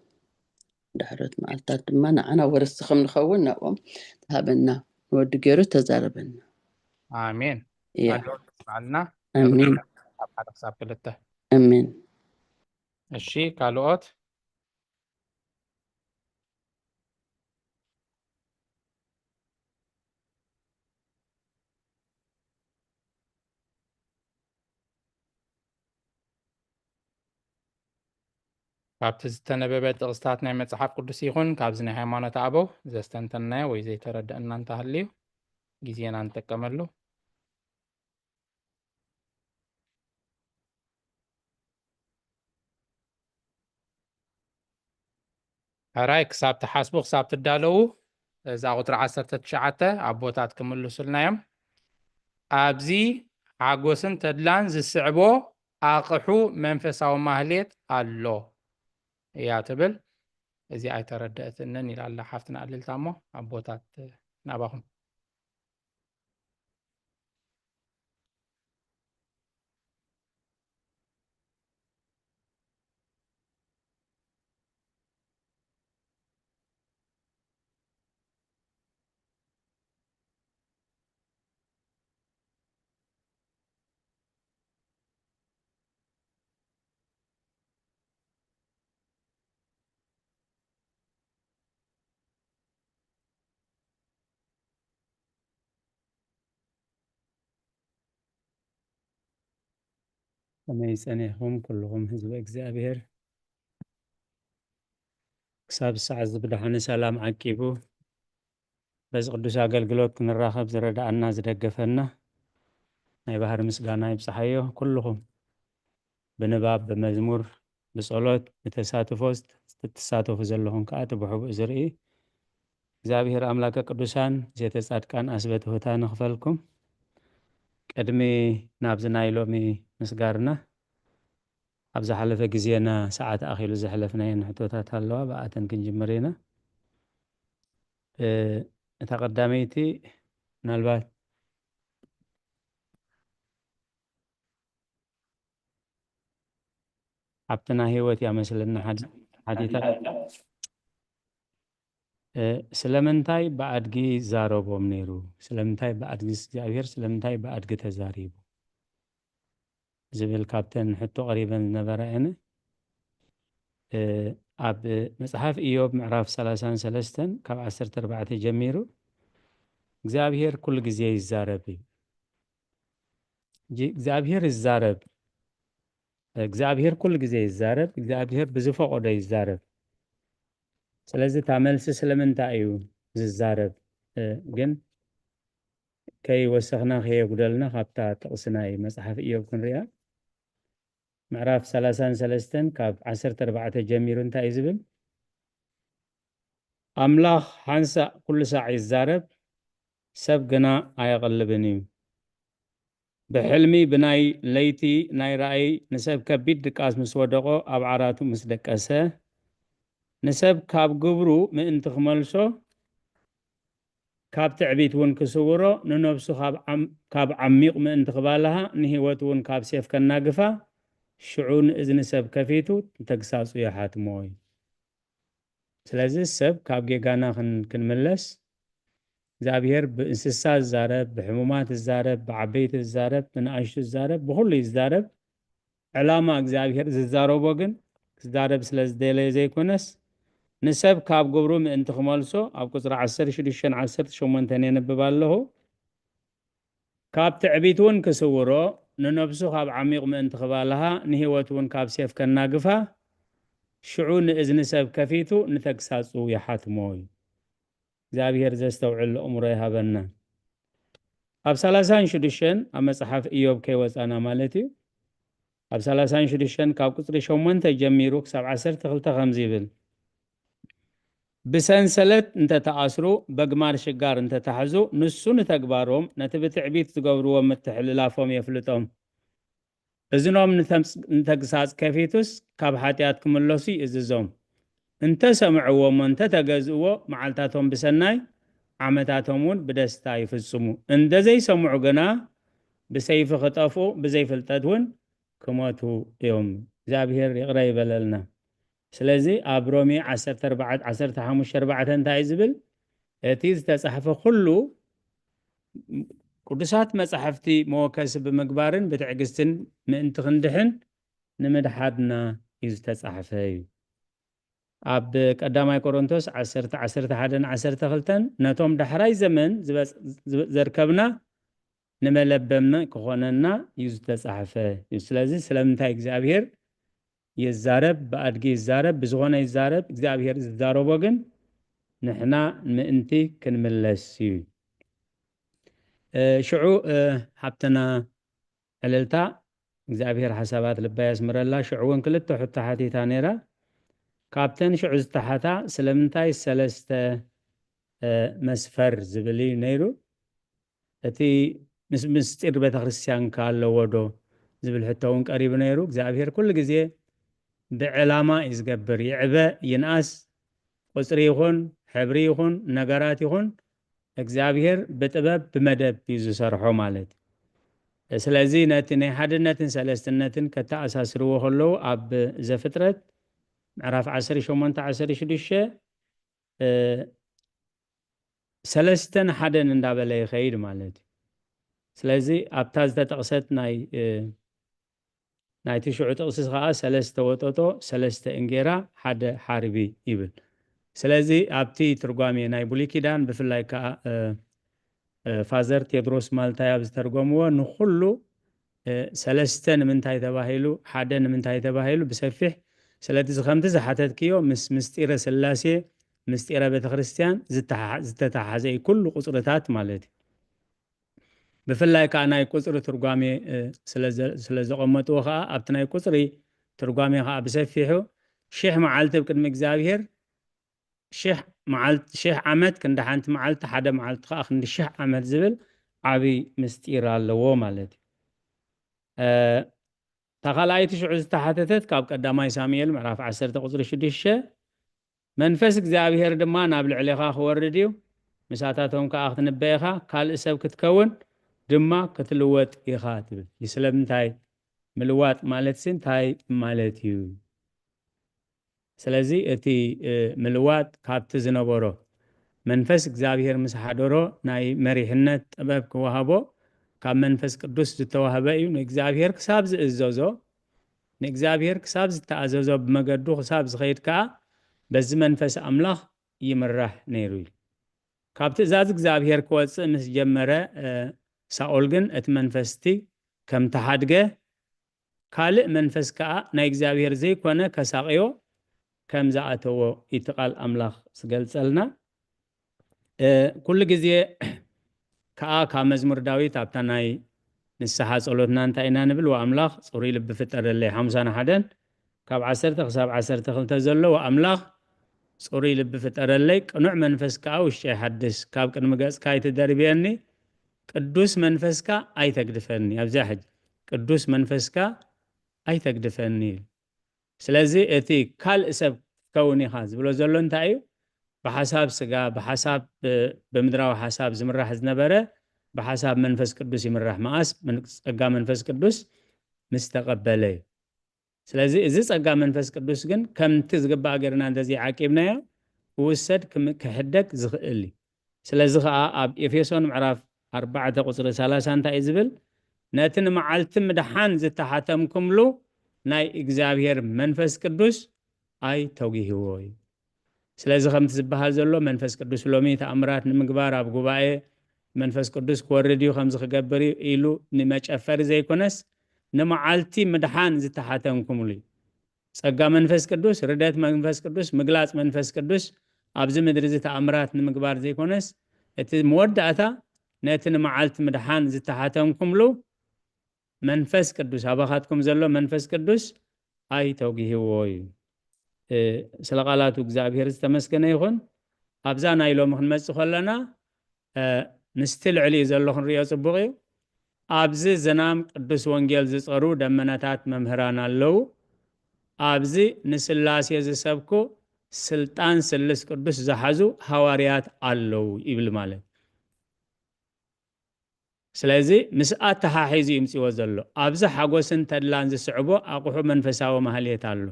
ዳሕሮት መዓልታት ድማ ንዓና ወረስቲ ከም ንኸውን ናብኦም ተሃበና። ንወዱ ገይሩ ተዛረበና። ኣሜን። እያ ቃለ ሕይወት ተስምዐልና። ኣሜን ካብ ሓደ ክሳብ ክልተ ኣሜን። እሺ ካልኦት ካብቲ ዝተነበበ ጥቕስታት ናይ መጽሓፍ ቅዱስ ይኹን ካብዚ ናይ ሃይማኖት ኣበው ዘስተንተናዮ ወይ ዘይተረደአና እንተሃልዩ ግዜና ንጥቀመሉ። ሕራይ ክሳብ ትሓስቡ ክሳብ ትዳለዉ እዛ ቁፅሪ ዓሰርተ ትሽዓተ ኣቦታት ክምልሱልና እዮም። ኣብዚ ሓጎስን ተድላን ዝስዕቦ ኣቕሑ መንፈሳዊ ማህሌት ኣሎ እያ ትብል። እዚ ኣይተረደእትንን ኢላ ኣላ ሓፍትና ኣልልታ እሞ ኣቦታት ናባኹም። ከመይ ጸኒሕኩም ኩልኹም ህዝቢ እግዚኣብሔር? ክሳብ ሰዓት እዚ ብደሓነ ሰላም ዓቂቡ በዚ ቅዱስ ኣገልግሎት ክንራኸብ ዝረዳኣና ዝደገፈና ናይ ባህሪ ምስጋና ይብጽሓዮ። ኩልኹም ብንባብ፣ ብመዝሙር፣ ብጸሎት፣ ብተሳትፎ ዝት-፣ ትሳተፉ ዘለኹም ከኣ እቲ ብሕቡእ ዝርኢ እግዚኣብሔር ኣምላከ ቅዱሳን ዜተ ጻድቃን ኣስበትሁታ ንኽፈልኩም። ቅድሚ ናብዚ ናይ ሎሚ ምስጋርና ኣብ ዝሓለፈ ግዜና ሰዓት ኣኺሉ ዘሕለፍናየን ሕቶታት ኣለዋ፣ ብኣተን ክንጅምር ኢና። እ፣ እታ ቀዳመይቲ ምናልባት ሓብትና ህይወት እያ መስለኒ ሓዲ-፣ ሓቲታ። እ፣ ስለምንታይ ብኣድጊ ይዛረቦም ነይሩ? ስለምንታይ ብኣድጊ፣ እግዚኣብሔር ስለምንታይ ብኣድጊ ተዛሪቡ? ዝብል ካብተን ሕቶ ቀሪበን ዝነበራ እየን። እ፣ ኣብ መጽሓፍ ኢዮብ ምዕራፍ ሰላሳን ሰለስተን ካብ ዓሰርተ ኣርባዕተ ጀሚሩ እግዚኣብሔር ኩሉ ግዜ ይዛረብ እዩ። ጂ-፣ እግዚኣብሔር ይዛረብ፣ እግዚኣብሔር ኩሉ ግዜ ይዛረብ፣ እግዚኣብሔር ብዝፈቀዶ ይዛረብ። ስለዚ እታ መልሲ ስለምንታይ እዩ ዝዛረብ? እ፣ ግን ከይወሰኽና ከየጉደልና ካብታ ጥቕሲ ናይ መጽሓፍ ኢዮብ ክንሪኣ። ምዕራፍ ሰላሳን ሰለስተን ካብ ዓሰርተ ኣርባዕተ ጀሚሩ እንታይ እዩ ዝብል? ኣምላኽ ሓንሳእ ኩሉ ሳዕ ይዛረብ፣ ሰብ ግና ኣየቕልብን እዩ። ብሕልሚ ብናይ ለይቲ ናይ ራእይ ንሰብ ከቢድ ድቃስ ምስ ወደቖ ኣብ ዓራቱ ምስ ደቀሰ፣ ንሰብ ካብ ግብሩ ምእንቲ ክመልሶ፣ ካብ ትዕቢት እውን ክስውሮ፣ ንነብሱ ካብ ዓም-፣ ካብ ዓሚቕ ምእንቲ ክባልሃ፣ ንህይወቱ እውን ካብ ሴፍ ከናግፋ፣ ሽዑ ንእዝኒ ሰብ ከፊቱ ንተግሳጹ ይሓትሞ እዩ። ስለዚ ሰብ ካብ ጌጋና ክን-፣ ክንምለስ፣ እግዚኣብሔር ብእንስሳ ዝዛረብ፣ ብሕሙማት ዝዛረብ፣ ብዓበይቲ ዝዛረብ፣ ብንኣሽቱ ዝዛረብ፣ ብኹሉ ይዛረብ። ዕላማ እግዚኣብሔር ዝዛረቦ ግን ክዛረብ ስለ ዝደለየ ዘይኮነስ፣ ንሰብ ካብ ግብሩ ምእንቲ ክመልሶ፣ ኣብ ቁጽሪ ዓሰርተ ሽዱሽተን ዓሰርተ ሸሞንተን የንብብ ኣለኹ። ካብ ትዕቢት እውን ክስውሮ፣ ንነብሱ ካብ ዓሚቕ ምእንቲ ክባልሃ፣ ንህይወቱ እውን ካብ ሴፍ ከናግፋ፣ ሽዑ ንእዝኒ ሰብ ከፊቱ ንተግሳጹ ይሓትሞ እዩ። እግዚኣብሔር ዘስተውዕል ኣእምሮ ይሃበና። ኣብ ሰላሳን ሽዱሽተን ኣብ መጽሓፍ ኢዮብ ከይወጻና ማለት እዩ። ኣብ ሰላሳን ሽዱሽተን ካብ ቁጽሪ ሸሞንተ ጀሚሩ ክሳብ ዓሰርተ ክልተ ከምዚ ይብል፣ ብሰንሰለት እንተተኣስሩ፣ በግማድ ሽጋር እንተተሓዙ፣ ንሱ ንተግባሮም፣ ነቲ ብትዕቢት ዝገብርዎ ምትሕልላፎም የፍልጦም። እዝኖም ንተምስ-፣ ንተግሳጽ ከፊቱስ፣ ካብ ሓጢኣት ክምለሱ ይእዝዞም። እንተ ሰምዕዎ እሞ እንተ ተገዝእዎ፣ መዓልታቶም ብሰናይ፣ ዓመታቶም እውን ብደስታ ይፍጽሙ። እንደ ዘይሰምዑ ግና፣ ብሰይፊ ክጠፍኡ፣ ብዘይፍልጠት እውን ክሞቱ እዮም። እግዚኣብሔር ይቕረ ይበለልና። ስለዚ ኣብ ሮሜ ዓሰርተ ኣርባዕተ፣ ዓሰርተ ሓሙሽተ ኣርባዕተ እንታይ እዩ ዝብል? እቲ ዝተጻሕፈ ኩሉ ቅዱሳት መጻሕፍቲ መወከሲ ብምግባርን ብትዕግስትን ምእንቲ ክንድሕን ንምድሓድና እዩ ዝተጻሕፈ እዩ። ኣብ ቀዳማይ ቆሮንቶስ ዓሰርተ፣ ዓሰርተ ሓደን ዓሰርተ ክልተን ነቶም ዳሕራይ ዘመን ዝበጽ-፣ ዝብ-፣ ዘርከብና ንመለበሚ ክኾነና እዩ ዝተጻሕፈ እዩ። ስለዚ ስለምንታይ እግዚኣብሔር ይዛረብ፣ ብኣድጊ ይዛረብ፣ ብዝኾነ ይዛረብ፣ እግዚኣብሔር ዝዛረቦ ግን ንሕና ምእንቲ ክንምለስ እዩ። እ፣ ሽዑ፣ እ፣ ሓብትና ዕልልታ፣ እግዚኣብሔር ሓሳባት ልባ የስምረላ። ሽዑ እውን ክልተ ሕቶ ሓቲታ ነይራ። ካብተን ሽዑ ዝተሓታ ስለምንታይ ሰለስተ፣ እ፣ መስፈር ዝብል እዩ ነይሩ። እቲ ምስ-፣ ምስጢር ቤተክርስትያንካ ኣለዎ ዶ ዝብል ሕቶ እውን ቀሪቡ ነይሩ። እግዚኣብሔር ኩሉ ግዜ ብዕላማ እዩ ዝገብር። ይዕበ ይንኣስ፣ ቁጽሪ ይኹን፣ ሕብሪ ይኹን፣ ነገራት ይኹን፣ እግዚኣብሔር ብጥበብ ብመደብ እዩ ዝሰርሖ ማለት እዩ። ስለዚ ነቲ ናይ ሓድነትን ሰለስትነትን ከተኣሳስርዎ ከለዉ ኣብ ዘፍጥረት ምዕራፍ ዓሰርተ ሸሞንተ ዓሰርተ ሽዱሽተ፣ እ፣ ሰለስተን ሓደን እንዳበለ ይኸይድ ማለት እዩ። ስለዚ ኣብታ ዝተጠቕሰት ናይ፣ እ፣ ናይቲ ሽዑ ጥቕሲ ኸዓ ሰለስተ ወጠጦ፣ ሰለስተ እንጌራ፣ ሓደ ሓርቢ ይብል። ስለዚ ኣብቲ ትርጓሜ ናይ ብሉይ ኪዳን ብፍላይ ከዓ፣ እ፣ እ፣ ፋዘር ቴድሮስ ማልታይ ኣብ ዝተርጎምዎ ንኹሉ ሰለስተ ንምንታይ ተባሂሉ፣ ሓደ ንምንታይ ተባሂሉ ብሰፊሕ ስለቲ ከምቲ ዝሓተትክዮ ምስ ምስጢረ ስላሴ፣ ምስጢረ ቤተክርስትያን ዝተሓ- ዝተተሓሓዘ እዩ ኩሉ ቁፅርታት ማለት እዩ። ብፍላይ ከዓ ናይ ቁፅሪ ትርጓሜ ስለ ዘቐመጥዎ ከዓ ኣብቲ ናይ ቁፅሪ ትርጓሜ ከዓ ብሰፊሑ ሽሕ መዓልቲ ኣብ ቅድሚ እግዚኣብሔር ሽሕ መዓልቲ ሽሕ ዓመት ክንዲ ሓንቲ መዓልቲ፣ ሓደ መዓልቲ ከዓ ክንዲ ሽሕ ዓመት ዝብል ዓብይ ምስጢር ኣለዎ ማለት እዩ። እታ ካልኣይቲ ሽዑ ዝተሓተተት ካብ ቀዳማይ ሳሙኤል ምዕራፍ ዓሰርተ ቁፅሪ ሽዱሽተ፣ መንፈስ እግዚኣብሔር ድማ ናብ ልዕሌኻ ክወርድ እዩ፣ ምሳታቶም ከዓ ክትንበ ኢኻ፣ ካልእ ሰብ ክትከውን ድማ ክትልወጥ ኢኻ ትብል። ስለምንታይ ምልዋጥ ማለት ሲ እንታይ ማለት እዩ? ስለዚ እቲ ምልዋጥ ካብቲ ዝነበሮ መንፈስ እግዚኣብሔር ምስ ሓደሮ ናይ መሪሕነት ጥበብ ክወሃቦ ካብ መንፈስ ቅዱስ ዝተዋህበ እዩ። ንእግዚኣብሔር ክሳብ ዝእዘዞ ንእግዚኣብሔር ክሳብ ዝተኣዘዞ ብመገዱ ክሳብ ዝኸይድ ከዓ በዚ መንፈስ ኣምላኽ ይምራሕ ነይሩ እዩ። ካብ ትእዛዝ እግዚኣብሔር ክወፅእ ምስ ጀመረ ሳኦል ግን እቲ መንፈስቲ ከም ተሓድገ ካልእ መንፈስ ከዓ ናይ እግዚኣብሔር ዘይኮነ ከሳቕዮ ከም ዝኣተዎ እቲ ቃል ኣምላኽ ዝገልጸልና። ኩሉ ግዜ ከዓ ካብ መዝሙር ዳዊት ኣብታ ናይ ንስሓ ጸሎትና እንታይ ኢና ንብል? ወኣምላኽ ጽሩይ ልቢ ፍጠረለይ ሓምሳን ሓደን ካብ ዓሰርተ ክሳብ ዓሰርተ ክልተ ዘሎ ወኣምላኽ ጽሩይ ልቢ ፍጠረለይ ቅኑዕ መንፈስ ከዓ ውሽጢ ይሓድስ ካብ ቅድሚ ገጽካ ኣይትደርብየኒ ቅዱስ መንፈስካ ኣይተግድፈኒ። ኣብዚኣ ሕጂ ቅዱስ መንፈስካ ኣይተግድፈኒ። ስለዚ እቲ ካልእ ሰብ ክትከውን ኢኻ ዝብሎ ዘሎ እንታይ እዩ? ብሓሳብ ስጋ፣ ብሓሳብ ብምድራዊ ሓሳብ ዝምራሕ ዝነበረ ብሓሳብ መንፈስ ቅዱስ ይምራሕ። መኣስ ጸጋ መንፈስ ቅዱስ ምስ ተቐበለ እዩ። ስለዚ እዚ ጸጋ መንፈስ ቅዱስ ግን ከምቲ ዝግባእ ገርና እንተዘይዓቂብናዮ ክውሰድ ክሕደግ ዝኽእል እዩ። ስለዚ ኸዓ ኣብ ኤፌሶን ምዕራፍ ኣርባዕተ ቁፅሪ ሰላሳ እንታይ እዩ ዝብል? ነቲ ንመዓልቲ ምድሓን ዝተሓተምኩምሉ ናይ እግዚኣብሔር መንፈስ ቅዱስ ኣይተጉህዎ እዩ። ስለዚ ከምቲ ዝበሃል ዘሎ መንፈስ ቅዱስ ሎሚ ተኣምራት ንምግባር ኣብ ጉባኤ መንፈስ ቅዱስ ክወርድ እዩ ከምዚ ክገብር እዩ ኢሉ ንመጨፈሪ ዘይኮነስ ንመዓልቲ ምድሓን ዝተሓተምኩምሉ እዩ። ጸጋ መንፈስ ቅዱስ፣ ርደት መንፈስ ቅዱስ፣ ምግላጽ መንፈስ ቅዱስ ኣብዚ ምድሪ እዚ ተኣምራት ንምግባር ዘይኮነስ እቲ መወዳእታ ነቲ ንመዓልቲ ምድሓን ዝተሓተምኩምሉ መንፈስ ቅዱስ ኣባኻትኩም ዘሎ መንፈስ ቅዱስ ኣይተጉህዎ እዩ። ስለ ቃላቱ እግዚኣብሔር ዝተመስገነ ይኹን። ኣብዛ ናይ ሎሚ ክንመጽእ ከለና ምስቲ ልዕሊኡ ዘሎ ክንሪኦ ጽቡቕ እዩ። ኣብዚ ዝናም ቅዱስ ወንጌል ዝጸሩ ደመናታት መምህራን ኣለዉ። ኣብዚ ንስላሴ ዝሰብኩ ስልጣን ስልስ ቅዱስ ዝሓዙ ሃዋርያት ኣለዉ ይብል ማለት። ስለዚ ምስ ኣተሓሒዙ ይምፅዎ ዘሎ ኣብዚ ሓጎስን ተድላን ዝስዕቦ ኣቑሑ መንፈሳዊ ማህሌት ኣሎ።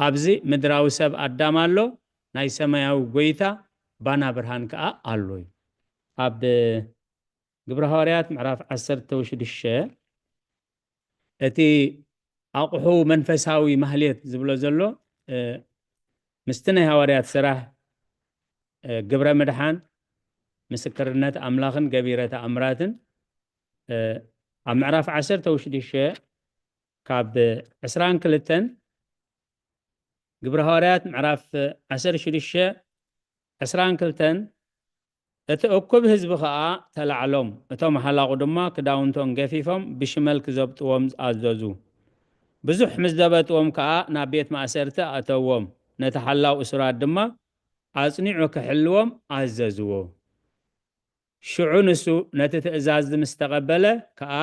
ኣብዚ ምድራዊ ሰብ ኣዳም ኣሎ፣ ናይ ሰማያዊ ጎይታ ባና ብርሃን ከዓ ኣሎ እዩ። ኣብ ግብረ ሃዋርያት ምዕራፍ ዓሰርተ ሽዱሽተ እቲ ኣቑሑ መንፈሳዊ ማህሌት ዝብሎ ዘሎ ምስቲ ናይ ሃዋርያት ስራሕ ግብረ ምድሓን ምስክርነት ኣምላኽን ገቢረ ተኣምራትን ኣብ ምዕራፍ ዓሰርተ ሽዱሽተ ካብ ዕስራን ክልተን ግብረ ሃዋርያት ምዕራፍ ዓሰርተ ሽዱሽተ ዕስራን ክልተን እቲ እኩብ ህዝቢ ኸዓ ተላዕሎም፣ እቶም ሓላቑ ድማ ክዳውንቶም ገፊፎም ብሽመል ክዘብጥዎም ኣዘዙ። ብዙሕ ምስ ዘበጥዎም ከኣ ናብ ቤት ማእሰርቲ ኣእተዎም፣ ነቲ ሓላው እሱራት ድማ ኣጽኒዑ ክሕልዎም ኣዘዝዎ። ሽዑ ንሱ ነቲ ትእዛዝ ምስ ተቐበለ ከኣ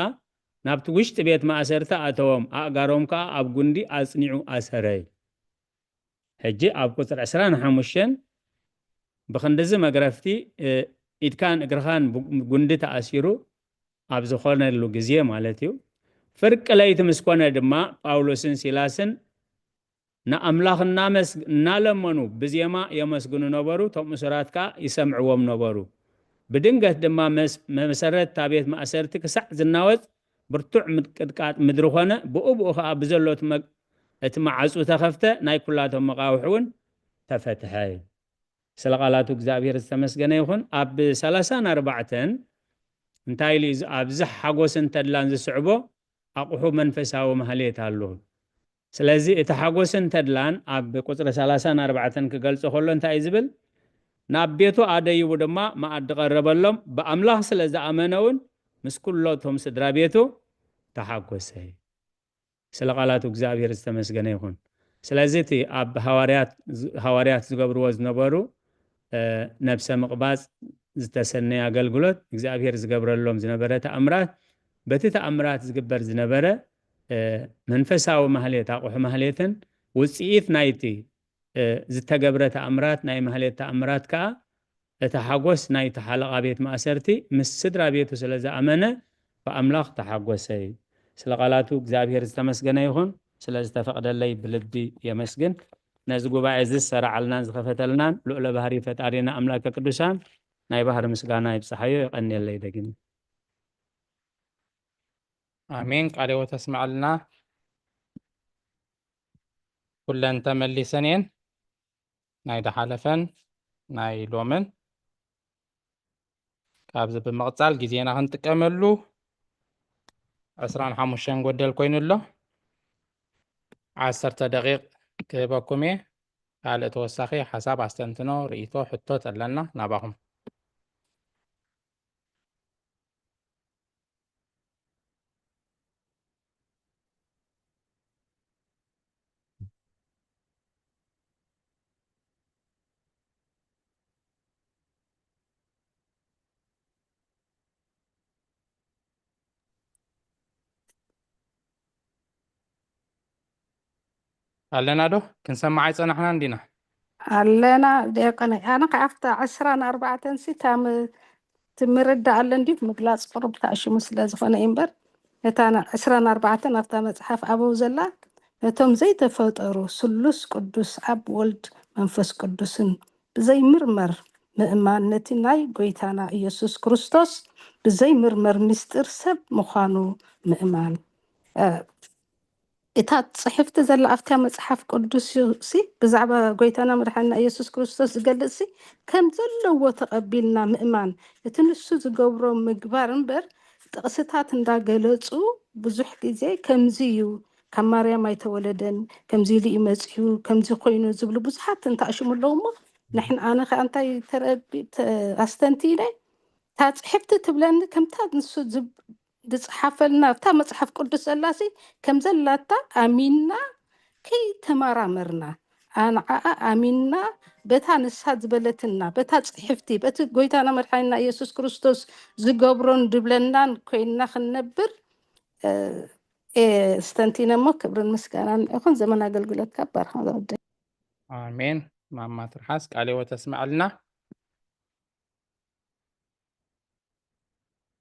ናብቲ ውሽጢ ቤት ማእሰርቲ ኣእተዎም፣ ኣእጋሮም ከኣ ኣብ ጉንዲ ኣጽኒዑ ኣሰረ። ሕጂ ኣብ ቁፅሪ ዕስራን ሓሙሽተን ብኽንድዚ መግረፍቲ ኢድካን እግርኻን ጉንዲ ተኣሲሩ ኣብ ዝኾነሉ ግዜ ማለት እዩ። ፍርቂ ለይቲ ምስ ኮነ ድማ ጳውሎስን ሲላስን ንኣምላኽ እናለመኑ ብዜማ የመስግኑ ነበሩ፣ እቶም እሱራት ከዓ ይሰምዕዎም ነበሩ። ብድንገት ድማ መሰረት እታ ቤት ማእሰርቲ ክሳዕ ዝናወፅ ብርቱዕ ምቅጥቃጥ ምድሪ ኾነ፣ ብኡ ብኡ ኸዓ ብዘሎ እቲ መግ-፣ እቲ መዓጹ ተኸፍተ፣ ናይ ኩላቶም መቓውሕ እውን ተፈትሐ። ስለ ቃላቱ እግዚኣብሔር ዝተመስገነ ይኹን። ኣብ ሰላሳን ኣርባዕተን እንታይ ኢሉ እዩ? ኣብዚ ሓጎስን ተድላን ዝስዕቦ ኣቑሑ መንፈሳዊ ማህሌት ኣሎ። ስለዚ እቲ ሓጎስን ተድላን ኣብ ቁጽሪ ሰላሳን ኣርባዕተን ክገልጾ ከሎ እንታይ እዩ ዝብል? ናብ ቤቱ ኣደይቡ ድማ መኣዲ ቀረበሎም፣ ብኣምላኽ ስለ ዝኣመነ እውን ምስ ኩሎቶም ስድራ ቤቱ ተሓጎሰ። ስለ ቃላቱ እግዚኣብሔር ዝተመስገነ ይኹን። ስለዚ እቲ ኣብ ሃዋርያት፣ ሃዋርያት ዝገብርዎ ዝነበሩ፣ እ፣ ነብሰ ምቕባጽ ዝተሰነየ ኣገልግሎት እግዚኣብሔር ዝገብረሎም ዝነበረ ተኣምራት፣ በቲ ተኣምራት ዝግበር ዝነበረ፣ እ፣ መንፈሳዊ ማህሌት፣ ኣቑሑ ማህሌትን ውጽኢት ናይቲ፣ እ፣ ዝተገብረ ተኣምራት፣ ናይ ማህሌት ተኣምራት ከኣ እቲ ሓጎስ ናይቲ ሓለቓ ቤት ማእሰርቲ ምስ ስድራ ቤቱ ስለ ዝኣመነ ብኣምላኽ ተሓጎሰ። ስለ ቃላቱ እግዚኣብሔር ዝተመስገነ ይኹን። ስለ ዝተፈቕደለይ ብልቢ የመስግን። ነዚ ጉባኤ እዚ ዝሰራዓልናን ዝኸፈተልናን ልዑለ ባህሪ ፈጣሪና ኣምላከ ቅዱሳን ናይ ባህሪ ምስጋና ይብጽሓዮ። የቐንየለይ ደጊም። ኣሜን። ቃለ ሕይወት ተስምዐልና። ኩለን ተመሊሰን እየን። ናይ ድሓለፈን ናይ ሎምን። ካብዚ ብምቕጻል ግዜና ክንጥቀመሉ ዕስራን ሓሙሽተን ጎደል ኮይኑ ኣሎ። ዓሰርተ ደቂቕ ክህበኩም እየ። ካልእ ተወሳኺ ሓሳብ፣ ኣስተንትኖ፣ ርእይቶ፣ ሕቶ ተለና ናባኹም። ኣለና ዶ? ክንሰማዕ ኣይጸናሕናን ዲና? ኣለና ዲያቆን። ኣነ ከኣ ኣብታ ዕስራን ኣርባዕተን ሲ ታም ትምርዳ ኣለን ድዩ? ምግላጽ ቅሩብ ተኣሽሙ ስለ ዝኾነ እዩ እምበር፣ እታ ና-፣ ዕስራን ኣርባዕተን ኣብታ መጽሓፍ ኣበው ዘላ፣ ነቶም ዘይተፈጠሩ ስሉስ ቅዱስ ኣብ ወልድ መንፈስ ቅዱስን ብዘይምርመር ምእማን ነቲ ናይ ጎይታና ኢየሱስ ክርስቶስ ብዘይምርመር ምስጢር ሰብ ምዃኑ ምእማን። እ፣ እታ ጽሕፍቲ ዘላ ኣብታ መጽሓፍ ቅዱስ ሲ ብዛዕባ ጎይታና መድሓንና ኢየሱስ ክርስቶስ ዝገልጽ ሲ ከም ዘለዎ ተቐቢልና ምእማን፣ እቲ ንሱ ዝገብሮ ምግባር እምበር፣ ጥቕስታት እንዳገለጹ ብዙሕ ግዜ ከምዚ እዩ፣ ካብ ማርያም ኣይተወለደን፣ ከምዚ ኢሉ እዩ መጺኡ፣ ከምዚ ኮይኑ ዝብሉ ብዙሓት እንተኣሽሙ ኣለዉ እሞ፣ ንሕና፣ ኣነ ኸኣ እንታይ ተረዲ-፣ ተ-፣ ኣስተንቲነ፣ እታ ጽሕፍቲ ትብለኒ ከምታ ንሱ ዝብ-፣ ዝጸሓፈልና፣ እታ መጽሓፍ ቅዱስ ዘላሲ ከም ዘላታ ኣሚንና ከይተመራመርና፣ ኣንዓኣ ኣሚንና በታ ንሳ ዝበለትና፣ በታ ጽሕፍቲ፣ በቲ ጎይታና መድሓኒና ኢየሱስ ክርስቶስ ዝገብሮን ድብለናን ኮይንና ክንነብር፣ እ፣ እየ ስተንቲነ እሞ፣ ክብርን ምስጋናን ይኹን። ዘመን ኣገልግሎትካ ባርኻ ዝወደይ። ኣሜን። ማማ ትርሓስ ቃለ ሕይወት ተስምዐልና።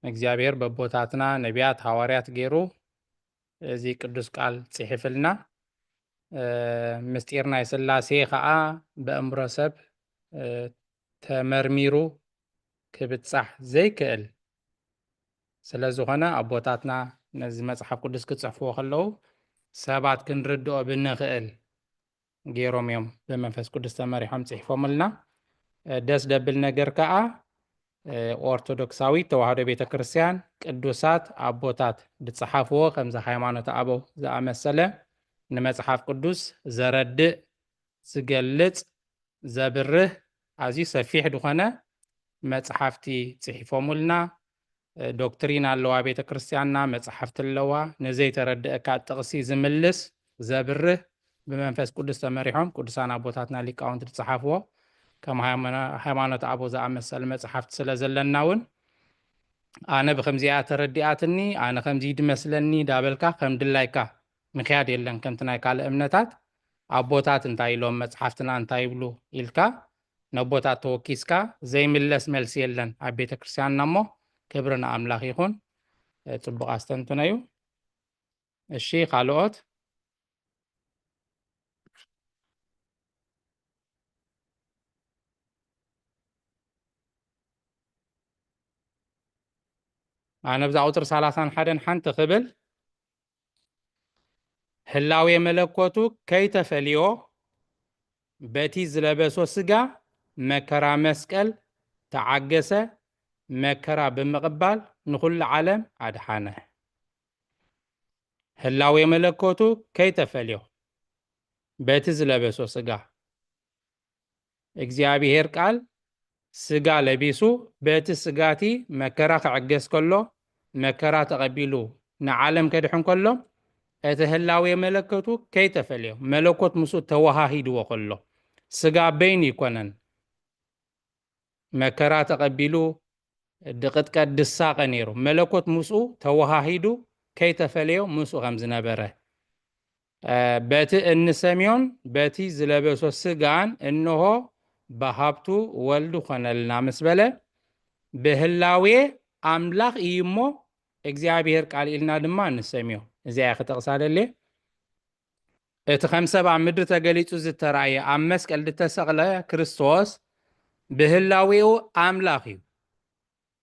እግዚኣብሔር በቦታትና ነቢያት፣ ሃዋርያት ገይሩ እዚ ቅዱስ ቃል ጽሒፍልና። እ፣ ምስጢር ናይ ሥላሴ ኸኣ ብእምሮ ሰብ፣ እ፣ ተመርሚሩ ክብጻሕ ዘይክእል ስለ ዝኾነ፣ ኣቦታትና ነዚ መጽሓፍ ቅዱስ ክጽሕፍዎ ከለዉ፣ ሰባት ክንርድኦ ብንኽእል ገይሮም እዮም ብመንፈስ ቅዱስ ተመሪሖም ጽሒፎምልና። እ፣ ደስ ደብል ነገር ከኣ፣ እ፣ ኦርቶዶክሳዊት ተዋህዶ ቤተ ክርስቲያን ቅዱሳት ኣቦታት ዝጸሓፍዎ፣ ከምዚ ሃይማኖተ ኣበው ዝኣመሰለ ንመጽሓፍ ቅዱስ ዘረድእ፣ ዝገልጽ፣ ዘብርህ፣ ኣዝዩ ሰፊሕ ዝኾነ መጽሓፍቲ ጽሒፎምልና። እ፣ ዶክትሪን ኣለዋ ቤተ ክርስቲያንና፣ መጽሓፍቲ ኣለዋ። ንዘይተረድአካ ጥቕሲ ዝምልስ፣ ዘብርህ፣ ብመንፈስ ቅዱስ ተመሪሖም ቅዱሳን ኣቦታትና ሊቃውንቲ ዝጸሓፍዎ፣ ከም ሃይማኖ-፣ ሃይማኖት ኣበው ዝኣመሰለ መጽሓፍቲ ስለ ዘለና እውን፣ ኣነ ብኸምዚኣ ተረዲኣትኒ፣ ኣነ ከምዚ ድመስለኒ ዳበልካ ከም ድላይካ ምኽያድ የለን። ከምቲ ናይ ካልእ እምነታት ኣቦታት እንታይ ኢሎም፣ መጽሓፍትና እንታይ ይብሉ ኢልካ ነቦታት ተወኪስካ ዘይምለስ መልሲ የለን ኣብ ቤተ ክርስቲያንና። እሞ ክብሪ ንኣምላኽ ይኹን። እ፣ ጽቡቕ ኣስተንትኖ እዩ። እሺ፣ ካልኦት? ኣነ ብዛ ቁጽሪ ሰላሳን ሓደን ሓንቲ ክብል፣ ህላዌ መለኮቱ ከይተፈልዮ በቲ ዝለበሶ ስጋ መከራ መስቀል ተዓገሰ፣ መከራ ብምቕባል ንኹሉ ዓለም ኣድሓነ። ህላዌ መለኮቱ ከይተፈልዮ በቲ ዝለበሶ ስጋ። እግዚኣብሔር ቃል ስጋ ለቢሱ በቲ ስጋቲ መከራ ክዕገስ ከሎ፣ መከራ ተቐቢሉ ንዓለም ከድሕን ከሎ፣ እቲ ህላዌ መለኮቱ ከይተፈልዮ፣ መለኮት ምስኡ ተወሃሂድዎ ከሎ፣ ስጋ በይኑ ይኮነን። መከራ ተቐቢሉ ድቕጥቀጥ ድሳቐ ነይሩ። መለኮት ምስኡ ተወሃሂዱ ከይተፈለዮ ምስኡ ከም ዝነበረ፣ እ፣ በቲ እንሰምዮን በቲ ዝለበሶ ስጋን እንሆ ብሃብቱ ወልድ ኾነልና ምስ በለ፣ ብህላዌ ኣምላኽ እዩ እሞ እግዚኣብሔር ቃል ኢልና ድማ ንሰምዮ። እዚኣ እየ ክጠቕሳ ደልየ። እቲ ከም ሰብ ኣብ ምድሪ ተገሊጹ ዝተራእየ ኣብ መስቀል ዝተሰቕለ ክርስቶስ ብህላዌኡ ኣምላኽ እዩ።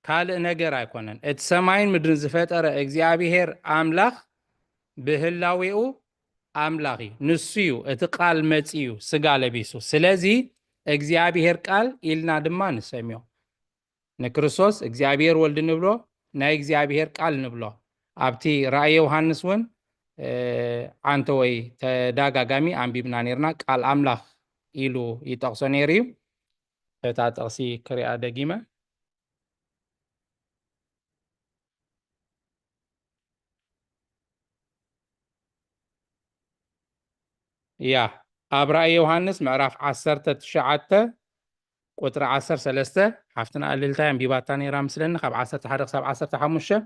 ካልእ ነገር ኣይኮነን። እቲ ሰማይን ምድርን ዝፈጠረ እግዚኣብሔር ኣምላኽ ብህላዌኡ ኣምላኽ እዩ። ንሱ እዩ፣ እቲ ቃል መጺኡ ስጋ ለቢሱ። ስለዚ እግዚኣብሔር ቃል ኢልና ድማ ንሰምዮ። ንክርስቶስ እግዚኣብሔር ወልድ ንብሎ፣ ናይ እግዚኣብሔር ቃል ንብሎ። ኣብቲ ራእየ ዮሃንስ እውን፣ እ፣ ዓንተ ወይ ተዳጋጋሚ ኣንቢብና ነርና፣ ቃል ኣምላኽ ኢሉ ይጠቕሶ ነይሩ እዩ። እታ ጥቕሲ ክሪኣ ደጊመ። እያ፣ ኣብ ራእየ ዮሃንስ ምዕራፍ ዓሰርተ ትሽዓተ ቁጽሪ ዓሰርተ ሰለስተ፣ ሓፍትና እልልታ ኣንቢባታ ነይራ ምስለኒ፣ ካብ ዓሰርተ ሓደ ክሳብ ዓሰርተ ሓሙሽተ፣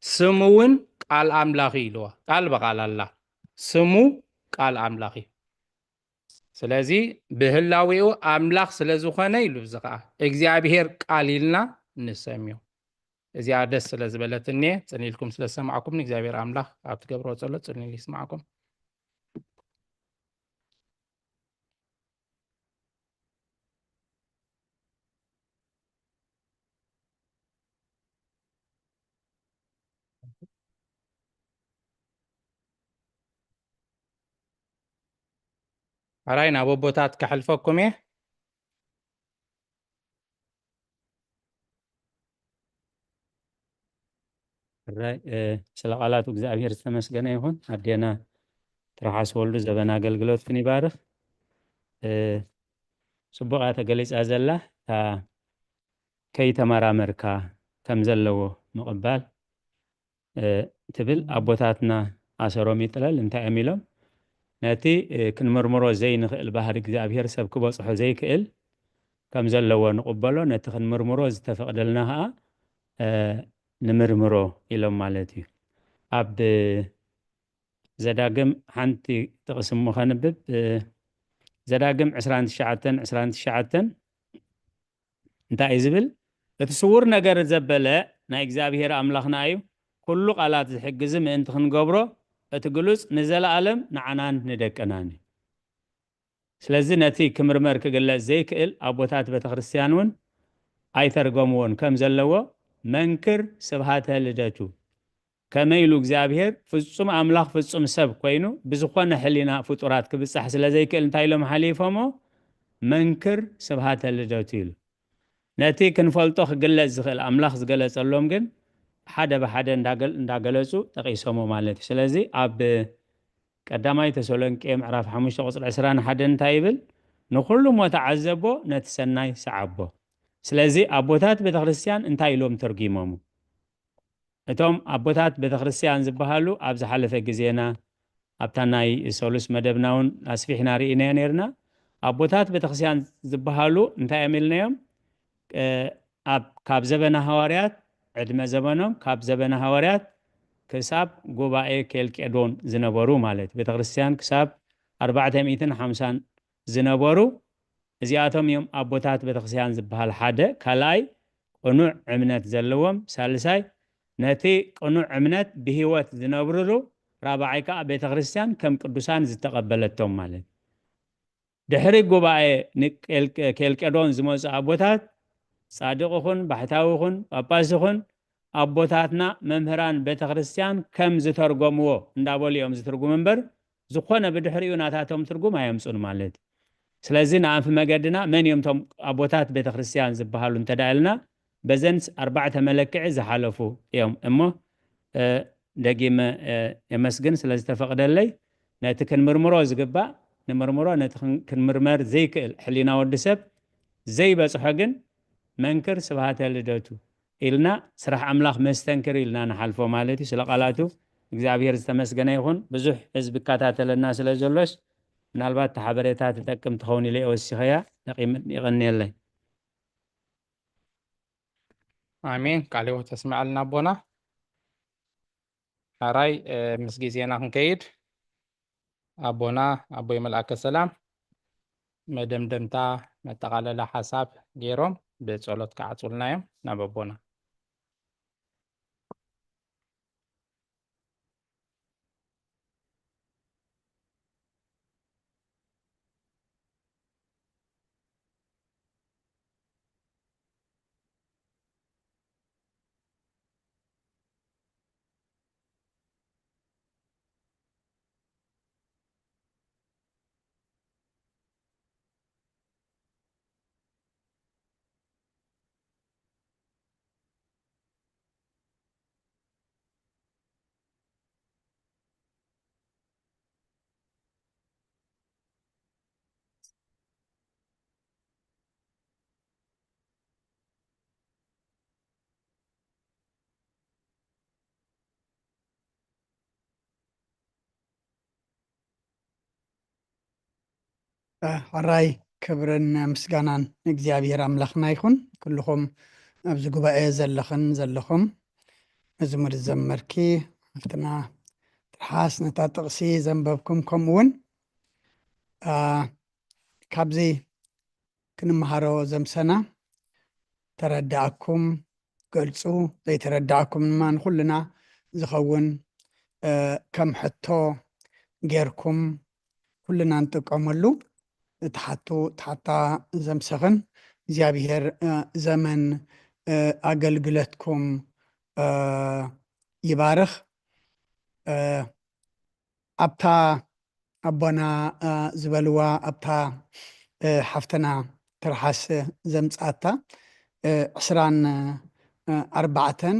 ስሙ እውን ቃል ኣምላኽ እዩ ኢልዋ። ቃል በቃል ኣላ። ስሙ ቃል ኣምላኽ እዩ። ስለዚ ብህላዌኡ ኣምላኽ ስለ ዝኾነ ኢሉ፣ እዚ ኸዓ እግዚኣብሔር ቃል ኢልና ንሰምዮ። እዚኣ ደስ ስለ ዝበለትኒ እየ። ጽን ኢልኩም ስለ ዝሰማዕኩም ንእግዚኣብሔር ኣምላኽ ኣብ ትገብርዎ ጸሎት ጽን ኢሉ ይስማዕኩም። ሕራይ ናብ ኣቦታት ከሕልፈኩም እየ። ሕራይ፣ እ፣ ስለ ቃላቱ እግዚኣብሔር ዝተመስገነ ይኹን። ኣዴና ትርሓስ ወልዱ ዘበን ኣገልግሎትክን ይባርኽ። እ፣ ጽቡቕ እያ ተገሊጻ ዘላ፣ እታ ከይተመራመርካ ከም ዘለዎ ምቕባል፣ እ፣ ትብል። ኣቦታትና ኣሰሮም ይጥለል እንታይ እዮም ኢሎም? ነቲ፣ እ፣ ክንምርምሮ ዘይንኽእል ባህሪ እግዚኣብሔር ሰብ ክበጽሖ ዘይክእል ከም ዘለዎ ንቕበሎ፣ ነቲ ክንምርምሮ ዝተፈቕደልና ኸዓ፣ እ፣ ንምርምሮ ኢሎም ማለት እዩ። ኣብ ዘዳግም ሓንቲ ጥቕሲ እሞ ከንብብ፣ እ፣ ዘዳግም ዕስራን ትሽዓተን፣ ዕስራን ትሽዓተን እንታይ እዩ ዝብል? እቲ ስዉር ነገር ዘበለ ናይ እግዚኣብሔር ኣምላኽና እዩ። ኩሉ ቃላት ዝሕግዚ ምእንቲ ክንገብሮ፣ እቲ ግሉጽ ንዘለኣለም ንዓናን ንደቅናን እዩ። ስለዚ ነቲ ክምርመር ክግለጽ ዘይክእል ኣቦታት ቤተ ክርስቲያን እውን ኣይተርገምዎን ከም ዘለዎ መንክር ስብሃተ ልደቱ ከመይ ኢሉ እግዚኣብሔር ፍጹም ኣምላኽ ፍጹም ሰብ ኮይኑ ብዝኾነ ሕሊና ፍጡራት ክብጻሕ ስለ ዘይክእል እንታይ ኢሎም ሓሊፎሞ? መንክር ስብሃተ ልደቱ ኢሉ። ነቲ ክንፈልጦ ክግለጽ ዝኽእል ኣምላኽ ዝገለጸሎም ግን ሓደ ብሓደ እንዳገል-፣ እንዳገለጹ ጠቒሶሞ ማለት እዩ። ስለዚ ኣብ ቀዳማይ ተሰሎንቄ ምዕራፍ ሓሙሽተ ቁጽሪ ዕስራን ሓደን እንታይ ይብል? "ንኹሉ እሞ ተዓዘቦ፣ ነቲ ሰናይ ሰዓቦ።" ስለዚ ኣቦታት ቤተ ክርስቲያን እንታይ ኢሎም ተርጒሞሙ? እቶም ኣቦታት ቤተ ክርስቲያን ዝበሃሉ ኣብ ዝሓለፈ ግዜና ኣብታ ናይ ሰሉስ መደብና እውን ኣስፊሕና ርኢናዮ ነርና። ኣቦታት ቤተ ክርስቲያን ዝበሃሉ እንታይ እዮም ኢልናዮም? እ፣ ኣብ፣ ካብ ዘበነ ሃዋርያት፣ ዕድመ ዘበኖም ካብ ዘበነ ሃዋርያት ክሳብ ጉባኤ ኬልቄዶን ዝነበሩ ማለት ቤተ ክርስቲያን ክሳብ ኣርባዕተ ሚእትን ሓምሳን ዝነበሩ እዚኣቶም እዮም ኣቦታት ቤተክርስትያን ዝበሃል ሓደ። ካልኣይ ቅኑዕ እምነት ዘለዎም፣ ሳልሳይ ነቲ ቅኑዕ እምነት ብህይወት ዝነብርሉ፣ ራብዓይ ከዓ ቤተክርስትያን ከም ቅዱሳን ዝተቐበለቶም ማለት። ድሕሪ ጉባኤ ንቄል-፣ ኬልቄዶን ዝመፁ ኣቦታት ጻድቕ ይኹን ባሕታዊ ይኹን ጳጳስ ይኹን ኣቦታትና መምህራን ቤተክርስትያን ከም ዝተርጎምዎ እንዳበሉ እዮም ዝትርጉሙ እምበር ዝኾነ ብድሕሪኡ ናታቶም ትርጉም ኣየምፁን ማለት እዩ። ስለዚ ንኣንፊ መገድና መን እዮም እቶም ኣቦታት ቤተክርስትያን ዝበሃሉ እንተዳ ኢልና በዘን ኣርባዕተ መለክዒ ዝሓለፉ እዮም እሞ፣ እ፣ ደጊመ የመስግን ስለዝተፈቕደለይ። ነቲ ክንምርምሮ ዝግባእ ንምርምሮ፣ ነቲ ክንምርመር ዘይክእል ሕሊና ወዲ ሰብ ዘይበፅሖ ግን መንክር ስብሃተ ልደቱ ኢልና ስራሕ ኣምላኽ መስተንክር ኢልና ንሓልፎ ማለት እዩ። ስለ ቃላቱ እግዚኣብሔር ዝተመስገነ ይኹን። ብዙሕ ህዝቢ ይከታተለና ስለ ዘሎስ ምናልባት እቲ ሓበሬታ ትጠቅም ትኸውን ኢለ እየ ወሲኸያ። ይቐንየለይ። ኣሜን። ቃለ ሕይወት ተስምዐልና ኣቦና። ሕራይ ምስ ግዜና ክንከይድ ኣቦና ኣቦይ መልኣከ ሰላም መደምደምታ መጠቓለላ ሓሳብ ገይሮም ብጸሎት ክዓጹልና እዮም። ናብ ኣቦና። ሕራይ ክብርን ምስጋናን ንእግዚኣብሔር ኣምላኽና ይኹን። ኩልኹም ኣብዚ ጉባኤ ዘለኽን ዘለኹም፣ መዝሙር ዝዘመርኪ ሓፍትና ትርሓስ፣ ነታ ጥቕሲ ዘንበብኩም፣ ከምኡ እውን ካብዚ ክንመሃሮ ዘምሰና ተረዳእኩም ገልፁ፣ ዘይተረዳእኩም ድማ ንኩልና ዝኸውን ከም ሕቶ ጌርኩም ኩልና ንጥቀመሉ። እቲ ሓቱ፣ እቲ ሓታ ዘምሰኽን እግዚኣብሔር ዘመን ኣገልግለትኩም ይባርኽ። ኣብታ ኣቦና ዝበልዋ ኣብታ ሓፍትና ትርሓስ ዘምጻታ ዕስራን ኣርባዕተን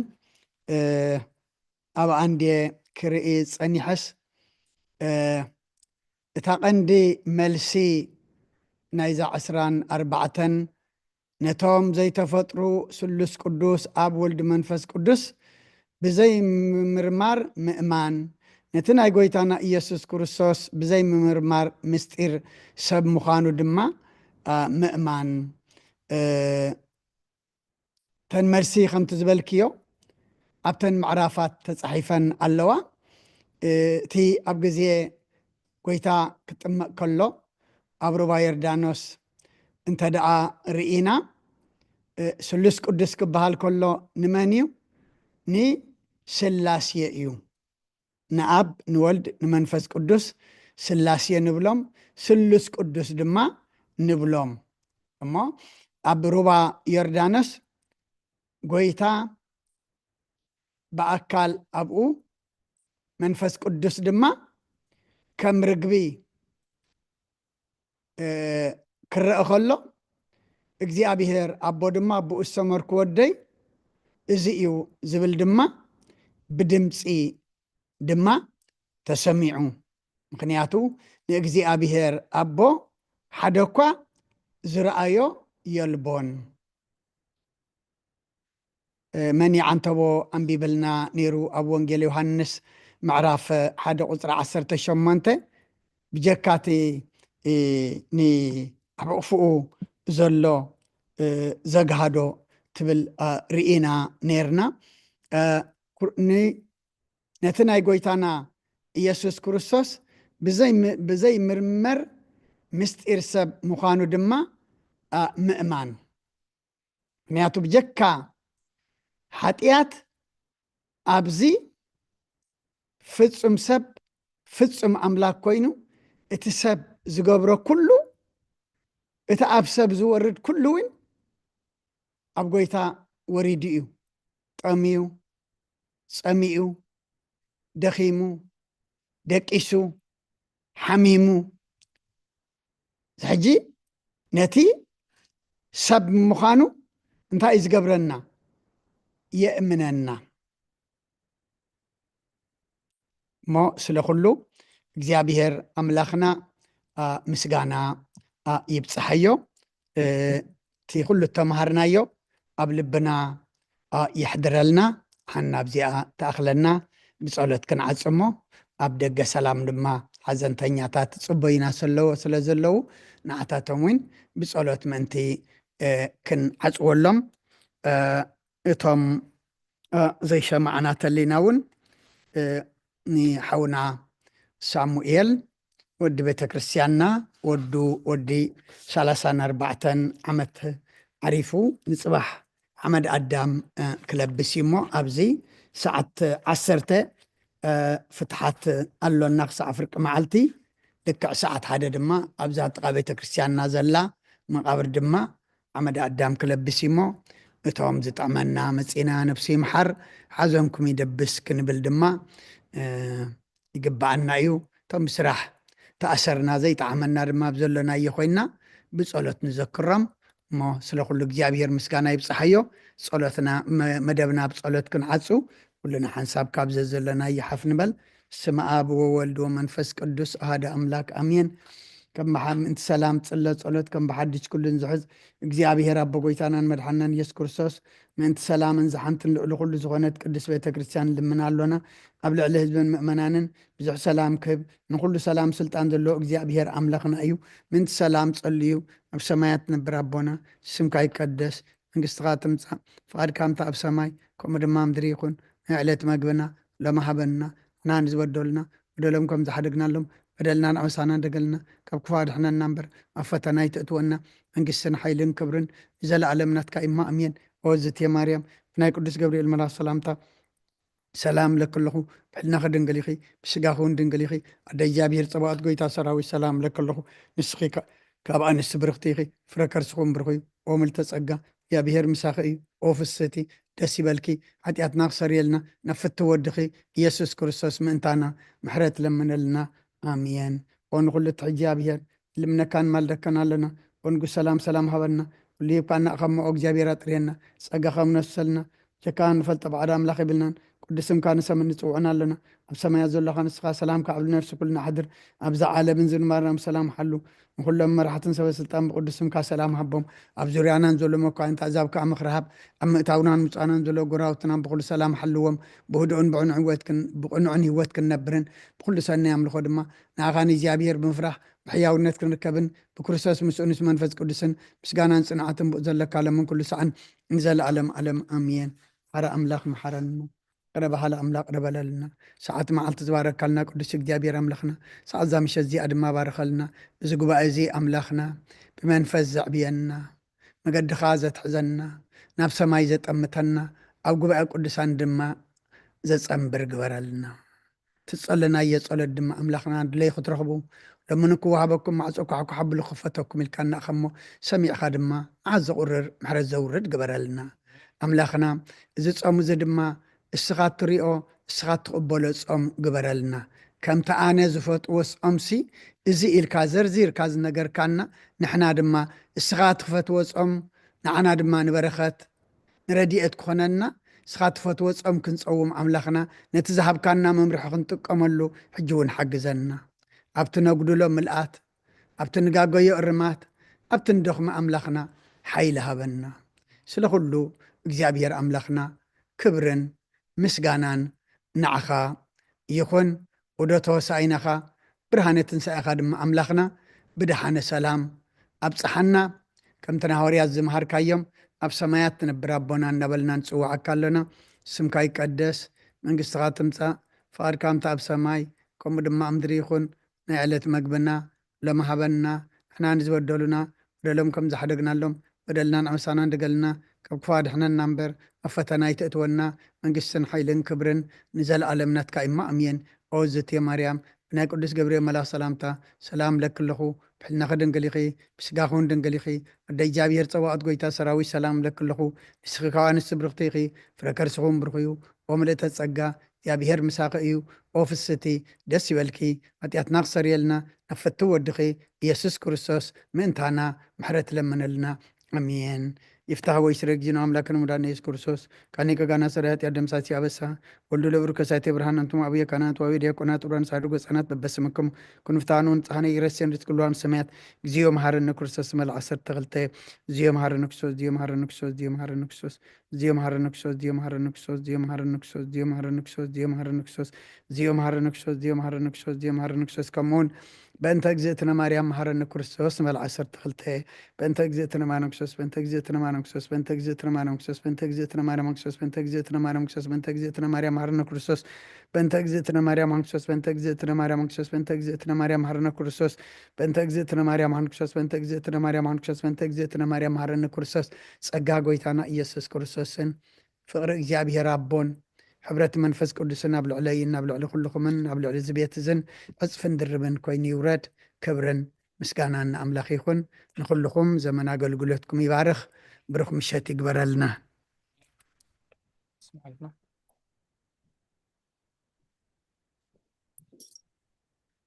ኣብኣ እንድየ ክርኢ ጸኒሐስ እታ ቀንዲ መልሲ ናይዛ ዕስራን ኣርባዕተን ነቶም ዘይተፈጥሩ ስሉስ ቅዱስ ኣብ ወልድ መንፈስ ቅዱስ ብዘይ ምምርማር ምእማን፣ ነቲ ናይ ጎይታና ኢየሱስ ክርስቶስ ብዘይ ምምርማር ምስጢር ሰብ ምዃኑ ድማ ምእማን። እተን መልሲ ከምቲ ዝበልክዮ ኣብተን ምዕራፋት ተጻሒፈን ኣለዋ። እቲ ኣብ ግዜ ጎይታ ክጥመቕ ከሎ ኣብ ሩባ ዮርዳኖስ እንተ ደኣ ርኢና ስሉስ ቅዱስ ክበሃል ከሎ ንመን እዩ? ንስላሴ እዩ። ንኣብ ንወልድ ንመንፈስ ቅዱስ ስላሴ ንብሎም፣ ስሉስ ቅዱስ ድማ ንብሎም። እሞ ኣብ ሩባ ዮርዳኖስ ጎይታ ብኣካል ኣብኡ መንፈስ ቅዱስ ድማ ከም ርግቢ ክረአ ከሎ እግዚኣብሔር ኣቦ ድማ ብኡ ዝሰመርኩ ወደይ እዚ እዩ ዝብል ድማ ብድምፂ ድማ ተሰሚዑ። ምክንያቱ ንእግዚኣብሔር ኣቦ ሓደ እኳ ዝረኣዮ የልቦን። መን ይዓንተቦ ኣንቢብልና ነይሩ ኣብ ወንጌል ዮሃንስ ምዕራፍ ሓደ ቁፅሪ ዓሰርተ ሸሞንተ ብጀካቲ ንኣሕቑፍኡ ዘሎ ዘግሃዶ ትብል ርኢና ነይርና። ነቲ ናይ ጎይታና ኢየሱስ ክርስቶስ ብዘይ ምርመር ምስጢር ሰብ ምዃኑ ድማ ምእማን። ምክንያቱ ብጀካ ሓጢኣት ኣብዚ ፍጹም ሰብ ፍጹም ኣምላክ ኮይኑ እቲ ሰብ ዝገብሮ ኩሉ እቲ ኣብ ሰብ ዝወርድ ኩሉ እውን ኣብ ጎይታ ወሪዱ እዩ። ጠምዩ፣ ጸሚኡ፣ ደኺሙ፣ ደቂሱ፣ ሓሚሙ ሕጂ ነቲ ሰብ ምዃኑ እንታይ እዩ ዝገብረና? የእምነና። እሞ ስለ ኩሉ እግዚኣብሔር ኣምላኽና፣ ኣ፣ ምስጋና፣ ኣ፣ ይብጽሓዮ። እ፣ እቲ ኩሉ እተምሃርናዮ ኣብ ልብና፣ ኣ፣ የሕድረልና። ሓና ኣብዚኣ ተኣኽለና ብጸሎት ክንዓጽሞ፣ ኣብ ደገ ሰላም ድማ ሓዘንተኛታት ጽበዩና ሰለዎ-፣ ስለ ዘለዉ ንዓታቶም እውን ብጸሎት ምእንቲ፣ እ፣ ክንዓጽወሎም፣ እ፣ እቶም፣ እ፣ ዘይሰማዕና ተሊና እውን፣ እ፣ ንሓውና ሳሙኤል ወዲ ቤተ ክርስቲያንና፣ ወዱ ወዲ ሰላሳን ኣርባዕተን ዓመት ዓሪፉ፣ ንጽባሕ ሓመድ ኣዳም፣ እ፣ ክለብስ እዩ እሞ፣ ኣብዚ ሰዓት ዓሰርተ፣ እ፣ ፍትሓት ኣሎና ክሳዕ ፍርቂ መዓልቲ። ልክዕ ሰዓት ሓደ ድማ ኣብዛ ጥቓ ቤተ ክርስቲያንና ዘላ መቓብር ድማ ሓመድ ኣዳም ክለብስ እዩ እሞ፣ እቶም ዝጠዕመና መጺና ነብሱ ይምሓር፣ ሓዘንኩም ይደብስ ክንብል ድማ፣ እ፣ ይግብኣና እዩ። እቶም ብስራሕ ተኣሰርና ዘይጠዓመና ድማ ኣብ ዘሎናዮ ኮይንና ብጸሎት ንዘክሮም። እሞ ስለ ኩሉ እግዚኣብሔር ምስጋና ይብጽሓዮ። ጸሎትና፣ መ-፣ መደብና ብጸሎት ክንዓጹ፣ ኩልና ሓንሳብ ካብ ዘዘሎናዮ ሓፍ ንበል። ስመ ኣብ ወወልድ ወመንፈስ ቅዱስ ኣሃደ ኣምላክ ኣሜን። ከም ብሓ-፣ ምእንቲ ሰላም ጽለ ጸሎት ከም ብሓድሽ ኩሉን ዝሕዝ እግዚኣብሔር ኣቦ ጎይታናን መድሓናን ኢየሱስ ክርስቶስ፣ ምእንቲ ሰላምን ዝሓንትን ልዕሊ ኩሉ ዝኾነት ቅድስት ቤተ ክርስቲያን ልምና ኣሎና። ኣብ ልዕሊ ህዝብን ምእመናንን ብዙሕ ሰላም ክህብ፣ ንኹሉ ሰላም ስልጣን ዘለዎ እግዚኣብሔር ኣምላኽና እዩ። ምእንቲ ሰላም ጸልዩ። ኣብ ሰማያት ትነብር ኣቦና፣ ስምካ ይቀደስ፣ መንግስትኻ ትምጻእ፣ ፍቓድካ ከምታ ኣብ ሰማይ ከምኡ ድማ ምድሪ ይኹን። ናይ ዕለት መግብና ሎሚ ሃበና፣ ንሕና ንዝበደሉና በደሎም ከም ዝሓደግናሎም በደልና ንኣበሳና ደገልና፣ ካብ ክፉ ኣድሕነና እምበር ኣብ ፈተና ኣይተእትወና። መንግስትን ሓይልን ክብርን ንዘለኣለም ናትካ እማ ኣሜን። ኦ ዝቴ ማርያም፣ ብናይ ቅዱስ ገብርኤል መልኣኽ ሰላምታ ሰላም ለኪ ኣለኹ፣ ብሕልናኺ ድንግል ኢኺ፣ ብስጋኺ እውን ድንግል ኢኺ። ኣደ እግዚኣብሔር ጸባኦት፣ ጎይታ ሰራዊት፣ ሰላም ለኪ ኣለኹ። ንስኺ ከ-፣ ካብ ኣንስቲ ብርኽቲ ኢኺ፣ ፍረ ከርስኺ እውን ብሩኽ እዩ። ኦ ምልዕተ ጸጋ፣ እግዚኣብሔር ምሳኺ እዩ። ኦ ፍስህቲ፣ ደስ ይበልኪ፣ ሓጢኣትና ክሰርየልና፣ ናብ ፍትው ወድኺ ኢየሱስ ክርስቶስ ምእንታና ምሕረት ለምነልና። ኣሜን። ኦ ንኹሉ እትሕጂ እግዚኣብሔር፣ ልምነካን ማልደካን ኣለና። ኦ ንጉስ ሰላም፣ ሰላም ሃበና። ኩሉ ሂብካና፣ እኸሞ እግዚኣብሔር ኣጥርየና። ጸጋኻ ምነሰልና። ጀካ ንፈልጦ ባዕዳ ኣምላኽ የብልናን። ቅዱስ ስምካ ንሰምን ንጽውዕን ኣለና። ኣብ ሰማያት ዘሎኻ ንስኻ ሰላምካ ኣብ ነፍሲ ኩልና ኣሕድር። ኣብዛ ዓለምን ዝንባርና ብሰላም ሓሉ። ንኹሎም መራሕትን ሰበ ስልጣን ብቅዱስ ስምካ ሰላም ሃቦም። ኣብ ዙርያናን ዘሎ መኳንንቲ ኣሕዛብ ከኣ ምኽሪ ሃብ። ኣብ ምእታውናን ምጽኣናን ዘሎ ጎራውትና ብኹሉ ሰላም ሓልዎም። ብህዱእን ብቕኑዕን ህይወት ክን-፣ ብቕኑዕን ህይወት ክንነብርን ብኹሉ ሰናይ ኣምልኾ ድማ ንኣኻ ንእግዚኣብሔር ብምፍራሕ ብሕያውነት ክንርከብን ብክርስቶስ ምስኡ ምስ መንፈስ ቅዱስን ምስጋናን ጽንዓትን ብኡ ዘለካ ለምን ኩሉ ሰዓን ንዘለኣለም ዓለም ኣሜን። ሓረ ኣምላኽ መሓረና። ቅረ በሃሊ ኣምላኽ ቅረ በለልና። ሰዓት መዓልቲ ዝባረካልና ቅዱስ እግዚኣብሔር ኣምላኽና፣ ሰዓት እዛ ምሸት እዚኣ ድማ ባርኸልና። እዚ ጉባኤ እዚ ኣምላኽና ብመንፈስ ዘዕብየና፣ መገድኻ ዘትሕዘና፣ ናብ ሰማይ ዘጠምተና፣ ኣብ ጉባኤ ቅዱሳን ድማ ዘጸንብር ግበረልና። ትጸለናዮ ጸሎት ድማ ኣምላኽና ድለይ ክትረኽቡ፣ ለምኑ ክወሃበኩም፣ ማዕጾ ኳሕኳሕ ኣብሉ ክኸፈተኩም ኢልካ እናእኸሞ ሰሚዕኻ ድማ መዓት ዘቑርር ምሕረት ዘውርድ ግበረልና። ኣምላኽና፣ እዚ ጾም እዚ ድማ እስኻ እትሪኦ፣ እስኻ እትቕበሎ ጾም ግበረልና። ከምቲ ኣነ ዝፈትዎ ጾምሲ እዚ ኢልካ ዘርዚርካ ዝነገርካና፣ ንሕና ድማ እስኻ ትፈትዎ ጾም ንዓና ድማ ንበረኸት ንረድኤት ክኾነና፣ እስኻ ትፈትዎ ጾም ክንጸውም ኣምላኽና፣ ነቲ ዝሃብካና መምርሒ ክንጥቀመሉ ሕጂ እውን ሓግዘና። ኣብቲ ነጉድሎ ምልኣት፣ ኣብቲ ንጋገዮ እርማት፣ ኣብቲ ንደኽሞ ኣምላኽና ሓይሊ ሃበና። ስለ ኩሉ እግዚኣብሔር ኣምላኽና ክብርን ምስጋናን ንዓኻ ይኹን። ዑደት ሆሳኢናኻ፣ ብርሃነ ትንሳኤኻ ድማ ኣምላኽና ብደሓነ ሰላም ኣብጽሓና። ከምቲ ንሃዋርያት ዝመሃርካዮም፣ ኣብ ሰማያት ትነብር ኣቦና እናበልና ንጽውዓካ ኣሎና። ስምካ ይቀደስ፣ መንግስትኻ ትምጻእ፣ ፍቓድካ ከምቲ ኣብ ሰማይ ከምኡ ድማ ኣብ ምድሪ ይኹን። ናይ ዕለት መግብና ሎሚ ሃበና፣ ንሕና ንዝበደሉና በደሎም ከም ዝሓደግናሎም በደልና ንኣበሳና ንደገልና፣ ካብ ክፉ ኣድሕነና እምበር ኣብ ፈተና ኣይተእትወና። መንግስትን ሓይልን ክብርን ንዘለኣለም ናትካ እማ ኣሜን። ኦ ዝቴ ማርያም፣ ብናይ ቅዱስ ገብርኤል መልኣኽ ሰላምታ ሰላም እብለኪ ኣለኹ። ብሕልናኺ ድንግል ኢኺ፣ ብስጋኺ እውን ድንግል ኢኺ። ኣደ እግዚኣብሔር ጸባኦት፣ ጎይታ ሰራዊት፣ ሰላም እብለኪ ኣለኹ። ንስኺ ካብ ኣንስቲ ብርኽቲ ኢኺ፣ ፍረ ከርስኺ እውን ብሩኽ እዩ። ኦ ምልእተ ጸጋ፣ እግዚኣብሔር ምሳኺ እዩ። ኦ ፍስቲ፣ ደስ ይበልኪ፣ ሓጢኣትና ክሰርየልና ናብ ፍትው ወድኺ ኢየሱስ ክርስቶስ ምእንታና ምሕረት ለምነልና። ኣሜን። ይፍታህ ወይ ስረ ጊዜና ኣምላክን ሙዳን ኢየሱስ ክርስቶስ ቃኔ ቀጋና ሰራያት ያደምሳሲ ኣበሳ ወልዱ ለብሩ ከሳቴ ብርሃን። ኣንቱም ኣቡየ ካህናት ዋዊ ዲያቆናት ጡራን ሳድጎ ህፃናት በበስምኩም ክንፍታኑ ንፅሓነ ይረሴን ርትክልዋን ሰማያት። እግዚኦ መሃረነ ክርስቶስ መልዓ ዓሰርተ ክልተ። እግዚኦ መሃረነ ክርስቶስ፣ እግዚኦ መሃረነ ክርስቶስ፣ እግዚኦ መሃረነ ክርስቶስ፣ እግዚኦ መሃረነ ክርስቶስ፣ እግዚኦ መሃረነ ክርስቶስ፣ እግዚኦ መሃረነ ክርስቶስ፣ እግዚኦ መሃረነ ክርስቶስ፣ እግዚኦ መሃረነ ክርስቶስ፣ እግዚኦ መሃረነ ክርስቶስ፣ እግዚኦ መሃረነ ክርስቶስ፣ እግዚኦ መሃረነ ክርስቶስ። ከምኡውን በእንተ እግዝእትነ ማርያም መሃረነ ክርስቶስ ንበል ዓሰርተ ክልተ። በእንተ እግዝእትነ ማርያም ክርስቶስ፣ በእንተ እግዝእትነ ማርያም ክርስቶስ፣ በእንተ እግዝእትነ ማርያም ክርስቶስ፣ በእንተ እግዝእትነ ማርያም ክርስቶስ፣ በእንተ እግዝእትነ ማርያም ክርስቶስ፣ በእንተ እግዝእትነ ማርያም መሃረነ ክርስቶስ፣ በእንተ እግዝእትነ ማርያም ክርስቶስ፣ በእንተ እግዝእትነ ማርያም ክርስቶስ፣ በእንተ እግዝእትነ ማርያም መሃረነ ክርስቶስ፣ በእንተ እግዝእትነ ማርያም መሃረነ ክርስቶስ፣ በእንተ እግዝእትነ ማርያም መሃረነ ክርስቶስ፣ በእንተ እግዝእትነ ማርያም መሃረነ ክርስቶስ። ጸጋ ጎይታና ኢየሱስ ክርስቶስን ፍቕሪ እግዚኣብሔር ኣቦን ሕብረት መንፈስ ቅዱስን ኣብ ልዕለይን ኣብ ልዕሊ ኩልኹምን ኣብ ልዕሊ እዚ ቤት እዝን ዕጽፍን ድርብን ኮይኑ ይውረድ። ክብርን ምስጋናን ንኣምላኽ ይኹን። ንኹልኹም ዘመን ኣገልግሎትኩም ይባርኽ። ብሩኽ ምሸት ይግበረልና።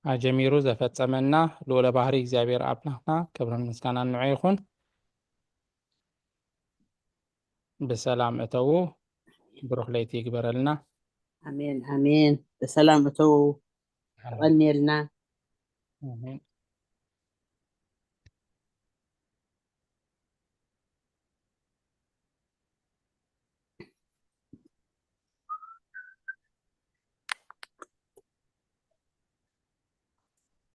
ኣጀሚሩ ዘፈጸመና ልዑለ ባህሪ እግዚኣብሔር ኣምላኽና ክብርን ምስጋናን ንዑ ይኹን። ብሰላም እተዉ። ብሩኽ ለይቲ ይግበረልና። ኣሜን ኣሜን። ብሰላም እተዉ። የቐንየልና። ኣሜን።